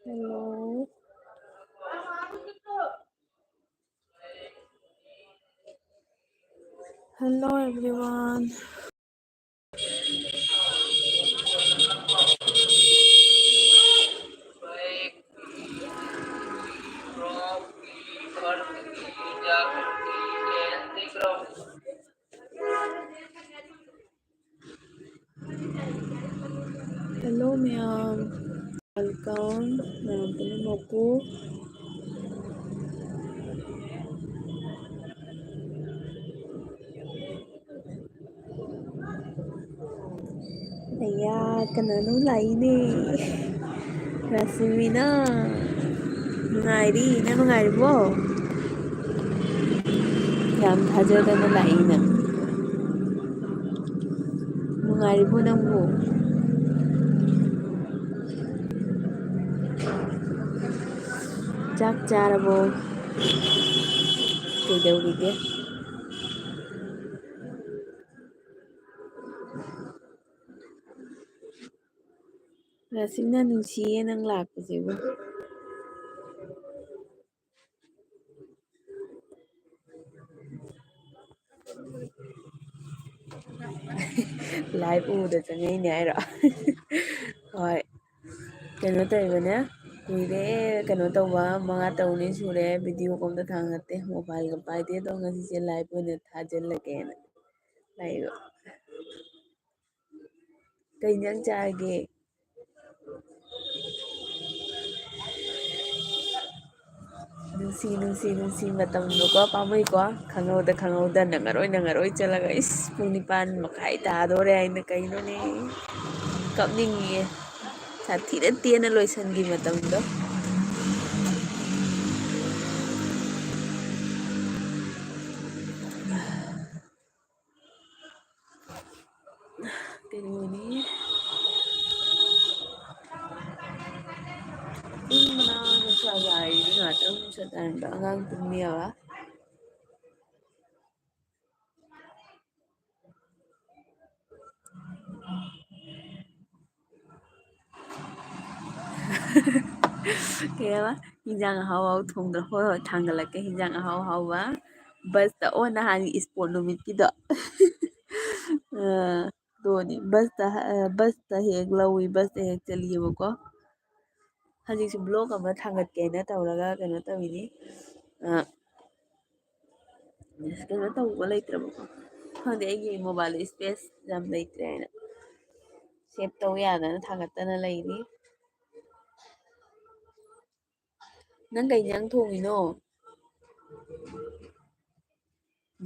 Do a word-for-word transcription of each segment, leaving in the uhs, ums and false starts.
Hello. Hello, everyone. Hello ꯃꯌꯥꯝ, welcome ꯃꯌꯥꯝ ꯄꯨꯝꯅꯃꯛꯄꯨ꯫ ꯑꯌꯥ, ꯀꯅꯥꯅꯣ ꯂꯥꯛꯏꯅꯦ? ꯔꯥꯁꯃꯤꯅ꯫ ꯅꯨꯡꯉꯥꯏꯔꯤ, ꯅꯪ ꯅꯨꯡꯉꯥꯏꯔꯤꯕꯣ? ꯌꯥꯝ ꯊꯥꯖꯗꯅ ꯂꯥꯛꯏꯅ꯫ ꯅꯨꯡꯉꯥꯏꯔꯤꯕꯣ ꯅꯪꯕꯨ? ꯆꯥꯛ ꯆꯥꯔꯕꯣ? ꯀꯩꯗꯧꯔꯤꯒꯦ? ꯔꯥꯁꯤꯡꯅ ꯅꯨꯡꯁꯤꯌꯦ ꯅꯪ ꯂꯥꯛꯄꯁꯤꯕꯨ꯫ Live ꯎꯕꯗ ꯆꯪꯉꯛꯏꯅꯦ ꯍꯥꯏꯔꯣ? ꯍꯣꯏ꯫ ꯀꯩꯅꯣ ꯇꯧꯔꯤꯕꯅꯦ, ꯀꯨꯏꯔꯦ ꯀꯩꯅꯣ ꯇꯧꯕ, ꯃꯉꯥ ꯇꯔꯨꯛꯅꯤ ꯁꯨꯔꯦ video ꯒ ꯑꯝꯇ ꯊꯥꯒꯠꯇꯦ, mobile ꯒ ꯄꯥꯏꯗꯦ꯫ ꯑꯗꯣ ꯉꯁꯤꯁꯦ live ꯑꯣꯏꯅ ꯊꯥꯖꯤꯜꯂꯒꯦꯅ ꯂꯩꯕ꯫ ꯀꯩ ꯏꯟꯖꯥꯡ ꯆꯥꯔꯒꯦ? ꯅꯨꯡꯁꯤ, ꯅꯨꯡꯁꯤ, ꯅꯨꯡꯁꯤ ꯃꯇꯝꯗꯣꯀꯣ, ꯄꯥꯝꯃꯨꯏꯀꯣ꯫ ꯈꯪꯍꯧꯗ, ꯈꯪꯍꯧꯗ ꯅꯪꯉꯔꯣꯏ, ꯅꯪꯉꯔꯣꯏ ꯆꯠꯂꯒ, ꯏꯁ, ꯄꯨꯡ ꯅꯤꯄꯥꯟ ꯃꯈꯥꯏ ꯇꯥꯗꯣꯔꯦ ꯍꯥꯏꯅ ꯀꯩꯅꯣꯅꯦ? ꯀꯞꯅꯤꯡꯉꯤꯌꯦ꯫ ꯁꯥꯊꯤꯅ ꯇꯦꯟꯅ ꯂꯣꯏꯁꯟꯈꯤ ꯃꯇꯝꯗꯣ꯫ ꯀꯩꯅꯣꯅꯤ꯫ ꯏꯪꯕꯅ ꯅꯨꯡꯁꯥ ꯌꯥꯏꯔꯤ ꯉꯥꯛꯇꯪ ꯁꯠ ꯍꯥꯏꯔꯝꯕ ꯑꯉꯥꯡ ꯇꯨꯝꯃꯤꯌꯦꯕ꯫ ꯀꯩ ꯍꯥꯏꯕ? ꯍꯤꯟꯖꯥꯡ ꯑꯍꯥꯎ ꯑꯍꯥꯎ ꯊꯣꯡꯗ꯭ꯔꯣ? ꯍꯣꯏ, ꯍꯣꯏ, ꯊꯥꯡꯒꯠꯂꯛꯀꯦ ꯍꯤꯟꯖꯥꯡ ꯑꯍꯥꯎ ꯑꯍꯥꯎꯕ꯫ ꯕꯁꯇ, ꯑꯣ, ꯅꯍꯥꯟꯒꯤ ꯏꯁꯄꯣꯔꯠ ꯅꯨꯃꯤꯠꯀꯤꯗꯣ꯫ ꯑ, ꯑꯗꯨꯅꯤ, ꯕꯁꯇ, ꯑ, ꯕꯁꯇ ꯍꯦꯛ ꯂꯧꯏ, ꯕꯁꯇ ꯍꯦꯛ ꯆꯠꯂꯤꯑꯕꯀꯣ꯫ ꯍꯧꯖꯤꯛꯁꯨ ꯕ꯭ꯂꯣꯛ ꯑꯃ ꯊꯥꯡꯒꯠꯀꯦꯅ ꯇꯧꯔꯒ ꯀꯩꯅꯣ ꯇꯧꯔꯤꯅꯤ꯫ ꯑ, ꯀꯩꯅꯣ ꯇꯧꯕ ꯂꯩꯇ꯭ꯔꯕꯀꯣ꯫ ꯈꯪꯗꯦ, ꯑꯩꯒꯤ ꯃꯣꯕꯥꯏꯜ ꯏꯁꯄꯦꯁ ꯌꯥꯝ ꯂꯩꯇ꯭ꯔꯦ ꯍꯥꯏꯅ ꯁꯦꯞ ꯇꯧ ꯌꯥꯗꯅ ꯊꯥꯡꯒꯠꯇꯅ ꯂꯩꯔꯤ꯫ ꯅꯪ ꯀꯩ ꯏꯟꯖꯥꯡ ꯊꯣꯡꯉꯤꯅꯣ?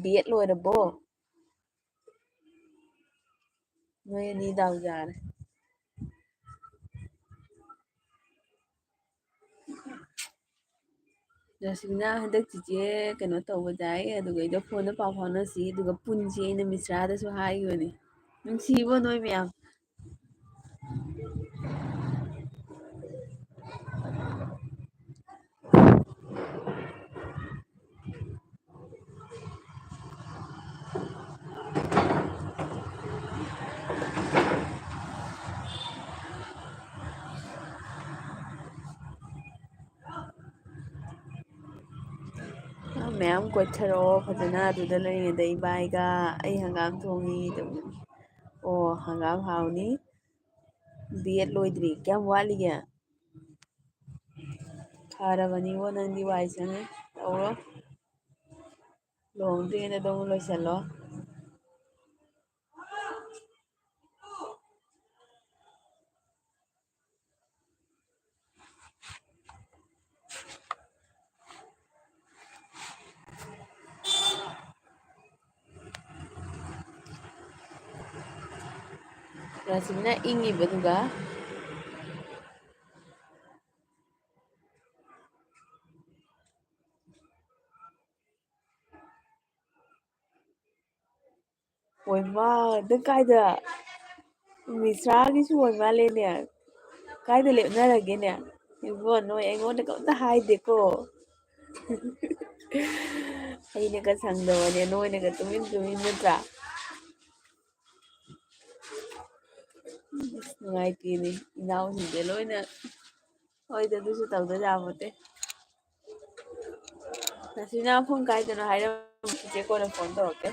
ꯕꯤ ꯑꯦꯗ ꯂꯣꯏꯔꯕꯣ? ꯅꯣꯏ ꯑꯅꯤ ꯗꯥꯎ ꯌꯥꯔꯦ꯫ ꯔꯣꯁꯤꯕꯤꯅꯥ, ꯍꯟꯗꯛ ꯆꯤꯆꯦ ꯀꯩꯅꯣ ꯇꯧꯕꯗ ꯑꯩ ꯑꯗꯨꯒꯩꯗꯣ ꯐꯣꯟꯗ ꯄꯥꯎ ꯐꯥꯎꯅꯁꯤ, ꯑꯗꯨꯒ ꯄꯨꯟꯁꯤ ꯑꯩꯅ ꯃꯤꯁ꯭ꯔꯥꯗꯁꯨ ꯍꯥꯏꯈꯤꯕꯅꯤ꯫ ꯅꯨꯡꯁꯤꯕꯣ ꯅꯣꯏ ꯃꯌꯥꯝ? ꯃꯌꯥꯝ ꯀꯣꯏꯊꯔꯛꯑꯣ ꯐꯖꯅ, ꯑꯗꯨꯗ ꯂꯩꯔꯤꯉꯩꯗ ꯏꯕꯥꯏꯒ꯫ ꯑꯩ ꯍꯪꯒꯥꯝ ꯊꯣꯡꯉꯤ ꯑꯗꯨꯝ꯫ ꯑꯣ, ꯍꯪꯒꯥꯝ ꯍꯥꯎꯅꯤ꯫ ꯕꯤ ꯑꯦꯗ ꯂꯣꯏꯗ꯭ꯔꯤ, ꯀꯌꯥꯝ ꯋꯥꯠꯂꯤꯒꯦ? ꯐꯔꯕꯅꯤꯉꯣ, ꯅꯪꯗꯤ ꯋꯥꯏ ꯁꯪꯉꯦ꯫ ꯇꯧꯔꯣ, ꯂꯨꯍꯣꯡꯗ꯭ꯔꯤꯉꯩꯗ ꯑꯗꯨꯝ ꯂꯣꯏꯁꯜꯂꯣ꯫ ꯔꯥꯁꯤꯕꯤꯅ ꯏꯪꯉꯤꯕꯗꯨꯒ꯫ ꯍꯣꯏꯃꯥ, ꯅꯪ ꯀꯥꯏꯗ? ꯃꯤꯁ꯭ꯔꯥꯒꯤꯁꯨ ꯑꯣꯏ ꯃꯥꯜꯂꯦꯅꯦ꯫ ꯀꯥꯏꯗ ꯂꯦꯞꯅꯔꯒꯦꯅꯦ? ꯏꯕꯣ, ꯅꯣꯏ ꯑꯩꯉꯣꯟꯗ ꯀꯩꯝꯇ ꯍꯥꯏꯗꯦꯀꯣ꯫ ꯑꯩꯅꯒ ꯁꯪꯗꯕꯅꯦ, ꯅꯣꯏꯅꯒ ꯇꯨꯃꯤꯟ ꯇꯨꯃꯤꯟ ꯅꯠꯇ꯭ꯔꯥ? ꯑꯁ, ꯅꯨꯡꯉꯥꯏꯇꯦꯅꯦ, ꯏꯅꯥꯎꯁꯤꯡꯁꯦ ꯂꯣꯏꯅ ꯍꯣꯏꯗ, ꯑꯗꯨꯁꯨ ꯇꯧꯗ ꯌꯥꯄꯣꯠꯇꯦ꯫ ꯅꯁꯤꯅ ꯃꯐꯝ ꯀꯥꯏꯗꯅꯣ ꯍꯥꯏꯔꯝꯃꯣ, ꯆꯤꯆꯦ ꯀꯣꯟꯅ ꯐꯣꯟ ꯇꯧꯔꯛꯀꯦ꯫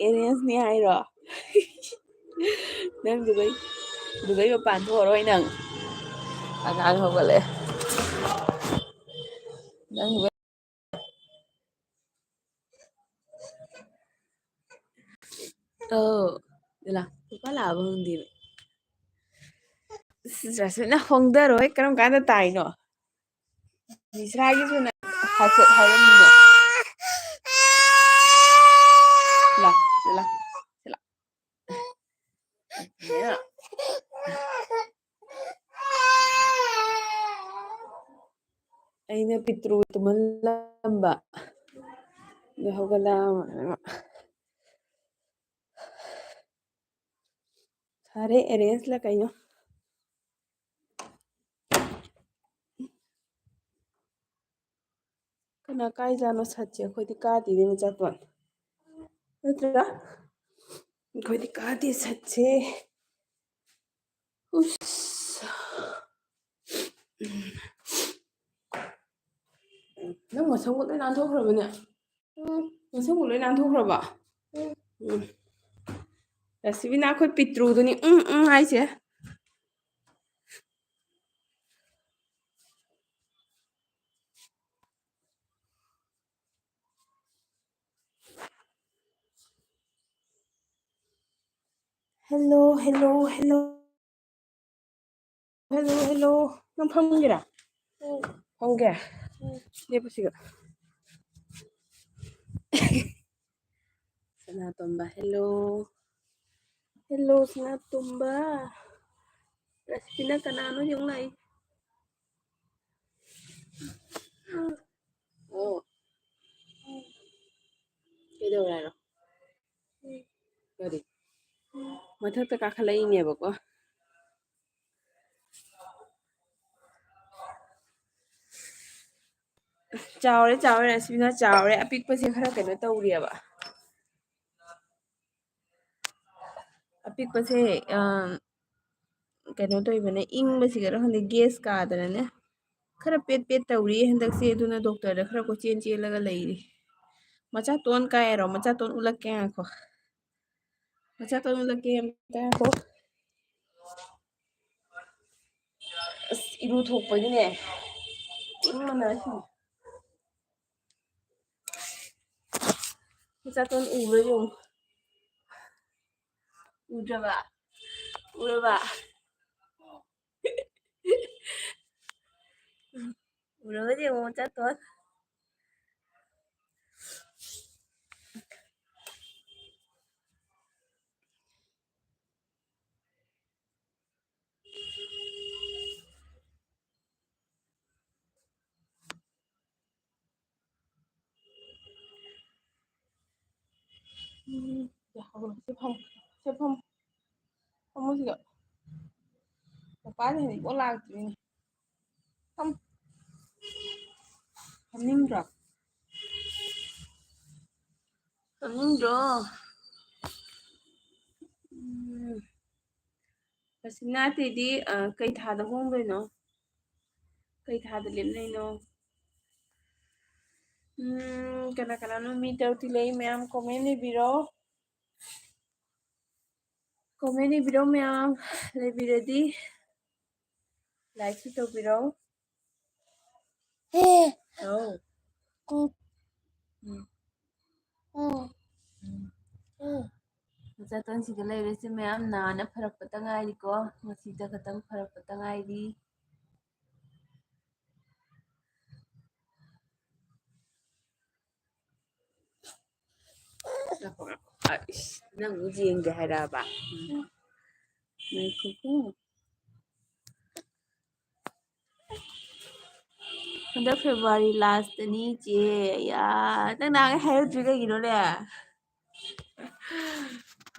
ꯑꯦꯔꯦꯟꯖꯅꯤ ꯍꯥꯏꯔꯣ? ꯅꯪ ꯗꯨꯕꯩ, ꯗꯨꯕꯩ ꯃꯄꯥꯟ ꯊꯣꯛꯑꯔꯣꯏ ꯅꯪ꯫ ꯑꯉꯥꯡ ꯍꯧꯒꯠꯂꯛꯑꯦ꯫ ꯅꯪ ꯗꯨꯕꯩ ꯑꯧ, ꯂꯥ, ꯂꯨꯄꯥ ꯂꯥꯛꯑꯕ ꯈꯪꯗꯦꯅꯦ꯫ ꯑꯁ, ꯖꯥꯁꯃꯤꯟꯅ ꯍꯣꯡꯗꯔꯣꯏ ꯀꯔꯝ ꯀꯥꯟꯗ ꯇꯥꯏꯅꯣ? ꯃꯤꯁ꯭ꯔꯥꯒꯤꯁꯨ ꯅꯪ ꯍꯥꯏꯐꯦꯠ ꯍꯥꯏꯔꯝꯃꯤꯅꯦ꯫ ꯂꯥ, ꯂꯥ, ꯂꯥ꯫ ꯑꯩꯅ ꯄꯤꯇ꯭ꯔꯨ ꯇꯨꯝꯍꯜꯂꯝꯕ꯫ ꯑꯗꯨ ꯍꯧꯒꯠꯂꯛꯑ ꯃꯥꯜꯂꯦ ꯃꯥ꯫ ꯁꯥꯔꯦ, ꯑꯦꯔꯦꯟꯖꯂ ꯀꯩꯅꯣ꯫ ꯀꯅꯥ ꯀꯥꯏꯖꯥꯠꯅꯣ ꯁꯠꯁꯦ? ꯑꯩꯈꯣꯏꯗꯤ ꯀꯥꯗꯦꯅꯦ ꯃꯆꯥꯇꯣꯟ꯫ ꯅꯠꯇ꯭ꯔꯥ? ꯑꯩꯈꯣꯏꯗꯤ ꯀꯥꯗꯦ ꯁꯠꯁꯦ꯫ ꯎꯁ꯫ ꯎꯝ꯫ ꯅꯪ ꯃꯁꯝꯒ ꯂꯣꯏ ꯅꯥꯟꯊꯣꯛꯈ꯭ꯔꯕꯅꯦ? ꯎꯝ꯫ ꯃꯁꯝꯒ ꯂꯣꯏ ꯅꯥꯟꯊꯣꯛꯈ꯭ꯔꯕ? ꯎꯝ꯫ ꯎꯝ꯫ ꯔꯥꯁꯤꯕꯤꯅꯥ ꯑꯩꯈꯣꯏ ꯄꯤꯇ꯭ꯔꯨꯗꯨꯅꯤ ꯎꯝ ꯎꯝ ꯍꯥꯏꯁꯦ꯫ Hello, hello, hello. Hello, hello. ꯅꯪ ꯐꯝꯒꯦꯔꯥ? ꯎꯝ꯫ ꯐꯝꯒꯦ? ꯎꯝ꯫ ꯂꯦꯞꯄꯨ ꯁꯤꯗ꯫ ꯁꯅꯥꯇꯣꯝꯕ, hello. Hello, ꯁꯅꯥꯇꯣꯝꯕ꯫ ꯔꯥꯁꯤꯕꯤꯅꯥ ꯀꯅꯥꯅꯣ ꯌꯦꯡꯉꯨ ꯂꯥꯛꯏ꯫ ꯑꯣ, ꯇꯧꯔꯦ ꯍꯥꯏꯔꯣ? ꯀꯔꯤ? ꯃꯊꯛꯇ ꯀꯥꯈꯠꯂꯛꯏꯅꯦꯕꯀꯣ꯫ ꯆꯥꯎꯔꯦ, ꯆꯥꯎꯔꯦ, ꯑꯁꯤꯅ ꯆꯥꯎꯔꯦ꯫ ꯑꯄꯤꯛꯄꯁꯦ ꯈꯔ ꯀꯩꯅꯣ ꯇꯧꯔꯤꯑꯕ꯫ ꯑꯄꯤꯛꯄꯁꯦ, ꯑꯝ, ꯀꯩꯅꯣ ꯇꯧꯔꯤꯕꯅꯦ, ꯏꯪꯕꯁꯤꯒꯔ ꯈꯪꯗꯦ, ꯒꯦꯁ ꯀꯥꯗꯅꯅꯦ ꯈꯔ ꯄꯦꯠ ꯄꯦꯠ ꯇꯧꯔꯤ ꯍꯟꯗꯛꯁꯦ꯫ ꯑꯗꯨꯅ ꯗꯣꯛꯇꯔꯗ ꯈꯔ ꯀꯣꯏꯆꯦꯟ ꯆꯦꯜꯂꯒ ꯂꯩꯔꯤ꯫ ꯃꯆꯥꯇꯣꯟ ꯀꯥꯏꯔꯣ? ꯃꯆꯥꯇꯣꯟ ꯎꯠꯂꯛꯀꯦ, ꯉꯥꯏꯈꯣ꯫ ꯃꯆꯥꯇꯣꯟ ꯎꯠꯂꯛꯀꯦ, ꯑꯝꯇ ꯉꯥꯏꯈꯣ꯫ ꯑꯁ, ꯏꯔꯨ ꯊꯣꯛꯄꯒꯤꯅꯦ ꯏꯪꯕꯅ ꯁꯤꯔꯦ꯫ ꯃꯆꯥꯇꯣꯟ ꯎꯕ꯭ꯔꯥ ꯌꯦꯡꯉꯨ꯫ ꯎꯗ꯭ꯔꯕ? ꯎꯔꯕ? ꯎꯔꯕ ꯌꯦꯡꯉꯨ, ꯃꯆꯥꯇꯣꯟ꯫ ꯎꯝ, ꯌꯥꯍꯧꯔꯣ꯫ ꯁꯤ ꯐꯝ-, ꯁꯤ ꯐꯝ-, ꯐꯝꯃꯨ ꯁꯤꯗ꯫ ꯃꯄꯥꯁꯦ ꯍꯧꯖꯤꯛ ꯑꯣ ꯂꯥꯛꯇ꯭ꯔꯤꯅꯦ꯫ ꯐꯝ-, ꯐꯝꯅꯤꯡꯗ꯭ꯔꯣ? ꯐꯝꯅꯤꯡꯗ꯭ꯔꯣ? ꯎꯝ꯫ ꯔꯁꯤꯅꯥ ꯇꯦꯗꯤ, ꯑ, ꯀꯩ ꯊꯥꯗ ꯍꯣꯡꯗꯣꯏꯅꯣ? ꯀꯩ ꯊꯥꯗ ꯂꯦꯞꯅꯩꯅꯣ? ꯎꯝ, ꯀꯅꯥ ꯀꯅꯥꯅꯣ ꯃꯤ ꯇꯔꯨꯛꯇꯤ ꯂꯩ, ꯃꯌꯥꯝ comment ꯏꯕꯤꯔꯣ꯫ Comment ꯏꯕꯤꯔꯣ ꯃꯌꯥꯝ, ꯂꯩꯕꯤꯔꯗꯤ like ꯁꯨ ꯇꯧꯕꯤꯔꯣ꯫ ꯑꯧ꯫ ꯎꯝ꯫ ꯎꯝ꯫ ꯃꯆꯥꯇꯣꯟꯁꯤꯒ ꯂꯩꯔꯦ꯫ ꯁꯤ ꯃꯌꯥꯝ ꯅꯥꯅ ꯐꯔꯛꯄꯇ ꯉꯥꯏꯔꯤꯀꯣ꯫ ꯉꯁꯤꯗ ꯈꯛꯇꯪ ꯐꯔꯛꯄꯇ ꯉꯥꯏꯔꯤ꯫ ꯉꯥꯏꯈꯣ, ꯉꯥꯏꯈꯣ꯫ ꯑ, ꯏꯁ, ꯅꯪ ꯑꯃꯨꯛ ꯌꯦꯡꯒꯦ ꯍꯥꯏꯔꯛꯑꯕ? ꯎꯝ꯫ ꯉꯥꯏꯈꯣꯀꯣ꯫ ꯍꯟꯗꯛ February lastꯅꯤ ꯆꯦ꯫ ꯑꯌꯥ, ꯅꯪ ꯅꯍꯥꯟꯒꯩ ꯍꯥꯏꯔꯛꯇ꯭ꯔꯤ ꯀꯩꯒꯤꯅꯣꯅꯦ?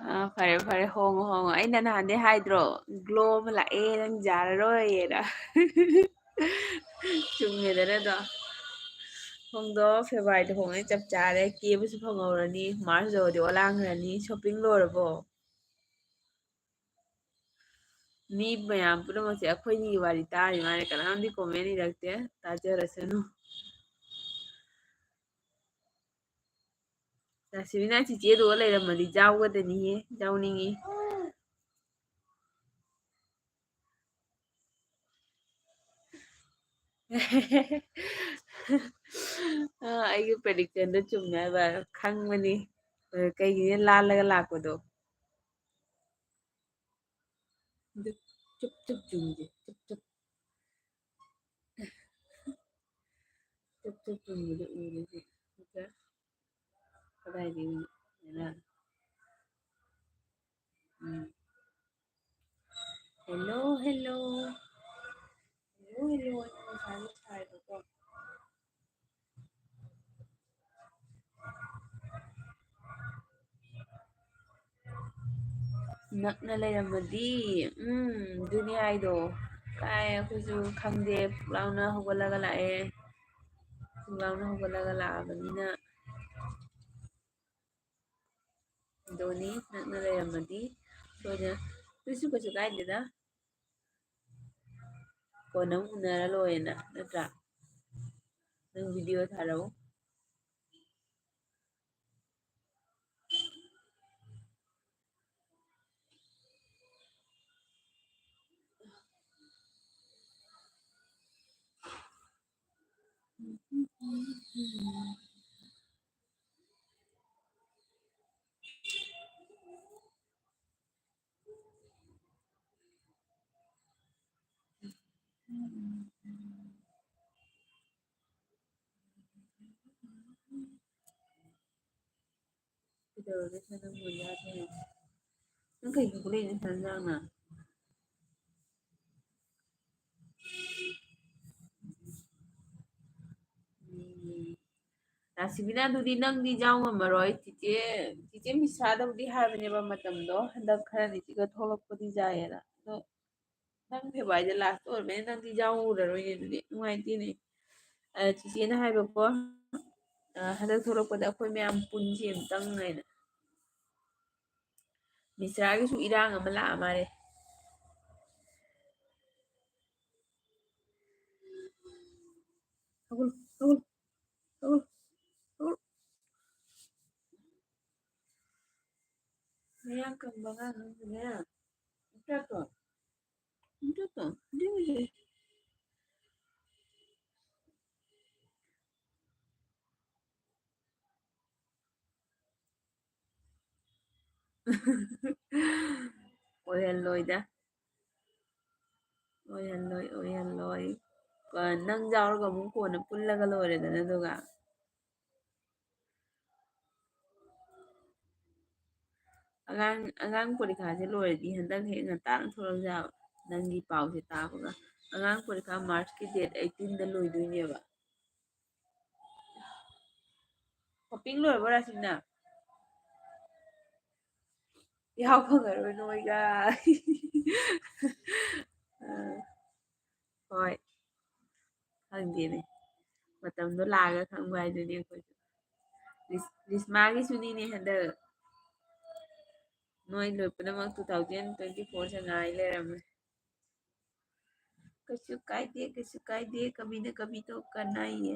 ꯑꯥ, ꯐꯔꯦ, ꯐꯔꯦ, ꯍꯣꯡꯉꯣ, ꯍꯣꯡꯉꯣ꯫ ꯑꯩꯅ ꯅꯍꯥꯟꯗꯩ ꯍꯥꯏꯗ꯭ꯔꯣ, glow ꯑꯃ ꯂꯥꯛꯑꯦ, ꯅꯪ ꯌꯥꯔꯔꯣꯏꯅ꯫ ꯆꯨꯝꯃꯦꯗꯅ ꯑꯗꯣ꯫ ꯍꯣꯡꯗꯣꯛꯑꯣ, Februaryꯗ ꯍꯣꯡꯉꯦ, ꯆꯞ ꯆꯥꯔꯦ꯫ ꯀꯦꯕꯁꯨ ꯐꯪꯍꯧꯔꯅꯤ, March ꯌꯧꯔꯗꯤ ꯑꯣꯂꯥꯡꯈ꯭ꯔꯅꯤ꯫ Shopping ꯂꯣꯏꯔꯕꯣ? ꯃꯤ ꯃꯌꯥꯝ ꯄꯨꯝꯅꯃꯛꯁꯦ ꯑꯩꯈꯣꯏꯅꯤꯒꯤ ꯋꯥꯔꯤ ꯇꯥꯔꯤ ꯃꯥꯜꯂꯦ꯫ ꯀꯅꯥꯝꯗꯤ comment ꯏꯔꯛꯇꯦ꯫ ꯇꯥꯖꯔꯁꯅꯨ꯫ ꯂꯥꯁꯤꯃꯤꯅ ꯆꯤꯆꯦꯗꯨꯒ ꯂꯩꯔꯝꯃꯗꯤ ꯌꯥꯎꯒꯗꯅꯤꯍꯦ, ꯌꯥꯎꯅꯤꯡꯉꯤ꯫ ꯑ, ꯑꯩꯒꯤ predictionꯗꯣ ꯆꯨꯝꯃꯦ ꯍꯥꯏꯕ ꯈꯪꯕꯅꯤ꯫ ꯑ, ꯀꯩꯒꯤꯅꯣ ꯂꯥꯜꯂꯒ ꯂꯥꯛꯄꯗꯣ꯫ ꯑꯗꯨ ꯆꯨꯞ ꯆꯨꯞ ꯆꯨꯝꯗꯦ, ꯆꯨꯞ ꯆꯨꯞ꯫ ꯆꯨꯞ ꯆꯨꯞ ꯆꯨꯝꯕꯗꯣ ꯎꯔꯦ ꯍꯧꯖꯤꯛ꯫ ꯑꯗꯨꯒ ꯀꯗꯥꯏꯗꯒꯤ ꯕꯦꯔꯥ? ꯎꯝ꯫ Hello, hello. Hello, hello, ꯑꯩꯅ ꯉꯁꯥꯏ ꯊꯥꯏꯕꯀꯣ꯫ ꯅꯛꯅ ꯂꯩꯔꯝꯃꯗꯤ, ꯎꯝ, ꯑꯗꯨꯅꯤ ꯍꯥꯏꯗꯣ꯫ ꯀꯥꯏ ꯑꯩꯈꯣꯏꯁꯨ ꯈꯪꯗꯦ, ꯄꯨꯛ ꯂꯥꯎꯅ ꯍꯧꯒꯠꯂꯒ ꯂꯥꯛꯑꯦ꯫ ꯄꯨꯛ ꯂꯥꯎꯅ ꯍꯧꯒꯠꯂꯒ ꯂꯥꯛꯑꯕꯅꯤꯅ꯫ ꯑꯗꯨꯅꯤ, ꯅꯛꯅ ꯂꯩꯔꯝꯃꯗꯤ ꯁꯣꯏꯗꯅ꯫ ꯑꯗꯨꯁꯨ ꯀꯩꯁꯨ ꯀꯥꯏꯗꯦꯗ꯫ ꯀꯣꯟꯅ ꯑꯃꯨꯛ ꯎꯅꯔ ꯂꯣꯏꯔꯦꯅ, ꯅꯠꯇ꯭ꯔꯥ? ꯅꯪ video ꯊꯥꯔꯛꯎ꯫ ꯀꯩꯗꯧꯔꯒꯦ ꯁꯤꯅ ꯅꯪꯕꯨ ꯌꯥꯗꯦ? ꯅꯪ ꯀꯩꯒꯤ ꯍꯧꯒꯠꯂꯛꯏꯅꯣ ꯁꯨꯌꯥꯝ ꯌꯥꯡꯅ? ꯔꯥꯁꯤꯕꯤꯅꯥꯗꯨꯗꯤ ꯅꯪꯗꯤ ꯌꯥꯎ ꯉꯝꯃꯔꯣꯏ꯫ ꯆꯤꯆꯦ, ꯆꯤꯆꯦ ꯃꯤꯁꯥꯗꯕꯨꯗꯤ ꯍꯥꯏꯕꯅꯦꯕ ꯃꯇꯝꯗꯣ, ꯍꯟꯗꯛ ꯈꯔꯅꯤ ꯆꯤꯒ ꯊꯣꯛꯂꯛꯄꯗꯤ ꯌꯥꯏꯌꯦꯅ꯫ ꯑꯗꯣ ꯅꯪ ꯐꯦꯕꯋꯥꯔꯤꯗ last ꯑꯣꯏꯔꯕꯅꯤꯅ ꯅꯪꯗꯤ ꯌꯥꯎꯔꯔꯣꯏꯅꯦ, ꯑꯗꯨꯗꯤ ꯅꯨꯡꯉꯥꯏꯇꯦꯅꯦ꯫ ꯑ, ꯆꯤꯆꯦꯅ ꯍꯥꯏꯕꯀꯣ, ꯑ, ꯍꯟꯗꯛ ꯊꯣꯛꯂꯛꯄꯗ ꯑꯩꯈꯣꯏ ꯃꯌꯥꯝ ꯄꯨꯟꯁꯤ ꯑꯃꯇꯪ ꯍꯥꯏꯅ꯫ ꯃꯤꯁ꯭ꯔꯥꯒꯤꯁꯨ ꯏꯔꯥꯡ ꯑꯃ ꯂꯥꯛꯑ ꯃꯥꯜꯂꯦ꯫ ꯍꯧꯒꯠꯂꯣ, ꯍꯧꯒꯠꯂꯣ, ꯍꯧꯒꯠꯂꯣ, ꯍꯧꯒꯠꯂꯣ꯫ ꯃꯌꯥꯡ ꯀꯪꯕ ꯑꯉꯥꯡ ꯑꯃꯅꯦ꯫ ꯅꯠꯇ꯭ꯔꯣ? ꯅꯠꯇ꯭ꯔꯣ? ꯑꯗꯨꯒꯤꯁꯦ꯫ ꯑꯣꯏꯍꯜꯂꯣꯏꯗ꯫ ꯑꯣꯏꯍꯜꯂꯣꯏ, ꯑꯣꯏꯍꯜꯂꯣꯏ꯫ ꯀ-, ꯅꯪ ꯌꯥꯎꯔꯒ ꯑꯃꯨꯛ ꯀꯣꯟꯅ ꯄꯨꯜꯂꯒ ꯂꯣꯏꯔꯦꯗꯅ ꯑꯗꯨꯒ꯫ ꯑꯉꯥꯡ, ꯑꯉꯥꯡ ꯄꯔꯤꯈꯥꯁꯦ ꯂꯣꯏꯔꯗꯤ ꯍꯟꯗꯛ ꯍꯦꯛ ꯉꯟꯇꯥꯅ ꯊꯣꯛꯂꯛꯑꯁꯦ ꯍꯥꯏꯕ꯫ ꯅꯪꯒꯤ ꯄꯥꯎꯁꯦ ꯇꯥꯕꯒ꯫ ꯑꯉꯥꯡ ꯄꯔꯤꯈꯥ March ꯀꯤ date eighteen ꯗ ꯂꯣꯏꯗꯣꯏꯅꯦꯕ꯫ Shopping ꯂꯣꯏꯔꯕꯣ, ꯔꯥꯁꯤꯅ? ꯌꯥꯎ ꯐꯪꯉꯔꯣꯏ ꯅꯣꯏꯒ꯫ ꯑ, ꯍꯣꯏ꯫ ꯈꯪꯗꯦꯅꯦ꯫ ꯃꯇꯝꯗꯣ ꯂꯥꯛꯑꯒ ꯈꯪꯕ ꯍꯥꯏꯗꯨꯅꯤ ꯑꯩꯈꯣꯏꯁꯨ꯫ ꯔꯤꯁ-, ꯔꯤꯁꯃꯥꯒꯤꯁꯨꯅꯤꯅꯦ ꯍꯟꯗꯛ꯫ ꯅꯣꯏ ꯂꯣꯏ ꯄꯨꯝꯅꯃꯛ two thousand twenty four ꯁꯦ ꯉꯥꯏ ꯂꯩꯔꯝꯃꯦ꯫ ꯀꯩꯁꯨ ꯀꯥꯏꯗꯦ, ꯀꯩꯁꯨ ꯀꯥꯏꯗꯦ, ꯀꯃꯤꯅ ꯀꯃꯤ ꯇꯣ ꯀꯅꯥꯏꯌꯦ꯫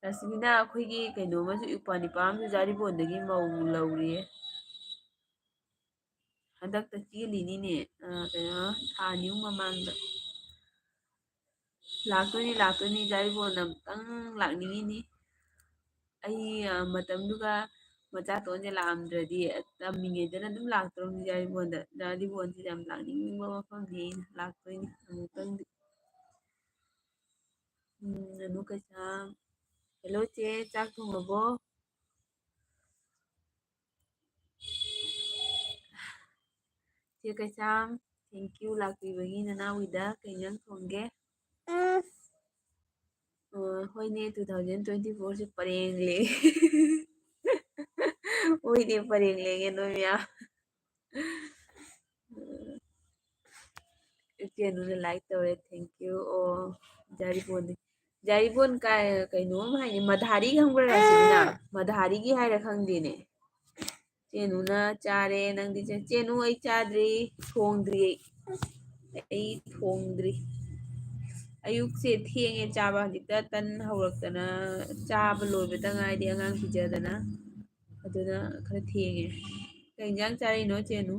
ꯔꯥꯁꯃꯤꯅ ꯑꯩꯈꯣꯏꯒꯤ ꯀꯩꯅꯣꯝꯃꯁꯨ, ꯏꯄ꯭ꯋꯥ ꯅꯤꯄꯥ ꯑꯃꯁꯨ ꯖꯥꯔꯤꯕꯣꯟꯗꯒꯤ ꯃꯧ ꯂꯧꯔꯤꯌꯦ꯫ ꯍꯟꯗꯛꯇ ꯆꯦꯜꯂꯤꯅꯤꯅꯦ, ꯑ, ꯀꯩꯅꯣ, ꯊꯥ ꯑꯅꯤ ꯑꯍꯨꯝ ꯃꯃꯥꯡꯗ꯫ ꯂꯥꯛꯇꯣꯏꯅꯤ, ꯂꯥꯛꯇꯣꯏꯅꯤ, ꯖꯥꯔꯤꯕꯣꯟ ꯑꯃꯨꯛꯇꯪ ꯂꯥꯛꯅꯤꯡꯉꯤꯅꯤ꯫ ꯑꯩ, ꯑ, ꯃꯇꯝꯗꯨꯒ ꯃꯆꯥꯇꯣꯟꯁꯦ ꯂꯥꯛꯑꯝꯗ꯭ꯔꯗꯤ, ꯇꯝꯃꯤꯉꯩꯗꯅ ꯑꯗꯨꯝ ꯂꯥꯛꯇ꯭ꯔꯣꯝꯅꯤ ꯖꯥꯔꯤꯕꯣꯟꯗ꯫ ꯖꯥꯔꯤꯕꯣꯟꯁꯤꯗ ꯌꯥꯝ ꯂꯥꯛꯅꯤꯡꯕ ꯃꯐꯝꯅꯤ, ꯑꯩꯅ ꯂꯥꯛꯇꯣꯏꯅꯤ ꯑꯃꯨꯛꯇꯪꯗꯤ꯫ ꯎꯝ, ꯑꯅꯨ ꯀꯩꯁꯥꯝ꯫ Hello ꯆꯦ, ꯆꯥꯛ ꯊꯣꯡꯉꯕꯣ? ꯆꯦ ꯀꯩꯁꯥꯝ, thank you ꯂꯥꯛꯄꯤꯕꯒꯤ꯫ ꯅꯅꯥꯎꯒꯤꯗ ꯀꯩ ꯏꯟꯖꯥꯡ ꯊꯣꯡꯒꯦ? ꯎꯝ꯫ ꯑ, ꯍꯣꯏꯅꯦ, two thousand twenty four ꯁꯦ ꯄꯔꯦꯡ ꯂꯦꯡꯉꯦ꯫ ꯍꯣꯏꯅꯦ, ꯄꯔꯦꯡ ꯂꯦꯡꯉꯦ ꯅꯣꯏ ꯃꯌꯥꯝ꯫ ꯏꯆꯦ ꯅꯨꯅ like ꯇꯧꯔꯦ, thank you꯫ ꯑꯣ, ꯖꯥꯔꯤꯕꯣꯟꯗꯤ, ꯖꯥꯔꯤꯕꯣꯟ ꯀꯥꯏ, ꯀꯩꯅꯣꯝ ꯍꯥꯏꯅꯦ, ꯃꯙꯥꯔꯤ ꯈꯪꯕ꯭ꯔꯥ ꯔꯥꯁꯤꯕꯤꯅ? ꯃꯙꯥꯔꯤꯒꯤ ꯍꯥꯏꯔ ꯈꯪꯗꯦꯅꯦ꯫ ꯆꯦꯅꯨꯅ ꯆꯥꯔꯦ, ꯅꯪꯗꯤ ꯆꯦ-, ꯆꯦꯅꯨ ꯑꯩ ꯆꯥꯗ꯭ꯔꯤ, ꯊꯣꯡꯗ꯭ꯔꯤ ꯑꯩ꯫ ꯑꯩ ꯊꯣꯡꯗ꯭ꯔꯤ꯫ ꯑꯌꯨꯛꯁꯦ ꯊꯦꯡꯉꯦ ꯆꯥꯕ, ꯍꯧꯖꯤꯛꯇ ꯇꯟ ꯍꯧꯔꯛꯇꯅ ꯆꯥꯕ ꯂꯣꯏꯕꯗ ꯉꯥꯏꯔꯤ ꯑꯉꯥꯡ ꯄꯤꯖꯗꯅ꯫ ꯑꯗꯨꯅ ꯈꯔ ꯊꯦꯡꯉꯦ꯫ ꯀꯩ ꯏꯟꯖꯥꯡ ꯆꯥꯔꯤꯅꯣ ꯆꯦꯅꯨ?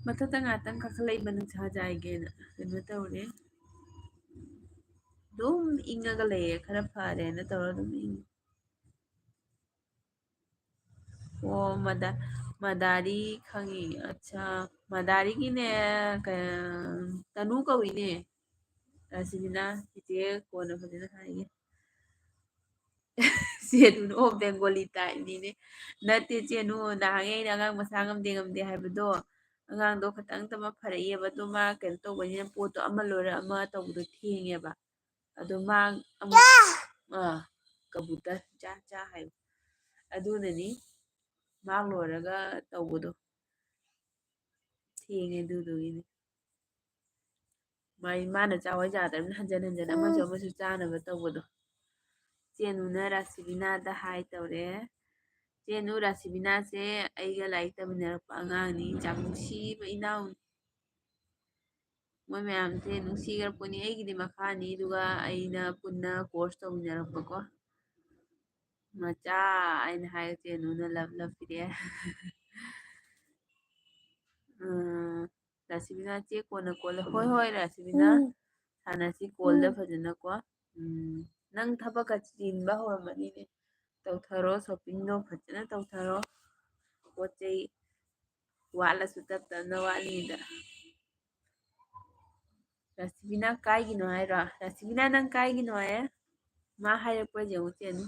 ꯃꯊꯛꯇ ꯉꯥꯛꯇꯪ ꯀꯥꯈꯠꯂꯛꯏꯕ ꯅꯨꯡꯁꯥ ꯌꯥꯏꯒꯦꯅ ꯀꯩꯅꯣ ꯇꯧꯔꯦ꯫ ꯑꯗꯨꯝ ꯏꯪꯉꯒ ꯂꯩꯌꯦ, ꯈꯔ ꯐꯔꯦꯅ ꯇꯧꯔ ꯑꯗꯨꯝ ꯏꯪꯉꯤ꯫ ꯑꯣ, ꯃꯗꯥ-, ꯃꯗꯥꯔꯤ ꯈꯪꯉꯤ꯫ ꯑꯠꯆꯥ, ꯃꯗꯥꯔꯤꯒꯤꯅꯦ, ꯀ-, ꯇꯅꯨ ꯀꯧꯏꯅꯦ꯫ ꯔꯥꯁꯤꯕꯤꯅꯥ, ꯆꯤꯆꯦ ꯀꯣꯟꯅ ꯐꯖꯅ ꯍꯥꯏꯒꯦ꯫ ꯆꯦꯅꯨ, ꯑꯣ, ꯕꯦꯡꯒꯣꯂꯤ type ꯅꯤꯅꯦ꯫ ꯅꯠꯇꯦ ꯆꯦꯅꯨ, ꯅꯍꯥꯟꯉꯩ ꯑꯩꯅ ꯑꯉꯥꯡ ꯃꯁꯥ ꯉꯝꯗꯦ ꯉꯝꯗꯦ ꯍꯥꯏꯕꯗꯣ, ꯑꯉꯥꯡꯗꯣ ꯈꯇꯪꯇ ꯃꯥ ꯐꯔꯛꯏꯑꯕ, ꯑꯗꯣ ꯃꯥ ꯀꯩꯅꯣ ꯇꯧꯕꯅꯤꯅ ꯄꯣꯠꯇꯣ ꯑꯃ ꯂꯣꯏꯔ ꯑꯃ ꯇꯧꯕꯗꯣ ꯊꯦꯡꯉꯦꯕ꯫ ꯑꯗꯣ ꯃꯥ ꯑꯃꯨꯛ, ꯑꯥ, ꯀꯕꯨꯇꯔ ꯆꯥ ꯆꯥ ꯍꯥꯏꯕ꯫ ꯑꯗꯨꯅꯅꯤ ꯃꯥ ꯂꯣꯏꯔꯒ ꯇꯧꯕꯗꯣ ꯊꯦꯡꯉꯦ, ꯑꯗꯨꯗꯨꯒꯤꯅꯤ꯫ ꯃꯥꯏ-, ꯃꯥꯅ ꯆꯥꯎ ꯍꯥꯏ ꯌꯥꯗ꯭ꯔꯕꯅꯤꯅ ꯍꯟꯖꯟ ꯍꯟꯖꯟ ꯑꯃꯁꯨ ꯎꯝ꯫ ꯑꯃꯁꯨ ꯆꯥꯅꯕ ꯇꯧꯕꯗꯣ꯫ ꯆꯦꯅꯨꯅ ꯔꯥꯁꯤꯕꯤꯅꯥꯗ ꯍꯥꯏ ꯇꯧꯔꯦ꯫ ꯆꯦꯅꯨ, ꯔꯥꯁꯤꯕꯤꯅꯥꯁꯦ ꯑꯩꯒ ꯂꯥꯏꯔꯤꯛ ꯇꯝꯃꯤꯟꯅꯔꯛꯄ ꯑꯉꯥꯡꯅꯤ, ꯌꯥꯝ ꯅꯨꯡꯁꯤꯕ ꯏꯅꯥꯎꯅꯤ꯫ ꯃꯣꯏ ꯃꯌꯥꯝꯁꯦ ꯅꯨꯡꯁꯤꯈ꯭ꯔꯄꯣꯠꯅꯤ꯫ ꯑꯩꯒꯤꯗꯤ ꯃꯈꯥꯅꯤ, ꯑꯗꯨꯒ ꯑꯩꯅ ꯄꯨꯟꯅ course ꯇꯧꯃꯤꯟꯅꯔꯛꯄꯀꯣ꯫ ꯃꯆꯥ ꯑꯩꯅ ꯍꯥꯏꯔꯦ, ꯆꯦꯅꯨꯅ love love ꯄꯤꯔꯛꯑꯦ꯫ ꯎꯝ, ꯔꯥꯁꯤꯕꯤꯅꯥ, ꯆꯦ ꯀꯣꯟꯅ ꯀꯣꯜꯂ-, ꯍꯣꯏ, ꯍꯣꯏ, ꯔꯥꯁꯤꯕꯤꯅꯥ, ꯎꯝ꯫ ꯁꯥꯟꯅꯁꯤ call ꯗ ꯎꯝ꯫ ꯐꯖꯅꯀꯣ꯫ ꯎꯝ, ꯅꯪ ꯊꯕꯛꯀ ꯆꯤꯟꯕ ꯍꯧꯔꯝꯃꯅꯤꯅꯦ꯫ ꯇꯧꯊꯔꯣ, shopping ꯗꯣ ꯐꯖꯅ ꯇꯧꯊꯔꯣ꯫ ꯄꯣꯠ ꯆꯩ ꯋꯥꯠꯂꯁꯨ ꯇꯞ ꯇꯞꯅ ꯋꯥꯠꯂꯤꯉꯩꯗ꯫ ꯔꯥꯁꯤꯕꯤꯅꯥ ꯀꯥꯏꯒꯤꯅꯣ ꯍꯥꯏꯔꯣ? ꯔꯥꯁꯤꯕꯤꯅꯥ, ꯅꯪ ꯀꯥꯏꯒꯤꯅꯣ ꯍꯥꯏ? ꯃꯥ ꯍꯥꯏꯔꯛꯄ꯭ꯔꯥ ꯌꯦꯡꯉꯨ ꯆꯦꯅꯨ꯫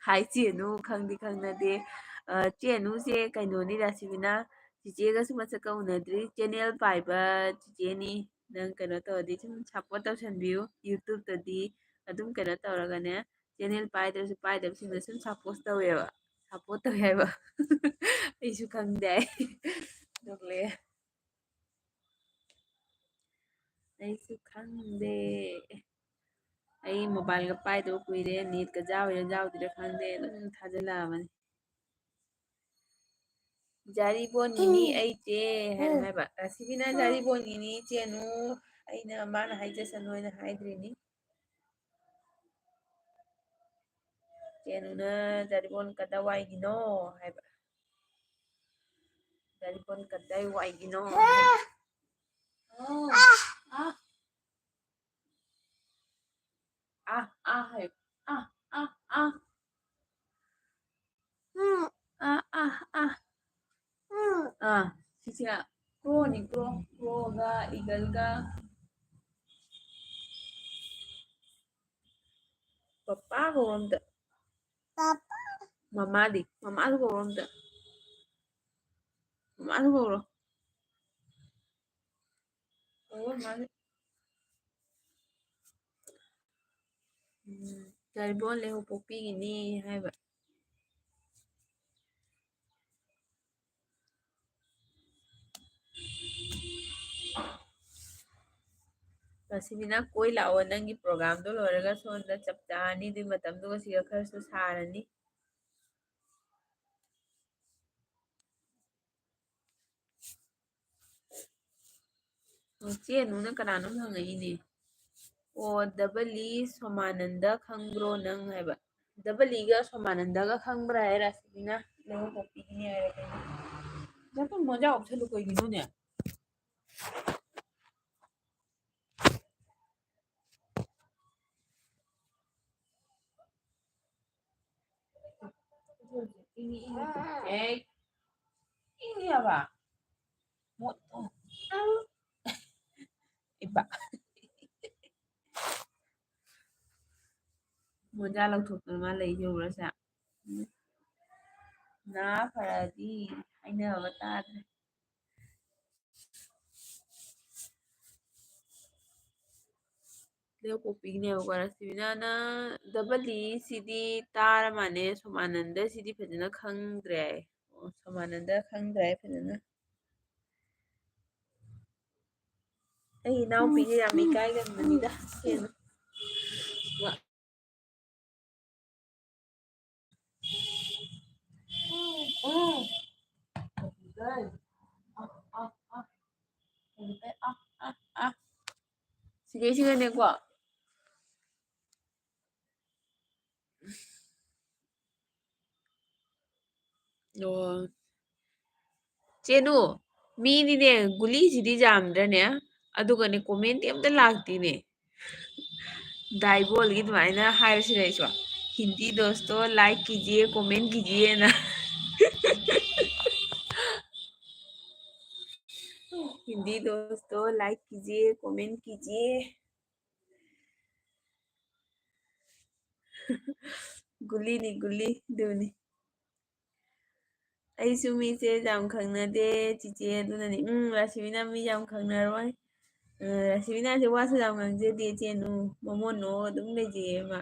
ꯍꯥꯏ ꯆꯦꯅꯨ, ꯈꯪꯗꯤ ꯈꯪꯅꯗꯦ꯫ ꯑ, ꯆꯦꯅꯨꯁꯦ ꯀꯩꯅꯣꯅꯤ, ꯔꯥꯁꯤꯕꯤꯅꯥ, ꯆꯤꯆꯦꯒꯁꯨ ꯃꯁꯛꯀ ꯎꯅꯗ꯭ꯔꯤ꯫ ꯆꯦꯅꯦꯜ ꯄꯥꯏꯕ ꯆꯤꯆꯦꯅꯤ꯫ ꯅꯪ ꯀꯩꯅꯣ ꯇꯧꯔꯗꯤ ꯁꯨꯝ ꯁꯞꯄꯣꯔꯠ ꯇꯧꯁꯟꯕꯤꯌꯨ꯫ ꯌꯨꯇ꯭ꯌꯨꯕꯇꯗꯤ ꯑꯗꯨꯝ ꯀꯩꯅꯣ ꯇꯧꯔꯒꯅꯦ, ꯆꯦꯅꯦꯜ ꯄꯥꯏꯗ꯭ꯔꯁꯨ ꯄꯥꯏꯗꯕꯁꯤꯡꯗꯣ ꯁꯨꯝ ꯁꯞꯄꯣꯔꯠ ꯇꯧꯋꯦꯕ꯫ ꯁꯞꯄꯣꯔꯠ ꯇꯧꯋꯦ ꯍꯥꯏꯕ꯫ ꯑꯩꯁꯨ ꯈꯪꯗꯦ꯫ ꯅꯣꯛꯂꯛꯑꯦ꯫ ꯑꯩꯁꯨ ꯈꯪꯗꯦ꯫ ꯑꯩ ꯃꯣꯕꯥꯏꯜꯒ ꯄꯥꯏꯗꯕ ꯀꯨꯏꯔꯦ, ꯅꯦꯠꯀ ꯌꯥꯎꯔꯤꯔꯥ ꯌꯥꯎꯗ꯭ꯔꯤꯔꯥ ꯈꯪꯗꯦ, ꯑꯗꯨꯝ ꯊꯥꯖꯤꯜꯂꯛꯑꯕꯅꯤ꯫ "ꯖꯥꯔꯤꯕꯣꯟꯒꯤꯅꯤ ꯑꯩꯁꯦ" ꯍꯥꯏꯅ ꯍꯥꯏꯕ꯫ ꯔꯥꯁꯤꯕꯤꯅ "ꯖꯥꯔꯤꯕꯣꯟꯒꯤꯅꯤ ꯆꯦꯅꯨ", ꯑꯩꯅ ꯃꯥꯅ ꯍꯥꯏꯖꯁꯅꯨ ꯍꯥꯏꯅ ꯍꯥꯏꯗ꯭ꯔꯤꯅꯤ꯫ ꯆꯦꯅꯨꯅ "ꯖꯥꯔꯤꯕꯣꯟ ꯀꯗꯥꯏꯋꯥꯏꯒꯤꯅꯣ?" ꯍꯥꯏꯕ꯫ "ꯖꯥꯔꯤꯕꯣꯟ ꯀꯗꯥꯏꯋꯥꯏꯒꯤꯅꯣ?" ꯍꯥꯏꯕ꯫ ꯑꯣ, ꯑꯥ꯫ ꯑꯥ, ꯑꯥ ꯍꯥꯏꯌꯨ꯫ ꯑꯥ, ꯑꯥ, ꯑꯥ꯫ ꯑꯥ, ꯑꯥ, ꯑꯥ꯫ ꯑꯥ, ꯁꯤꯁꯦ crowꯅꯤ, crow꯫ Crowꯒ eagleꯒ꯫ ꯄꯄꯥ ꯀꯧꯔꯣ ꯑꯝꯇ꯫ ꯄꯄꯥ꯫ ꯃꯃꯥꯗꯤ? ꯃꯃꯥꯁꯨ ꯀꯧꯔꯣ ꯑꯝꯇ꯫ ꯃꯃꯥꯁꯨ ꯀꯧꯔꯣ꯫ ꯀꯧꯔꯣ, ꯃꯃꯥꯁꯨ꯫ ꯎꯝ, ꯖꯥꯔꯤꯕꯣꯟ ꯂꯩꯍꯧꯄꯣꯛꯄꯤꯒꯤꯅꯤ ꯍꯥꯏꯕ꯫ ꯔꯥꯁꯤꯕꯤꯅ, ꯀꯣꯏ ꯂꯥꯛꯑꯣ, ꯅꯪꯒꯤ programꯗꯣ ꯂꯣꯏꯔꯒ ꯁꯣꯝꯗ ꯆꯞ ꯆꯥꯔꯅꯤ꯫ ꯑꯗꯨꯏ ꯃꯇꯝꯗꯨꯒ ꯁꯤꯒ ꯈꯔꯁꯨ ꯁꯥꯔꯅꯤ꯫ ꯑꯣ, ꯆꯦ ꯑꯅꯨꯅ ꯀꯅꯥꯅꯣꯝ ꯍꯪꯉꯛꯏꯅꯦ꯫ ꯑꯣ, double E ꯁꯣꯃꯥꯅꯟꯗ ꯈꯪꯕ꯭ꯔꯣ ꯅꯪ ꯍꯥꯏꯕ꯫ Double Eꯒ ꯁꯣꯃꯥꯅꯟꯗꯒ ꯈꯪꯕ꯭ꯔꯥ ꯍꯥꯏ ꯔꯥꯁꯤꯕꯤꯅ꯫ ꯂꯩꯍꯧꯄꯣꯛꯄꯤꯒꯤꯅꯦ ꯍꯥꯏꯔꯦ ꯀꯩꯅꯣ꯫ ꯅꯪ ꯃꯣꯖꯥ ꯎꯞꯁꯜꯂꯨ ꯀꯩꯒꯤꯅꯣꯅꯦ? ꯑꯦ, ꯏꯪꯉꯦꯕ꯫ ꯃꯣꯠ-, ꯏꯕ꯫ ꯃꯣꯖꯥ ꯂꯧꯊꯣꯛꯇꯅ ꯃꯥ ꯂꯩꯁꯦ ꯎꯔꯁꯦ꯫ ꯎꯝ꯫ ꯅꯥ ꯐꯔꯗꯤ ꯍꯥꯏꯅꯕ ꯇꯥꯗ꯭ꯔꯦ꯫ ꯂꯩꯕꯥꯛꯄꯣꯛꯄꯤꯒꯤꯅꯦꯕꯀꯣ, ꯔꯥꯁꯃꯤꯅꯥꯅ ꯗꯕꯜ ꯏ ꯁꯤꯗꯤ ꯇꯥꯔ ꯃꯥꯜꯂꯦ, ꯁꯣꯃꯥꯅꯟꯗ ꯁꯤꯗꯤ ꯐꯖꯅ ꯈꯪꯗ꯭ꯔꯦ꯫ ꯑꯣ, ꯁꯣꯃꯥꯅꯟꯗ ꯈꯪꯗ꯭ꯔꯦ ꯐꯖꯅ꯫ ꯑꯩ ꯏꯅꯥꯎꯄꯤꯁꯦ ꯌꯥꯝ ꯏꯀꯥꯏꯒꯟꯕꯅꯤꯗ꯫ ꯀꯩꯅꯣ꯫ ꯁꯤꯗꯩꯁꯤꯗꯅꯦꯀꯣ꯫ ꯑꯣ꯫ ꯆꯦꯅꯨ, ꯃꯤꯗꯤꯅꯦ ꯒꯨꯂꯤꯁꯤꯗꯤ ꯌꯥꯝꯗ꯭ꯔꯅꯦ, ꯑꯗꯨꯒꯅꯦ comment ꯑꯝꯇ ꯂꯥꯛꯇꯦꯅꯦ꯫ ꯗꯥꯏꯕꯣꯜꯒꯤ ꯑꯗꯨꯃꯥꯏꯅ ꯍꯥꯏꯔꯁꯤꯔ ꯑꯩꯁꯨ? "हिंदी दोस्तों like कीजिए, comment कीजिए" ना। "हिंदी दोस्तों like कीजिए, comment कीजिए"꯫ ꯒꯨꯂꯤꯅꯤ, ꯒꯨꯂꯤ, ꯑꯗꯨꯅꯤ꯫ ꯑꯩꯁꯨ ꯃꯤꯁꯦ ꯌꯥꯝ ꯈꯪꯅꯗꯦ, ꯆꯤꯆꯦ, ꯑꯗꯨꯅꯅꯤ꯫ ꯎꯝ, ꯔꯥꯁꯤꯕꯤꯅꯥ ꯃꯤ ꯌꯥꯝ ꯈꯪꯅꯔꯣꯏ꯫ ꯑ, ꯔꯥꯁꯤꯕꯤꯅꯥꯁꯦ ꯋꯥꯁꯨ ꯌꯥꯝ ꯉꯥꯡꯖꯗꯦ, ꯆꯦꯅꯨ꯫ ꯃꯃꯣꯟ ꯅꯣꯛꯑꯒ ꯑꯗꯨꯝ ꯂꯩꯖꯩꯌꯦ ꯃꯥ꯫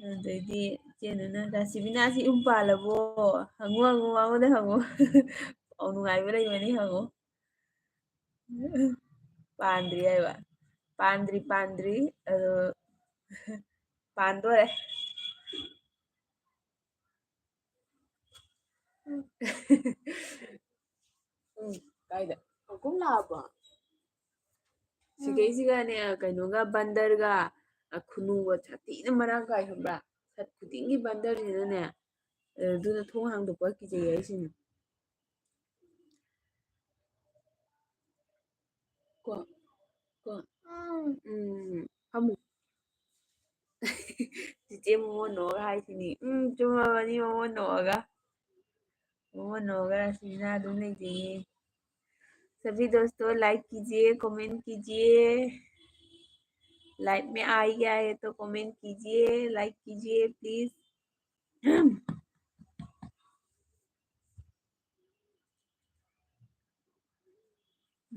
ꯑꯗꯩꯗꯤ ꯆꯦꯅꯨꯅ, "ꯔꯥꯁꯤꯕꯤꯅꯥꯁꯤ ꯌꯨꯝ ꯄꯥꯜꯂꯕꯣ? ꯍꯪꯉꯨ, ꯍꯪꯉꯨ, ꯃꯉꯣꯟꯗ ꯍꯪꯉꯨ꯫ ꯄꯥꯎ ꯅꯨꯡꯉꯥꯏꯕ ꯂꯩꯕꯅꯤ, ꯍꯪꯉꯨ"꯫ ꯄꯥꯟꯗ꯭ꯔꯤ ꯍꯥꯏꯕ꯫ ꯄꯥꯟꯗ꯭ꯔꯤ, ꯄꯥꯟꯗ꯭ꯔꯤ꯫ ꯑꯗꯣ, ꯄꯥꯟꯗꯣꯔꯦ꯫ ꯎꯝ, ꯀꯥꯏꯗ? ꯍꯧꯀꯨꯝ ꯂꯥꯛꯑꯕꯣ? ꯁꯤꯗꯩꯁꯤꯒꯅꯦ, ꯀꯩꯅꯣꯒ, ꯕꯟꯗꯔꯒ, ꯑ, ꯈꯨꯅꯨꯒ ꯁꯥꯊꯤꯅ ꯃꯔꯥꯡ ꯀꯥꯏ, ꯈꯪꯕ꯭ꯔꯥ? ꯁꯠ ꯈꯨꯗꯤꯡꯒꯤ ꯕꯟꯗꯔꯁꯤꯅꯅꯦ, ꯑ, ꯑꯗꯨꯅ ꯊꯣꯡ ꯍꯥꯡꯗꯣꯛꯄ ꯀꯤꯖꯩ ꯍꯥꯏꯁꯤꯅꯦ꯫ ꯀꯣ, ꯀꯣ꯫ ꯎꯝ, ꯐꯝꯃꯨ꯫ ꯆꯤꯆꯦ ꯃꯃꯣꯟ ꯅꯣꯛꯑꯒ ꯍꯥꯏꯁꯤꯅꯤ꯫ ꯎꯝ, ꯆꯨꯝꯃꯕꯅꯤ, ꯃꯃꯣꯟ ꯅꯣꯛꯑꯒ꯫ ꯃꯃꯣꯟ ꯅꯣꯛꯑꯒ ꯔꯥꯁꯃꯤꯅ ꯑꯗꯨꯝ ꯂꯩꯖꯩꯌꯦ꯫ सभी दोस्तों, like कीजिए, comment कीजिए। लाइव में आ ही गया है तो कमेंट कीजिए, लाइक कीजिए प्लीज।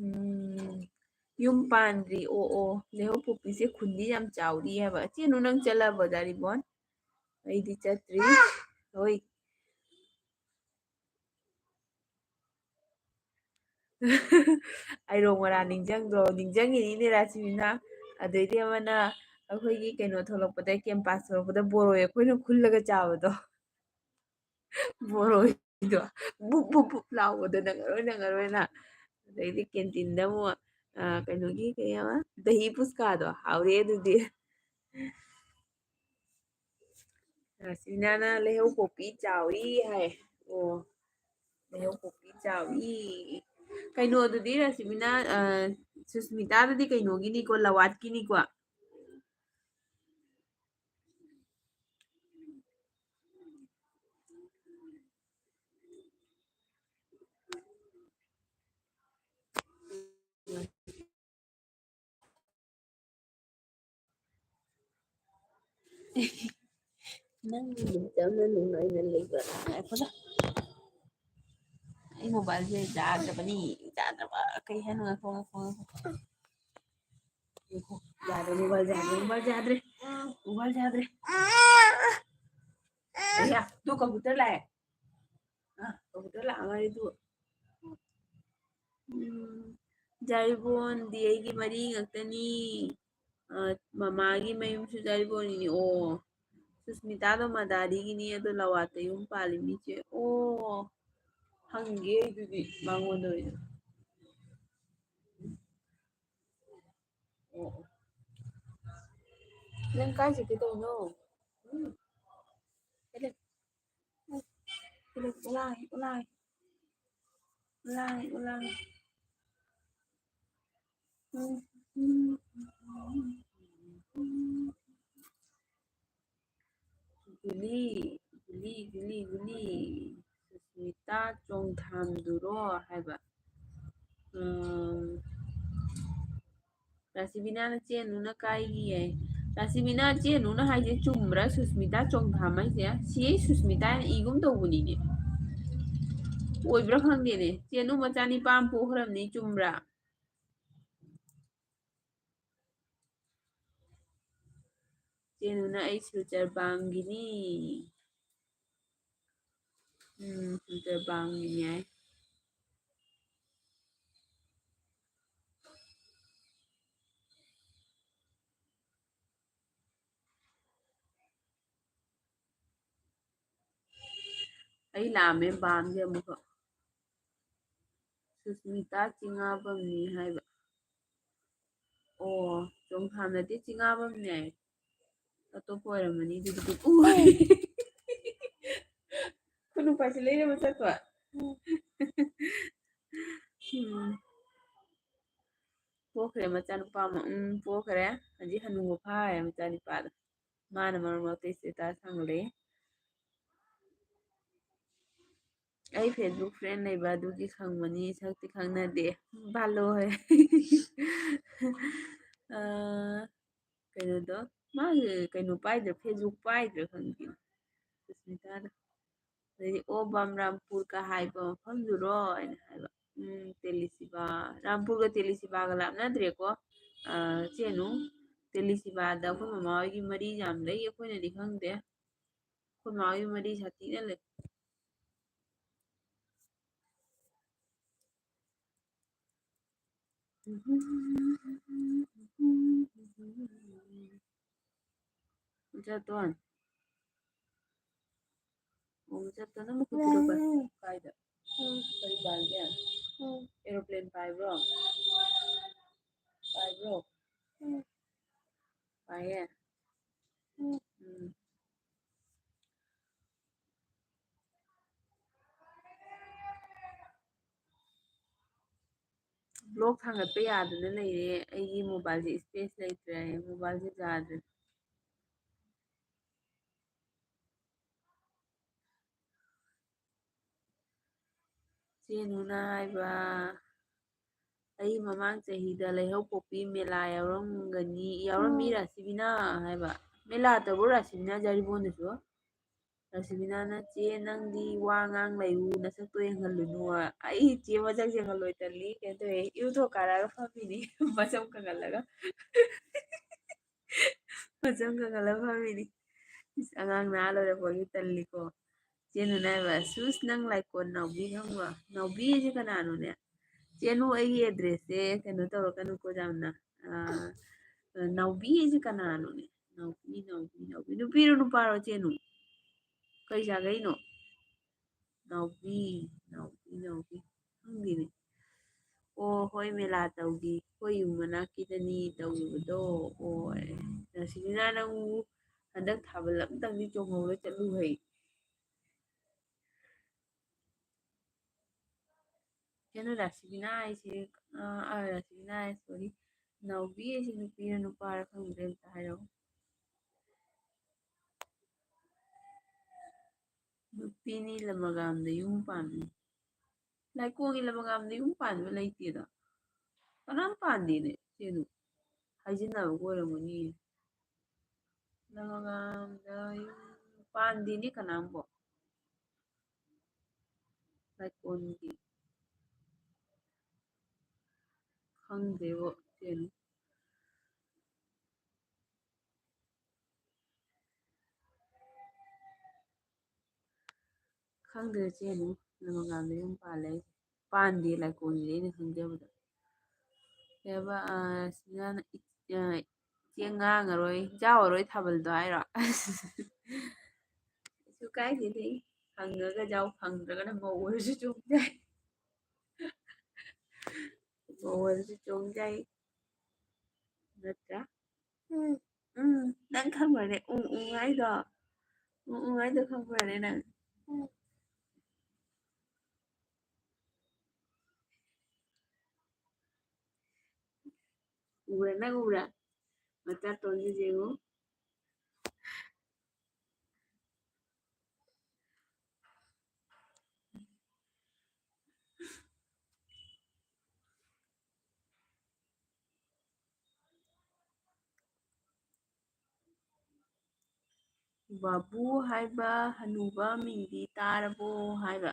ꯎꯝ, ꯌꯨꯝ ꯄꯥꯟꯗ꯭ꯔꯤ꯫ ꯑꯣ, ꯑꯣ, ꯂꯩꯍꯧ ꯄꯣꯛꯄꯤꯁꯦ ꯈꯨꯟꯗꯤ ꯌꯥꯝ ꯆꯥꯎꯔꯤ ꯍꯥꯏꯕ꯫ ꯆꯦꯅꯨ, ꯅꯪ ꯆꯠꯂꯕꯣ ꯗꯥꯔꯤꯕꯣꯟ? ꯑꯩꯗꯤ ꯆꯠꯇ꯭ꯔꯤ꯫ ꯍꯣꯏ꯫ ꯑꯩꯔꯣ ꯃꯣꯔꯥ ꯅꯤꯡꯁꯤꯡꯗ꯭ꯔꯣ? ꯅꯤꯡꯁꯤꯡꯉꯤꯅꯤꯅꯦ ꯔꯥꯁꯃꯤꯅ꯫ ꯑꯗꯩꯗꯤ ꯑꯃꯅ ꯑꯩꯈꯣꯏꯒꯤ ꯀꯩꯅꯣ ꯊꯣꯛꯂꯛꯄꯗ, ꯀꯦꯝꯄꯥꯁ ꯊꯣꯛꯂꯛꯄꯗ ꯕꯣꯔꯣꯏ ꯑꯩꯈꯣꯏꯅ ꯈꯨꯜꯂꯒ ꯆꯥꯕꯗꯣ꯫ ꯕꯣꯔꯣꯏꯗꯣ ꯕꯨꯞ ꯕꯨꯞ ꯕꯨꯞ ꯂꯥꯎꯕꯗꯣ ꯅꯪꯉꯔꯣꯏ, ꯅꯪꯉꯔꯣꯏꯅ꯫ ꯑꯗꯩꯗꯤ ꯀꯦꯟꯇꯤꯟꯗ ꯑꯃꯨꯛ, ꯑ, ꯀꯩꯅꯣꯒꯤ ꯀꯩ ꯍꯥꯏꯕ, ꯗꯍꯤ ꯄꯨꯁꯀꯥꯗꯣ ꯍꯥꯎꯔꯦ ꯑꯗꯨꯗꯤ꯫ ꯔꯥꯁꯃꯤꯅꯥꯅ ꯂꯩꯍꯧ ꯄꯣꯄꯤ ꯆꯥꯎꯏ ꯍꯥꯏ꯫ ꯑꯣ, ꯂꯩꯍꯧ ꯄꯣꯄꯤ ꯆꯥꯎꯏ꯫ ꯀꯩꯅꯣꯗꯨꯗꯤ ꯔꯥꯁꯃꯤꯅꯥ, ꯑ, ꯁꯨꯁꯃꯤꯇꯥꯗꯨꯗꯤ ꯀꯩꯅꯣꯒꯤꯅꯤꯀꯣ, ꯂꯋꯥꯠꯀꯤꯅꯤꯀꯣ꯫ ꯅꯪꯒꯤ ꯅꯨꯃꯤꯠꯇꯧꯅ ꯅꯨꯡꯉꯥꯏꯅ ꯂꯩꯕ꯫ ꯉꯥꯏꯈꯣꯗ꯫ ꯑꯩ ꯃꯣꯕꯥꯏꯜꯁꯦ ꯌꯥꯗ꯭ꯔꯕꯅꯤ꯫ ꯌꯥꯗ꯭ꯔꯕ꯫ ꯀꯩ ꯍꯥꯏꯅꯣ? ꯉꯥꯏꯈꯣ, ꯉꯥꯏꯈꯣ, ꯉꯥꯏꯈꯣ꯫ ꯉꯥꯏꯈꯣ꯫ ꯌꯥꯗ꯭ꯔꯦ, ꯃꯣꯕꯥꯏꯜ ꯌꯥꯗ꯭ꯔꯦ, ꯃꯣꯕꯥꯏꯜ ꯌꯥꯗ꯭ꯔꯦ꯫ ꯃꯣꯕꯥꯏꯜ ꯌꯥꯗ꯭ꯔꯦ꯫ ꯑꯌꯥ, ꯇꯨ ꯀꯝꯄ꯭ꯌꯨꯇꯔ ꯂꯥꯛꯑꯦ꯫ ꯑ, ꯀꯝꯄ꯭ꯌꯨꯇꯔ ꯂꯥꯛꯑ ꯃꯥꯜꯂꯦ ꯇꯨ꯫ ꯎꯝ, ꯖꯥꯔꯤꯕꯣꯟꯗꯤ ꯑꯩꯒꯤ ꯃꯔꯤ ꯉꯥꯛꯇꯅꯤ꯫ ꯑ, ꯃꯃꯥꯒꯤ ꯃꯌꯨꯝꯁꯨ ꯖꯥꯔꯤꯕꯣꯟꯒꯤꯅꯤ꯫ ꯑꯣ, ꯁꯨꯁꯃꯤꯇꯥꯗꯣ ꯃꯗꯥꯔꯤꯒꯤꯅꯤ, ꯑꯗꯣ ꯂꯋꯥꯠꯇ ꯌꯨꯝ ꯄꯥꯜꯂꯤ ꯃꯤꯁꯦ꯫ ꯑꯣ, ꯍꯪꯒꯦ ꯑꯩ ꯑꯗꯨꯗꯤ ꯃꯉꯣꯟꯗ ꯑꯣꯏꯅ꯫ ꯑꯣ, ꯑꯣ꯫ ꯅꯪ ꯀꯥꯏ ꯆꯠꯀꯦ ꯇꯧꯔꯤꯅꯣ? ꯎꯝ꯫ ꯆꯠꯂꯦ꯫ ꯎꯝ꯫ ꯆꯠꯂꯦ, ꯎꯂꯥꯏ, ꯎꯂꯥꯏ꯫ ꯎꯂꯥꯏ, ꯎꯂꯥꯏ꯫ ꯎꯝ, ꯎꯝ, ꯎꯝ, ꯎꯝ꯫ ꯒꯨꯂꯤ, ꯒꯨꯂꯤ, ꯒꯨꯂꯤ, ꯒꯨꯂꯤ꯫ ꯁꯨꯁꯃꯤꯇꯥ ꯆꯣꯡꯊꯥꯝꯗꯨꯔꯣ ꯍꯥꯏꯕ? ꯎꯝ, ꯔꯥꯁꯤꯕꯤꯅꯥꯅ "ꯆꯦꯟꯅꯨꯅ ꯀꯥꯏꯒꯤ" ꯍꯥꯏ꯫ ꯔꯥꯁꯤꯕꯤꯅꯥ "ꯆꯦꯟꯅꯨꯅ" ꯍꯥꯏꯁꯦ ꯆꯨꯝꯕ꯭ꯔꯥ? ꯁꯨꯁꯃꯤꯇꯥ ꯆꯣꯡꯊꯥꯝ ꯍꯥꯏꯁꯦ? ꯁꯤ ꯑꯩ ꯁꯨꯁꯃꯤꯇꯥꯅ ꯏꯒꯨꯝ ꯇꯧꯕꯅꯤꯅꯦ꯫ ꯑꯣꯏꯕ꯭ꯔꯥ ꯈꯪꯗꯦꯅꯦ꯫ "ꯆꯦꯟꯅꯨ ꯃꯆꯥꯅꯤꯄꯥ ꯑꯃ ꯄꯣꯛꯈ꯭ꯔꯕꯅꯤ", ꯆꯨꯝꯕ꯭ꯔꯥ? "ꯆꯦꯟꯅꯨꯅ ꯑꯩ ꯁꯤꯜꯆꯔ ꯄꯥꯝꯒꯤꯅꯤ"꯫ ꯎꯝ, ꯁꯤꯜꯆꯔ ꯄꯥꯝꯒꯤꯅꯤ ꯍꯥꯏ꯫ ꯑꯩ ꯂꯥꯝꯃꯦ ꯕꯥꯝꯁꯦ ꯑꯃꯨꯛꯀ꯫ ꯁꯨꯁꯃꯤꯇꯥ ꯆꯤꯡꯉꯥꯕꯝꯅꯤ ꯍꯥꯏꯕ꯫ ꯑꯣ, ꯆꯣꯡꯊꯥꯝ ꯅꯠꯇꯦ, ꯆꯤꯡꯉꯥꯕꯝꯅꯦ꯫ ꯑꯇꯣꯞꯄ ꯑꯣꯏꯔꯝꯃꯅꯤ ꯑꯗꯨꯗꯤ꯫ ꯎ! ꯈꯨꯅꯨ ꯄꯥꯏꯁꯤꯜꯂꯛꯏꯔꯕ ꯆꯠꯄ? ꯎꯝ꯫ ꯄꯣꯛꯈ꯭ꯔꯦ ꯃꯆꯥꯅꯨꯄꯥ ꯑꯃ꯫ ꯎꯝ, ꯄꯣꯛꯈ꯭ꯔꯦ꯫ ꯍꯧꯖꯤꯛ ꯍꯅꯨꯕ ꯐꯥꯔꯦ ꯃꯆꯥꯅꯨꯄꯥꯗꯣ꯫ ꯃꯥꯅ ꯃꯔꯛ ꯃꯔꯛꯇ status ꯊꯥꯒꯠꯂꯛꯑꯦ꯫ "ꯑꯩ Facebook friend ꯂꯩꯕ ꯑꯗꯨꯒꯤ ꯈꯪꯕꯅꯤ, ꯁꯛꯇꯤ ꯈꯪꯅꯗꯦ"꯫ ꯕꯥꯂꯣ ꯍꯣꯏ꯫ ꯑ, ꯀꯩꯅꯣꯗꯣ, ꯃꯥꯒꯤ ꯀꯩꯅꯣ ꯄꯥꯏꯗ꯭ꯔꯥ, Facebook ꯄꯥꯏꯗ꯭ꯔꯥ ꯈꯪꯗꯦ ꯁꯨꯁꯃꯤꯇꯥꯗꯣ꯫ ꯑꯗꯩꯗꯤ "ꯑꯣ ꯕꯝ, ꯔꯥꯝꯄꯨꯔꯒ ꯍꯥꯏꯕ ꯃꯐꯝꯗꯨꯔꯣ?" ꯍꯥꯏꯅ ꯍꯥꯏꯕ꯫ "ꯎꯝ, ꯇꯦꯂꯤꯁꯤꯕꯥ, ꯔꯥꯝꯄꯨꯔꯒ ꯇꯦꯂꯤꯁꯤꯕꯥꯒ ꯂꯥꯞꯅꯗ꯭ꯔꯦꯀꯣ꯫ ꯑ, ꯆꯦꯅꯨ, ꯇꯦꯂꯤꯁꯤꯕꯥꯗ ꯑꯩꯈꯣꯏ ꯃꯃꯥ ꯍꯣꯏꯒꯤ ꯃꯔꯤ ꯌꯥꯝ ꯂꯩ, ꯑꯩꯈꯣꯏꯅꯗꯤ ꯈꯪꯗꯦ꯫ ꯑꯩꯈꯣꯏ ꯃꯃꯥ ꯍꯣꯏꯒꯤ ꯃꯔꯤ ꯁꯥꯊꯤꯅ ꯂꯩ"꯫ ꯆꯠꯇꯣꯟ꯫ ꯑꯣ, ꯆꯠꯇꯣꯟ, ꯅꯪ ꯃꯈꯨꯠ ꯄꯤꯔꯛꯑꯣ꯫ ꯀꯥꯏꯗ? ꯀꯔꯤ ꯄꯥꯏꯒꯦ? Aeroplane ꯄꯥꯏꯕ꯭ꯔꯣ? ꯄꯥꯏꯕ꯭ꯔꯣ? ꯄꯥꯏꯌꯦ? ꯎꯝ꯫ Vlog ꯊꯥꯡꯒꯠꯄ ꯌꯥꯗꯅ ꯂꯩꯔꯦ꯫ ꯑꯩꯒꯤ mobileꯁꯦ space ꯂꯩꯇ꯭ꯔꯦ꯫ Mobileꯁꯦ ꯌꯥꯗ꯭ꯔꯦ꯫ ꯆꯦꯅꯨꯅ ꯍꯥꯏꯕ꯫ ꯑꯩ ꯃꯃꯥꯡ ꯆꯍꯤꯗ ꯂꯩꯍꯧ ꯄꯣꯛꯄꯤ ꯃꯦꯂꯥ ꯌꯥꯎꯔꯝꯒꯅꯤ, ꯌꯥꯎꯔꯝꯃꯤ ꯎꯝ꯫ ꯔꯥꯁꯤꯕꯤꯅꯥ ꯍꯥꯏꯕ꯫ ꯃꯦꯂꯥ ꯇꯧꯕ꯭ꯔꯣ ꯔꯥꯁꯤꯕꯤꯅꯥ ꯖꯥꯔꯤꯕꯣꯟꯗꯁꯨ? ꯔꯥꯁꯤꯕꯤꯅꯥꯅ, "ꯆꯦ, ꯅꯪꯗꯤ ꯋꯥ ꯉꯥꯡ ꯂꯩꯌꯨ, ꯅꯁꯛꯇꯣ ꯌꯦꯡꯍꯜꯂꯨꯅꯨ"꯫ ꯑꯩ ꯆꯦ ꯃꯁꯛ ꯌꯦꯡꯍꯜꯂꯣꯏ, ꯇꯜꯂꯤ꯫ ꯀꯩꯅꯣ ꯇꯧꯋꯦ, ꯏꯔꯨꯊꯣꯛ ꯀꯥꯔꯛꯑꯒ ꯐꯝꯃꯤꯅꯤ, ꯃꯁꯝ ꯀꯪꯍꯜꯂꯒ꯫ ꯃꯁꯝ ꯀꯪꯍꯜꯂꯒ ꯐꯝꯃꯤꯅꯤ꯫ ꯏꯁ, ꯑꯉꯥꯡ ꯅꯍꯥ ꯂꯣꯏꯔꯛꯄꯒꯤ ꯇꯜꯂꯤꯀꯣ꯫ ꯆꯦ ꯅꯨꯅ ꯍꯥꯏꯕ, "ꯁꯨꯁ, ꯅꯪ ꯂꯥꯏꯀꯣꯟ ꯅꯥꯎꯕꯤ ꯈꯪꯕ꯭ꯔꯣ?" ꯅꯥꯎꯕꯤ ꯍꯥꯏꯁꯦ ꯀꯅꯥꯅꯣꯅꯦ? ꯆꯦꯅꯨ, ꯑꯩꯒꯤ address ꯁꯦ ꯀꯩꯅꯣ ꯇꯧꯔꯛꯀꯅꯨꯀꯣ ꯌꯥꯝꯅ꯫ ꯑꯥ, ꯅꯥꯎꯕꯤ ꯍꯥꯏꯁꯦ ꯀꯅꯥꯅꯣꯅꯦ? ꯅꯥꯎꯕꯤ, ꯅꯥꯎꯕꯤ, ꯅꯥꯎꯕꯤ꯫ ꯅꯨꯄꯤꯔꯣ ꯅꯨꯄꯥꯔꯣ ꯆꯦꯅꯨ? ꯀꯩ ꯁꯥꯒꯩꯅꯣ? ꯅꯥꯎꯕꯤ, ꯅꯥꯎꯕꯤ, ꯅꯥꯎꯕꯤ꯫ ꯈꯪꯗꯦꯅꯦ꯫ ꯑꯣ, ꯍꯣꯏ, ꯃꯦꯂꯥ ꯇꯧꯈꯤ꯫ ꯑꯩꯈꯣꯏ ꯌꯨꯝ ꯃꯅꯥꯛꯀꯤꯗꯅꯤ ꯇꯧꯈꯤꯕꯗꯣ꯫ ꯑꯣ, ꯔꯥꯁꯤꯕꯤꯅꯥ, ꯅꯪꯕꯨ ꯍꯟꯗꯛ ꯊꯥꯕꯜ ꯑꯝꯇꯪꯗꯤ ꯆꯣꯡꯍꯧꯔ ꯆꯠꯂꯨ ꯍꯩ꯫ ꯀꯩꯅꯣ, ꯔꯥꯁꯤꯕꯤꯅꯥ ꯍꯥꯏꯁꯦ, ꯑ, ꯑ, ꯔꯥꯁꯤꯕꯤꯅꯥ ꯍꯥꯏ, sorry꯫ ꯅꯥꯎꯕꯤ ꯍꯥꯏꯁꯦ ꯅꯨꯄꯤꯔ ꯅꯨꯄꯥꯔ ꯈꯪꯗ꯭ꯔꯦ, ꯑꯝꯇ ꯍꯥꯏꯔꯛꯑꯣ꯫ ꯅꯨꯄꯤꯅꯤ ꯂꯃꯒꯥꯝꯗ ꯌꯨꯝ ꯄꯥꯟꯕꯤ꯫ ꯂꯥꯏꯀꯣꯡꯒꯤ ꯂꯃꯒꯥꯝꯗ ꯌꯨꯝ ꯄꯥꯟꯕ ꯂꯩꯇꯦꯗ꯫ ꯀꯅꯥꯝ ꯄꯥꯟꯗꯦꯅꯦ, ꯆꯦꯅꯨ꯫ ꯍꯥꯏꯖꯤꯟꯅꯕꯒ ꯑꯣꯏꯔꯝꯒꯅꯤ꯫ ꯂꯃꯒꯥꯝꯗ ꯌꯨꯝ ꯄꯥꯟꯗꯦꯅꯦ ꯀꯅꯥꯝꯕꯣ꯫ ꯂꯥꯏꯀꯣꯟꯒꯤ꯫ ꯈꯪꯗꯦꯕꯣ, ꯆꯦꯅꯨ꯫ ꯈꯪꯗꯦ, ꯆꯦꯅꯨ꯫ ꯂꯃꯒꯥꯝꯗ ꯌꯨꯝ ꯄꯥꯜꯂꯦ꯫ ꯄꯥꯟꯗꯦ, ꯂꯥꯏꯀꯣꯟꯒꯤꯗꯤ ꯑꯩꯅ ꯈꯪꯖꯕꯗ꯫ ꯀꯩ ꯍꯥꯏꯕ, ꯑ, ꯁꯤꯅ ꯏ-, ꯑ, ꯏꯆꯦ ꯉꯥꯡꯉꯔꯣꯏ, ꯌꯥꯎꯔꯔꯣꯏ ꯊꯥꯕꯜꯗꯣ ꯍꯥꯏꯔꯣ? ꯀꯩꯁꯨ ꯀꯥꯏꯗꯦꯗ, ꯍꯪꯉꯒ ꯌꯥꯎ, ꯐꯪꯗ꯭ꯔꯒꯅ ꯃꯧ ꯑꯣꯏꯔꯁꯨ ꯆꯣꯡ ꯌꯥꯏ꯫ ꯃꯧ ꯑꯣꯏꯔꯁꯨ ꯆꯣꯡ ꯌꯥꯏ꯫ ꯅꯠꯇ꯭ꯔꯥ? ꯎꯝ, ꯎꯝ, ꯅꯪ ꯈꯪꯕ꯭ꯔꯅꯦ? ꯎꯝ, ꯎꯝ ꯍꯥꯏꯗꯣ? ꯎꯝ, ꯎꯝ ꯍꯥꯏꯗꯣ ꯈꯪꯕ꯭ꯔꯅꯦ ꯅꯪ? ꯎꯝ꯫ ꯎꯕ꯭ꯔꯥ? ꯅꯪ ꯎꯕ꯭ꯔꯥ? ꯃꯆꯥꯇꯣꯟꯁꯦ ꯌꯦꯡꯉꯨ꯫ ꯕꯥꯕꯨ ꯍꯥꯏꯕ ꯍꯅꯨꯕ ꯃꯤꯡꯗꯤ ꯇꯥꯔꯕꯣ ꯍꯥꯏꯕ꯫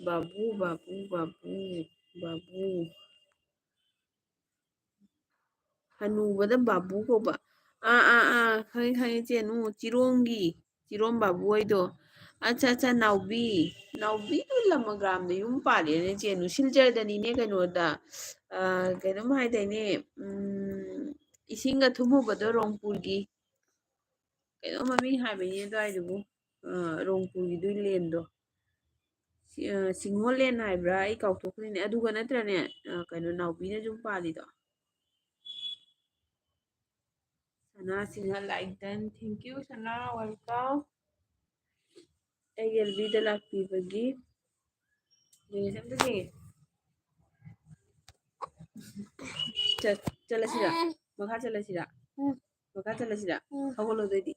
ꯕꯥꯕꯨ, ꯕꯥꯕꯨ, ꯕꯥꯕꯨ, ꯕꯥꯕꯨ꯫ ꯍꯅꯨꯕꯗ ꯕꯥꯕꯨ ꯀꯧꯕ꯫ ꯑꯥ, ꯑꯥ, ꯑꯥ, ꯈꯪꯉꯦ, ꯈꯪꯉꯦ, ꯆꯦꯅꯨ꯫ ꯆꯤꯔꯣꯡꯒꯤ, ꯆꯤꯔꯣꯝ ꯕꯥꯕꯨ ꯍꯣꯏꯗꯣ꯫ ꯑꯠꯆꯥ, ꯑꯠꯆꯥ, ꯅꯥꯎꯕꯤ꯫ ꯅꯥꯎꯕꯤꯗꯨ ꯂꯃꯒ꯭ꯔꯥꯝꯗ ꯌꯨꯝ ꯄꯥꯜꯂꯦꯅꯦ, ꯆꯦꯅꯨ꯫ ꯁꯤꯜꯆꯔꯗꯅꯤꯅꯦ, ꯀꯩꯅꯣꯗ꯫ ꯑꯥ, ꯀꯩꯅꯣꯝ ꯍꯥꯏꯗꯥꯏꯅꯦ, ꯎꯝ, ꯏꯁꯤꯡꯒ ꯊꯨꯝꯃꯨꯕꯗꯣ, ꯔꯣꯡꯄꯨꯔꯒꯤ꯫ ꯀꯩꯅꯣ ꯃꯃꯤꯡ ꯍꯥꯏꯕꯅꯤ ꯑꯗꯨꯋꯥꯏꯗꯨꯕꯨ, ꯑ, ꯔꯣꯡꯄꯨꯔꯒꯤꯗꯨ ꯂꯦꯟꯗꯣ꯫ ꯁꯤ-, ꯑ, ꯁꯤꯡꯍꯣꯜ ꯂꯦꯟ ꯍꯥꯏꯕ꯭ꯔꯥ? ꯑꯩ ꯀꯥꯎꯊꯣꯛꯈ꯭ꯔꯦꯅꯦ꯫ ꯑꯗꯨꯒ ꯅꯠꯇ꯭ꯔꯅꯦ, ꯑ, ꯀꯩꯅꯣ, ꯅꯥꯎꯕꯤꯅ ꯌꯨꯝ ꯄꯥꯜꯂꯤꯗꯣ? ꯁꯅꯥ Singh like done. Thank you, ꯁꯅꯥ, welcome. ꯑꯩꯒꯤ ꯑꯦꯜꯕꯤꯗ ꯂꯥꯛꯄꯤꯕꯒꯤ꯫ ꯌꯦꯡꯉꯁꯦ, ꯑꯝꯇ ꯌꯦꯡꯉꯦ꯫ ꯆꯠ-, ꯆꯠꯂꯁꯤꯔ? ꯃꯈꯥ ꯆꯠꯂꯁꯤꯔ? ꯃꯈꯥ ꯆꯠꯂꯁꯤꯔ? ꯍꯧꯒꯠꯂꯣ ꯑꯗꯨꯑꯣꯏꯗꯤ꯫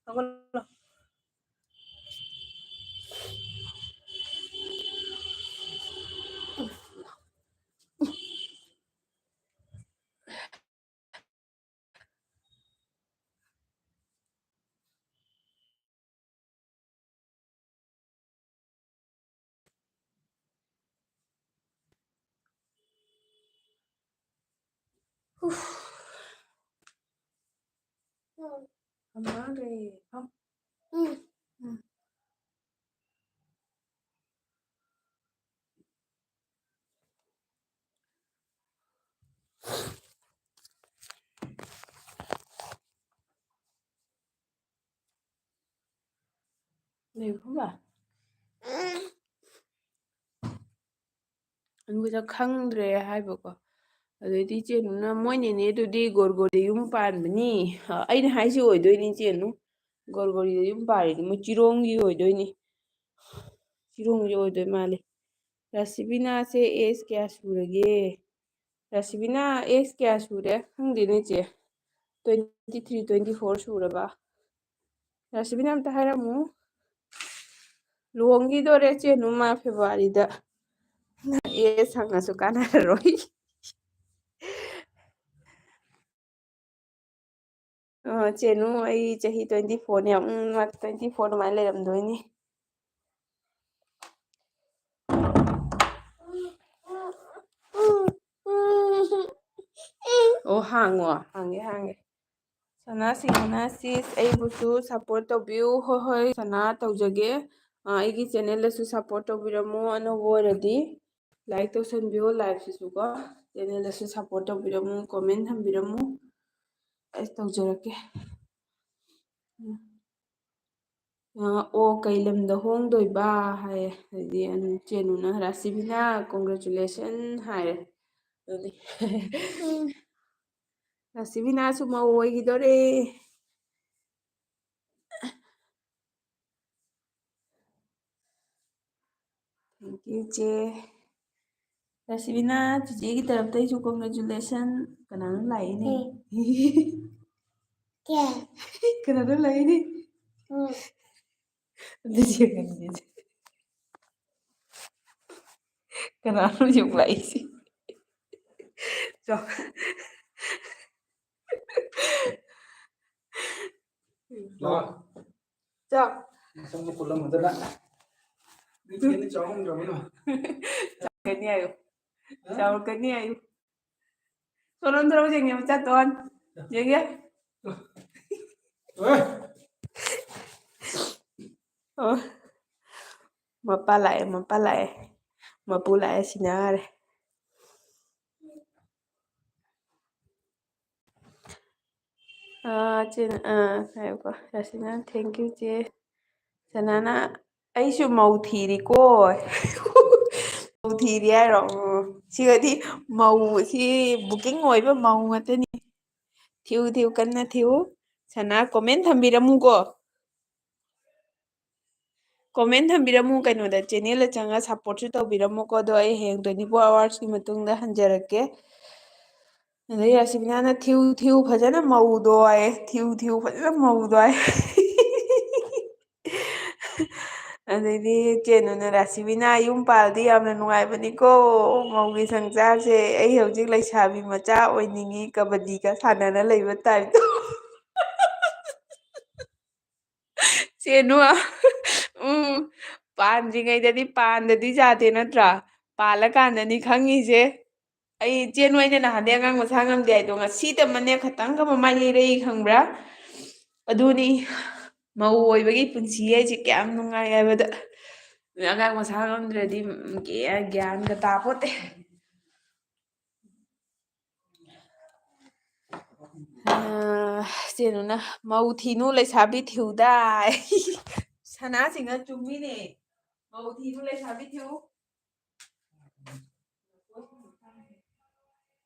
ꯍꯧꯒꯠꯂꯣ꯫ ꯍꯨꯐ꯫ ꯐꯝ ꯉꯥꯡꯗ꯭ꯔꯦ, ꯐꯝ꯫ ꯎꯝ꯫ ꯎꯝ꯫ ꯂꯩꯕ꯭ꯔꯣ ꯈꯪꯕ꯭ꯔꯥ? ꯑꯗꯨꯒ ꯈꯪꯗ꯭ꯔꯦ ꯍꯥꯏꯕꯀꯣ꯫ ꯑꯗꯩꯗꯤ ꯏꯆꯦꯅꯨꯅ, "ꯃꯣꯏ ꯅꯦꯅꯦꯗꯨꯗꯤ ꯒꯣꯔꯒꯣꯔꯗ ꯌꯨꯝ ꯄꯥꯟꯕꯅꯤ꯫" ꯑ, ꯑꯩꯅ ꯍꯥꯏꯁꯤ ꯑꯣꯏꯗꯣꯏꯅꯤ ꯏꯆꯦꯅꯨ꯫ ꯒꯣꯔꯒꯣꯔꯤꯗ ꯌꯨꯝ ꯄꯥꯜꯂꯤꯗꯤ ꯃꯣꯏ ꯆꯤꯔꯣꯡꯒꯤ ꯑꯣꯏꯗꯣꯏꯅꯤ꯫ ꯆꯤꯔꯣꯡꯒꯤ ꯑꯣꯏꯗꯣꯏ ꯃꯥꯜꯂꯤ꯫ ꯔꯥꯁꯤꯕꯤꯅꯥꯁꯦ age ꯀꯌꯥ ꯁꯨꯔꯒꯦ? ꯔꯥꯁꯤꯕꯤꯅꯥ age ꯀꯌꯥ ꯁꯨꯔꯦ? ꯈꯪꯗꯦꯅꯦ ꯏꯆꯦ꯫ Twenty three, twenty four ꯁꯨꯔꯕ? ꯔꯥꯁꯤꯕꯤꯅꯥ ꯑꯝꯇ ꯍꯥꯏꯔꯝꯃꯨ꯫ ꯂꯨꯍꯣꯡꯈꯤꯗꯣꯔꯦ ꯏꯆꯦꯅꯨ ꯃꯥ ꯐꯦꯕ꯭ꯔꯨꯋꯥꯔꯤꯗ꯫ ꯅꯪ age ꯍꯪꯉꯁꯨ ꯀꯥꯟꯅꯔꯔꯣꯏ꯫ ꯑ, ꯆꯦꯅꯨ, ꯑꯩ ꯆꯍꯤ twenty fourꯅꯦ꯫ ꯎꯝ, ꯃꯥ twenty four ꯑꯗꯨꯃꯥꯏꯅ ꯂꯩꯔꯝꯗꯣꯏꯅꯤ꯫ ꯑꯣ, ꯍꯥꯡꯉꯣ꯫ ꯍꯥꯡꯒꯦ, ꯍꯥꯡꯒꯦ꯫ ꯁꯅꯥ ꯁꯤꯡꯍꯅ, "ꯁꯤꯁ, ꯑꯩꯕꯨꯁꯨ support ꯇꯧꯕꯤꯌꯨ"꯫ ꯍꯣꯏ, ꯍꯣꯏ, ꯁꯅꯥ, ꯇꯧꯖꯒꯦ꯫ ꯑ, ꯑꯩꯒꯤ channelꯗꯁꯨ support ꯇꯧꯕꯤꯔꯝꯃꯣ, ꯑꯅꯧꯕ ꯑꯣꯏꯔꯗꯤ꯫ Like ꯇꯧꯁꯟꯕꯤꯌꯣ, liveꯁꯤꯁꯨꯀꯣ꯫ Channelꯗꯁꯨ support ꯇꯧꯕꯤꯔꯝꯃꯨ, comment ꯊꯝꯕꯤꯔꯝꯃꯨ꯫ ꯑꯩ ꯇꯧꯖꯔꯛꯀꯦ꯫ ꯑ, "ꯑꯣ, ꯀꯩ ꯂꯝꯗ ꯍꯣꯡꯗꯣꯏꯕ?" ꯍꯥꯏꯌꯦ꯫ ꯍꯥꯏꯗꯤ, ꯎꯝ, ꯆꯦꯅꯨꯅ, "ꯔꯥꯁꯤꯕꯤꯅꯥ, congratulation" ꯍꯥꯏꯔꯦ꯫ ꯑꯗꯨꯗꯤ ꯔꯥꯁꯤꯕꯤꯅꯥꯁꯨ ꯃꯧ ꯑꯣꯏꯈꯤꯗꯣꯔꯦ꯫ Thank you, ꯆꯦ꯫ ꯔꯥꯁꯤꯕꯤꯅꯥ, ꯆꯤꯆꯦꯒꯤ ꯇꯔꯞꯇꯩꯁꯨ congratulation꯫ ꯀꯅꯥꯅꯣ ꯂꯥꯛꯏꯅꯦ? ꯎꯝ꯫ ꯀꯦ? ꯀꯅꯥꯅꯣ ꯂꯥꯛꯏꯅꯦ? ꯎꯝ꯫ ꯑꯗꯨ ꯆꯦ ꯀꯅꯥꯅꯣ? ꯀꯅꯥꯅꯣ ꯌꯨꯝ ꯂꯥꯛꯏꯁꯦ? ꯆꯣ꯫ ꯂꯥꯛꯑꯣ꯫ ꯆꯣ꯫ ꯃꯁꯝꯗꯣ ꯄꯨꯜꯂꯝꯃꯨꯗꯅ꯫ ꯅꯆꯦꯅ ꯆꯥꯎꯔꯝꯗ꯭ꯔꯕꯅꯣ? ꯆꯥꯎꯔꯛꯀꯅꯤ ꯍꯥꯏꯌꯨ꯫ ꯍꯥ? ꯆꯥꯎꯔꯛꯀꯅꯤ ꯍꯥꯏꯌꯨ꯫ ꯁꯣꯝꯂꯣꯝ ꯊꯣꯔꯛꯎ, ꯌꯦꯡꯒꯦ, ꯃꯆꯥꯇꯣꯟ꯫ ꯌꯦꯡꯒꯦ꯫ ꯑꯣꯏ꯫ ꯑꯣ꯫ ꯃꯄꯥ ꯂꯥꯛꯑꯦ, ꯃꯄꯥ ꯂꯥꯛꯑꯦ꯫ ꯃꯄꯨ ꯂꯥꯛꯑꯦ, ꯁꯤꯟꯅꯔꯦ꯫ ꯑꯥ, ꯆꯦ, ꯑꯥ, ꯉꯥꯏꯌꯨꯀꯣ꯫ ꯔꯥꯁꯤꯅ, "Thank you, ꯆꯦ"꯫ ꯁꯅꯥꯅ, "ꯑꯩꯁꯨ ꯃꯧ ꯊꯤꯔꯤꯀꯣ"꯫ ꯃꯧ ꯊꯤꯔꯤ ꯍꯥꯏꯔꯣ? ꯑꯣ, ꯁꯤꯒꯗꯤ ꯃꯧ, ꯁꯤ booking ꯑꯣꯏꯕ ꯃꯧ ꯉꯥꯛꯇꯅꯤ꯫ ꯊꯤꯌꯨ, ꯊꯤꯌꯨ, ꯀꯟꯅ ꯊꯤꯌꯨ꯫ ꯁꯅꯥ, comment ꯊꯝꯕꯤꯔꯝꯃꯨꯀꯣ꯫ Comment ꯊꯝꯕꯤꯔꯝꯃꯨ, ꯀꯩꯅꯣꯗ, channelꯗ ꯆꯪꯉꯒ supportꯁꯨ ꯇꯧꯕꯤꯔꯝꯃꯨꯀꯣ꯫ ꯑꯗꯣ ꯑꯩ ꯍꯌꯦꯡ twenty four hoursꯀꯤ ꯃꯇꯨꯡꯗ ꯍꯟꯖꯔꯛꯀꯦ꯫ ꯑꯗꯩ ꯔꯥꯁꯤꯕꯤꯅꯥꯅ, "ꯊꯤꯌꯨ, ꯊꯤꯌꯨ, ꯐꯖꯅ ꯃꯧꯗꯣ" ꯍꯥꯏꯌꯦ꯫ "ꯊꯤꯌꯨ, ꯊꯤꯌꯨ, ꯐꯖꯅ ꯃꯧꯗꯣ" ꯍꯥꯏ꯫ ꯑꯗꯩꯗꯤ ꯆꯦꯅꯨꯅ, "ꯔꯥꯁꯤꯕꯤꯅꯥ, ꯌꯨꯝ ꯄꯥꯜꯂꯗꯤ ꯌꯥꯝꯅ ꯅꯨꯡꯉꯥꯏꯕꯅꯤꯀꯣ, ꯃꯧꯒꯤ ꯁꯪꯁꯥꯔꯁꯦ꯫ ꯑꯩ ꯍꯧꯖꯤꯛ ꯂꯩꯁꯥꯕꯤ ꯃꯆꯥ ꯑꯣꯏꯅꯤꯡꯉꯤ, ꯀꯕꯗꯤꯒ ꯁꯥꯟꯅꯅ ꯂꯩꯕ typeꯇꯣ"꯫ ꯆꯦꯅꯨ꯫ ꯎꯝ, ꯄꯥꯟꯗ꯭ꯔꯤꯉꯩꯗꯗꯤ ꯄꯥꯟꯗꯗꯤ ꯌꯥꯗꯦ ꯅꯠꯇ꯭ꯔꯥ? ꯄꯥꯜꯂꯀꯥꯟꯗꯅꯤ ꯈꯪꯉꯤꯁꯦ꯫ ꯑꯩ ꯆꯦꯅꯨ, ꯑꯩꯅ ꯅꯍꯥꯟꯗꯩ ꯑꯉꯥꯡ ꯃꯁꯥ ꯉꯝꯗꯦ ꯍꯥꯏꯗꯣ ꯉꯁꯤꯇꯃꯅꯦ ꯈꯇꯪꯒ ꯃꯃꯥꯏ ꯂꯩꯔꯛꯏ ꯈꯪꯕ꯭ꯔꯥ? ꯑꯗꯨꯅꯤ ꯃꯧ ꯑꯣꯏꯕꯒꯤ ꯄꯨꯟꯁꯤ ꯍꯥꯏꯁꯦ ꯀꯌꯥꯝ ꯅꯨꯡꯉꯥꯏ ꯍꯥꯏꯕꯗ꯫ ꯑꯉꯥꯡ ꯃꯁꯥ ꯉꯝꯗ꯭ꯔꯗꯤ, ꯎꯝ, ꯀꯌꯥ ꯒ꯭ꯌꯥꯟꯒ ꯇꯥꯄꯣꯠꯇꯦ꯫ ꯑ, ꯆꯦꯅꯨꯅ, "ꯃꯧ ꯊꯤꯅꯨ, ꯂꯩꯁꯥꯕꯤ ꯊꯤꯌꯨꯗ"꯫ ꯁꯅꯥꯁꯤꯡꯅ ꯆꯨꯝꯃꯤꯅꯦ꯫ "ꯃꯧ ꯊꯤꯅꯨ, ꯂꯩꯁꯥꯕꯤ ꯊꯤꯌꯨ"꯫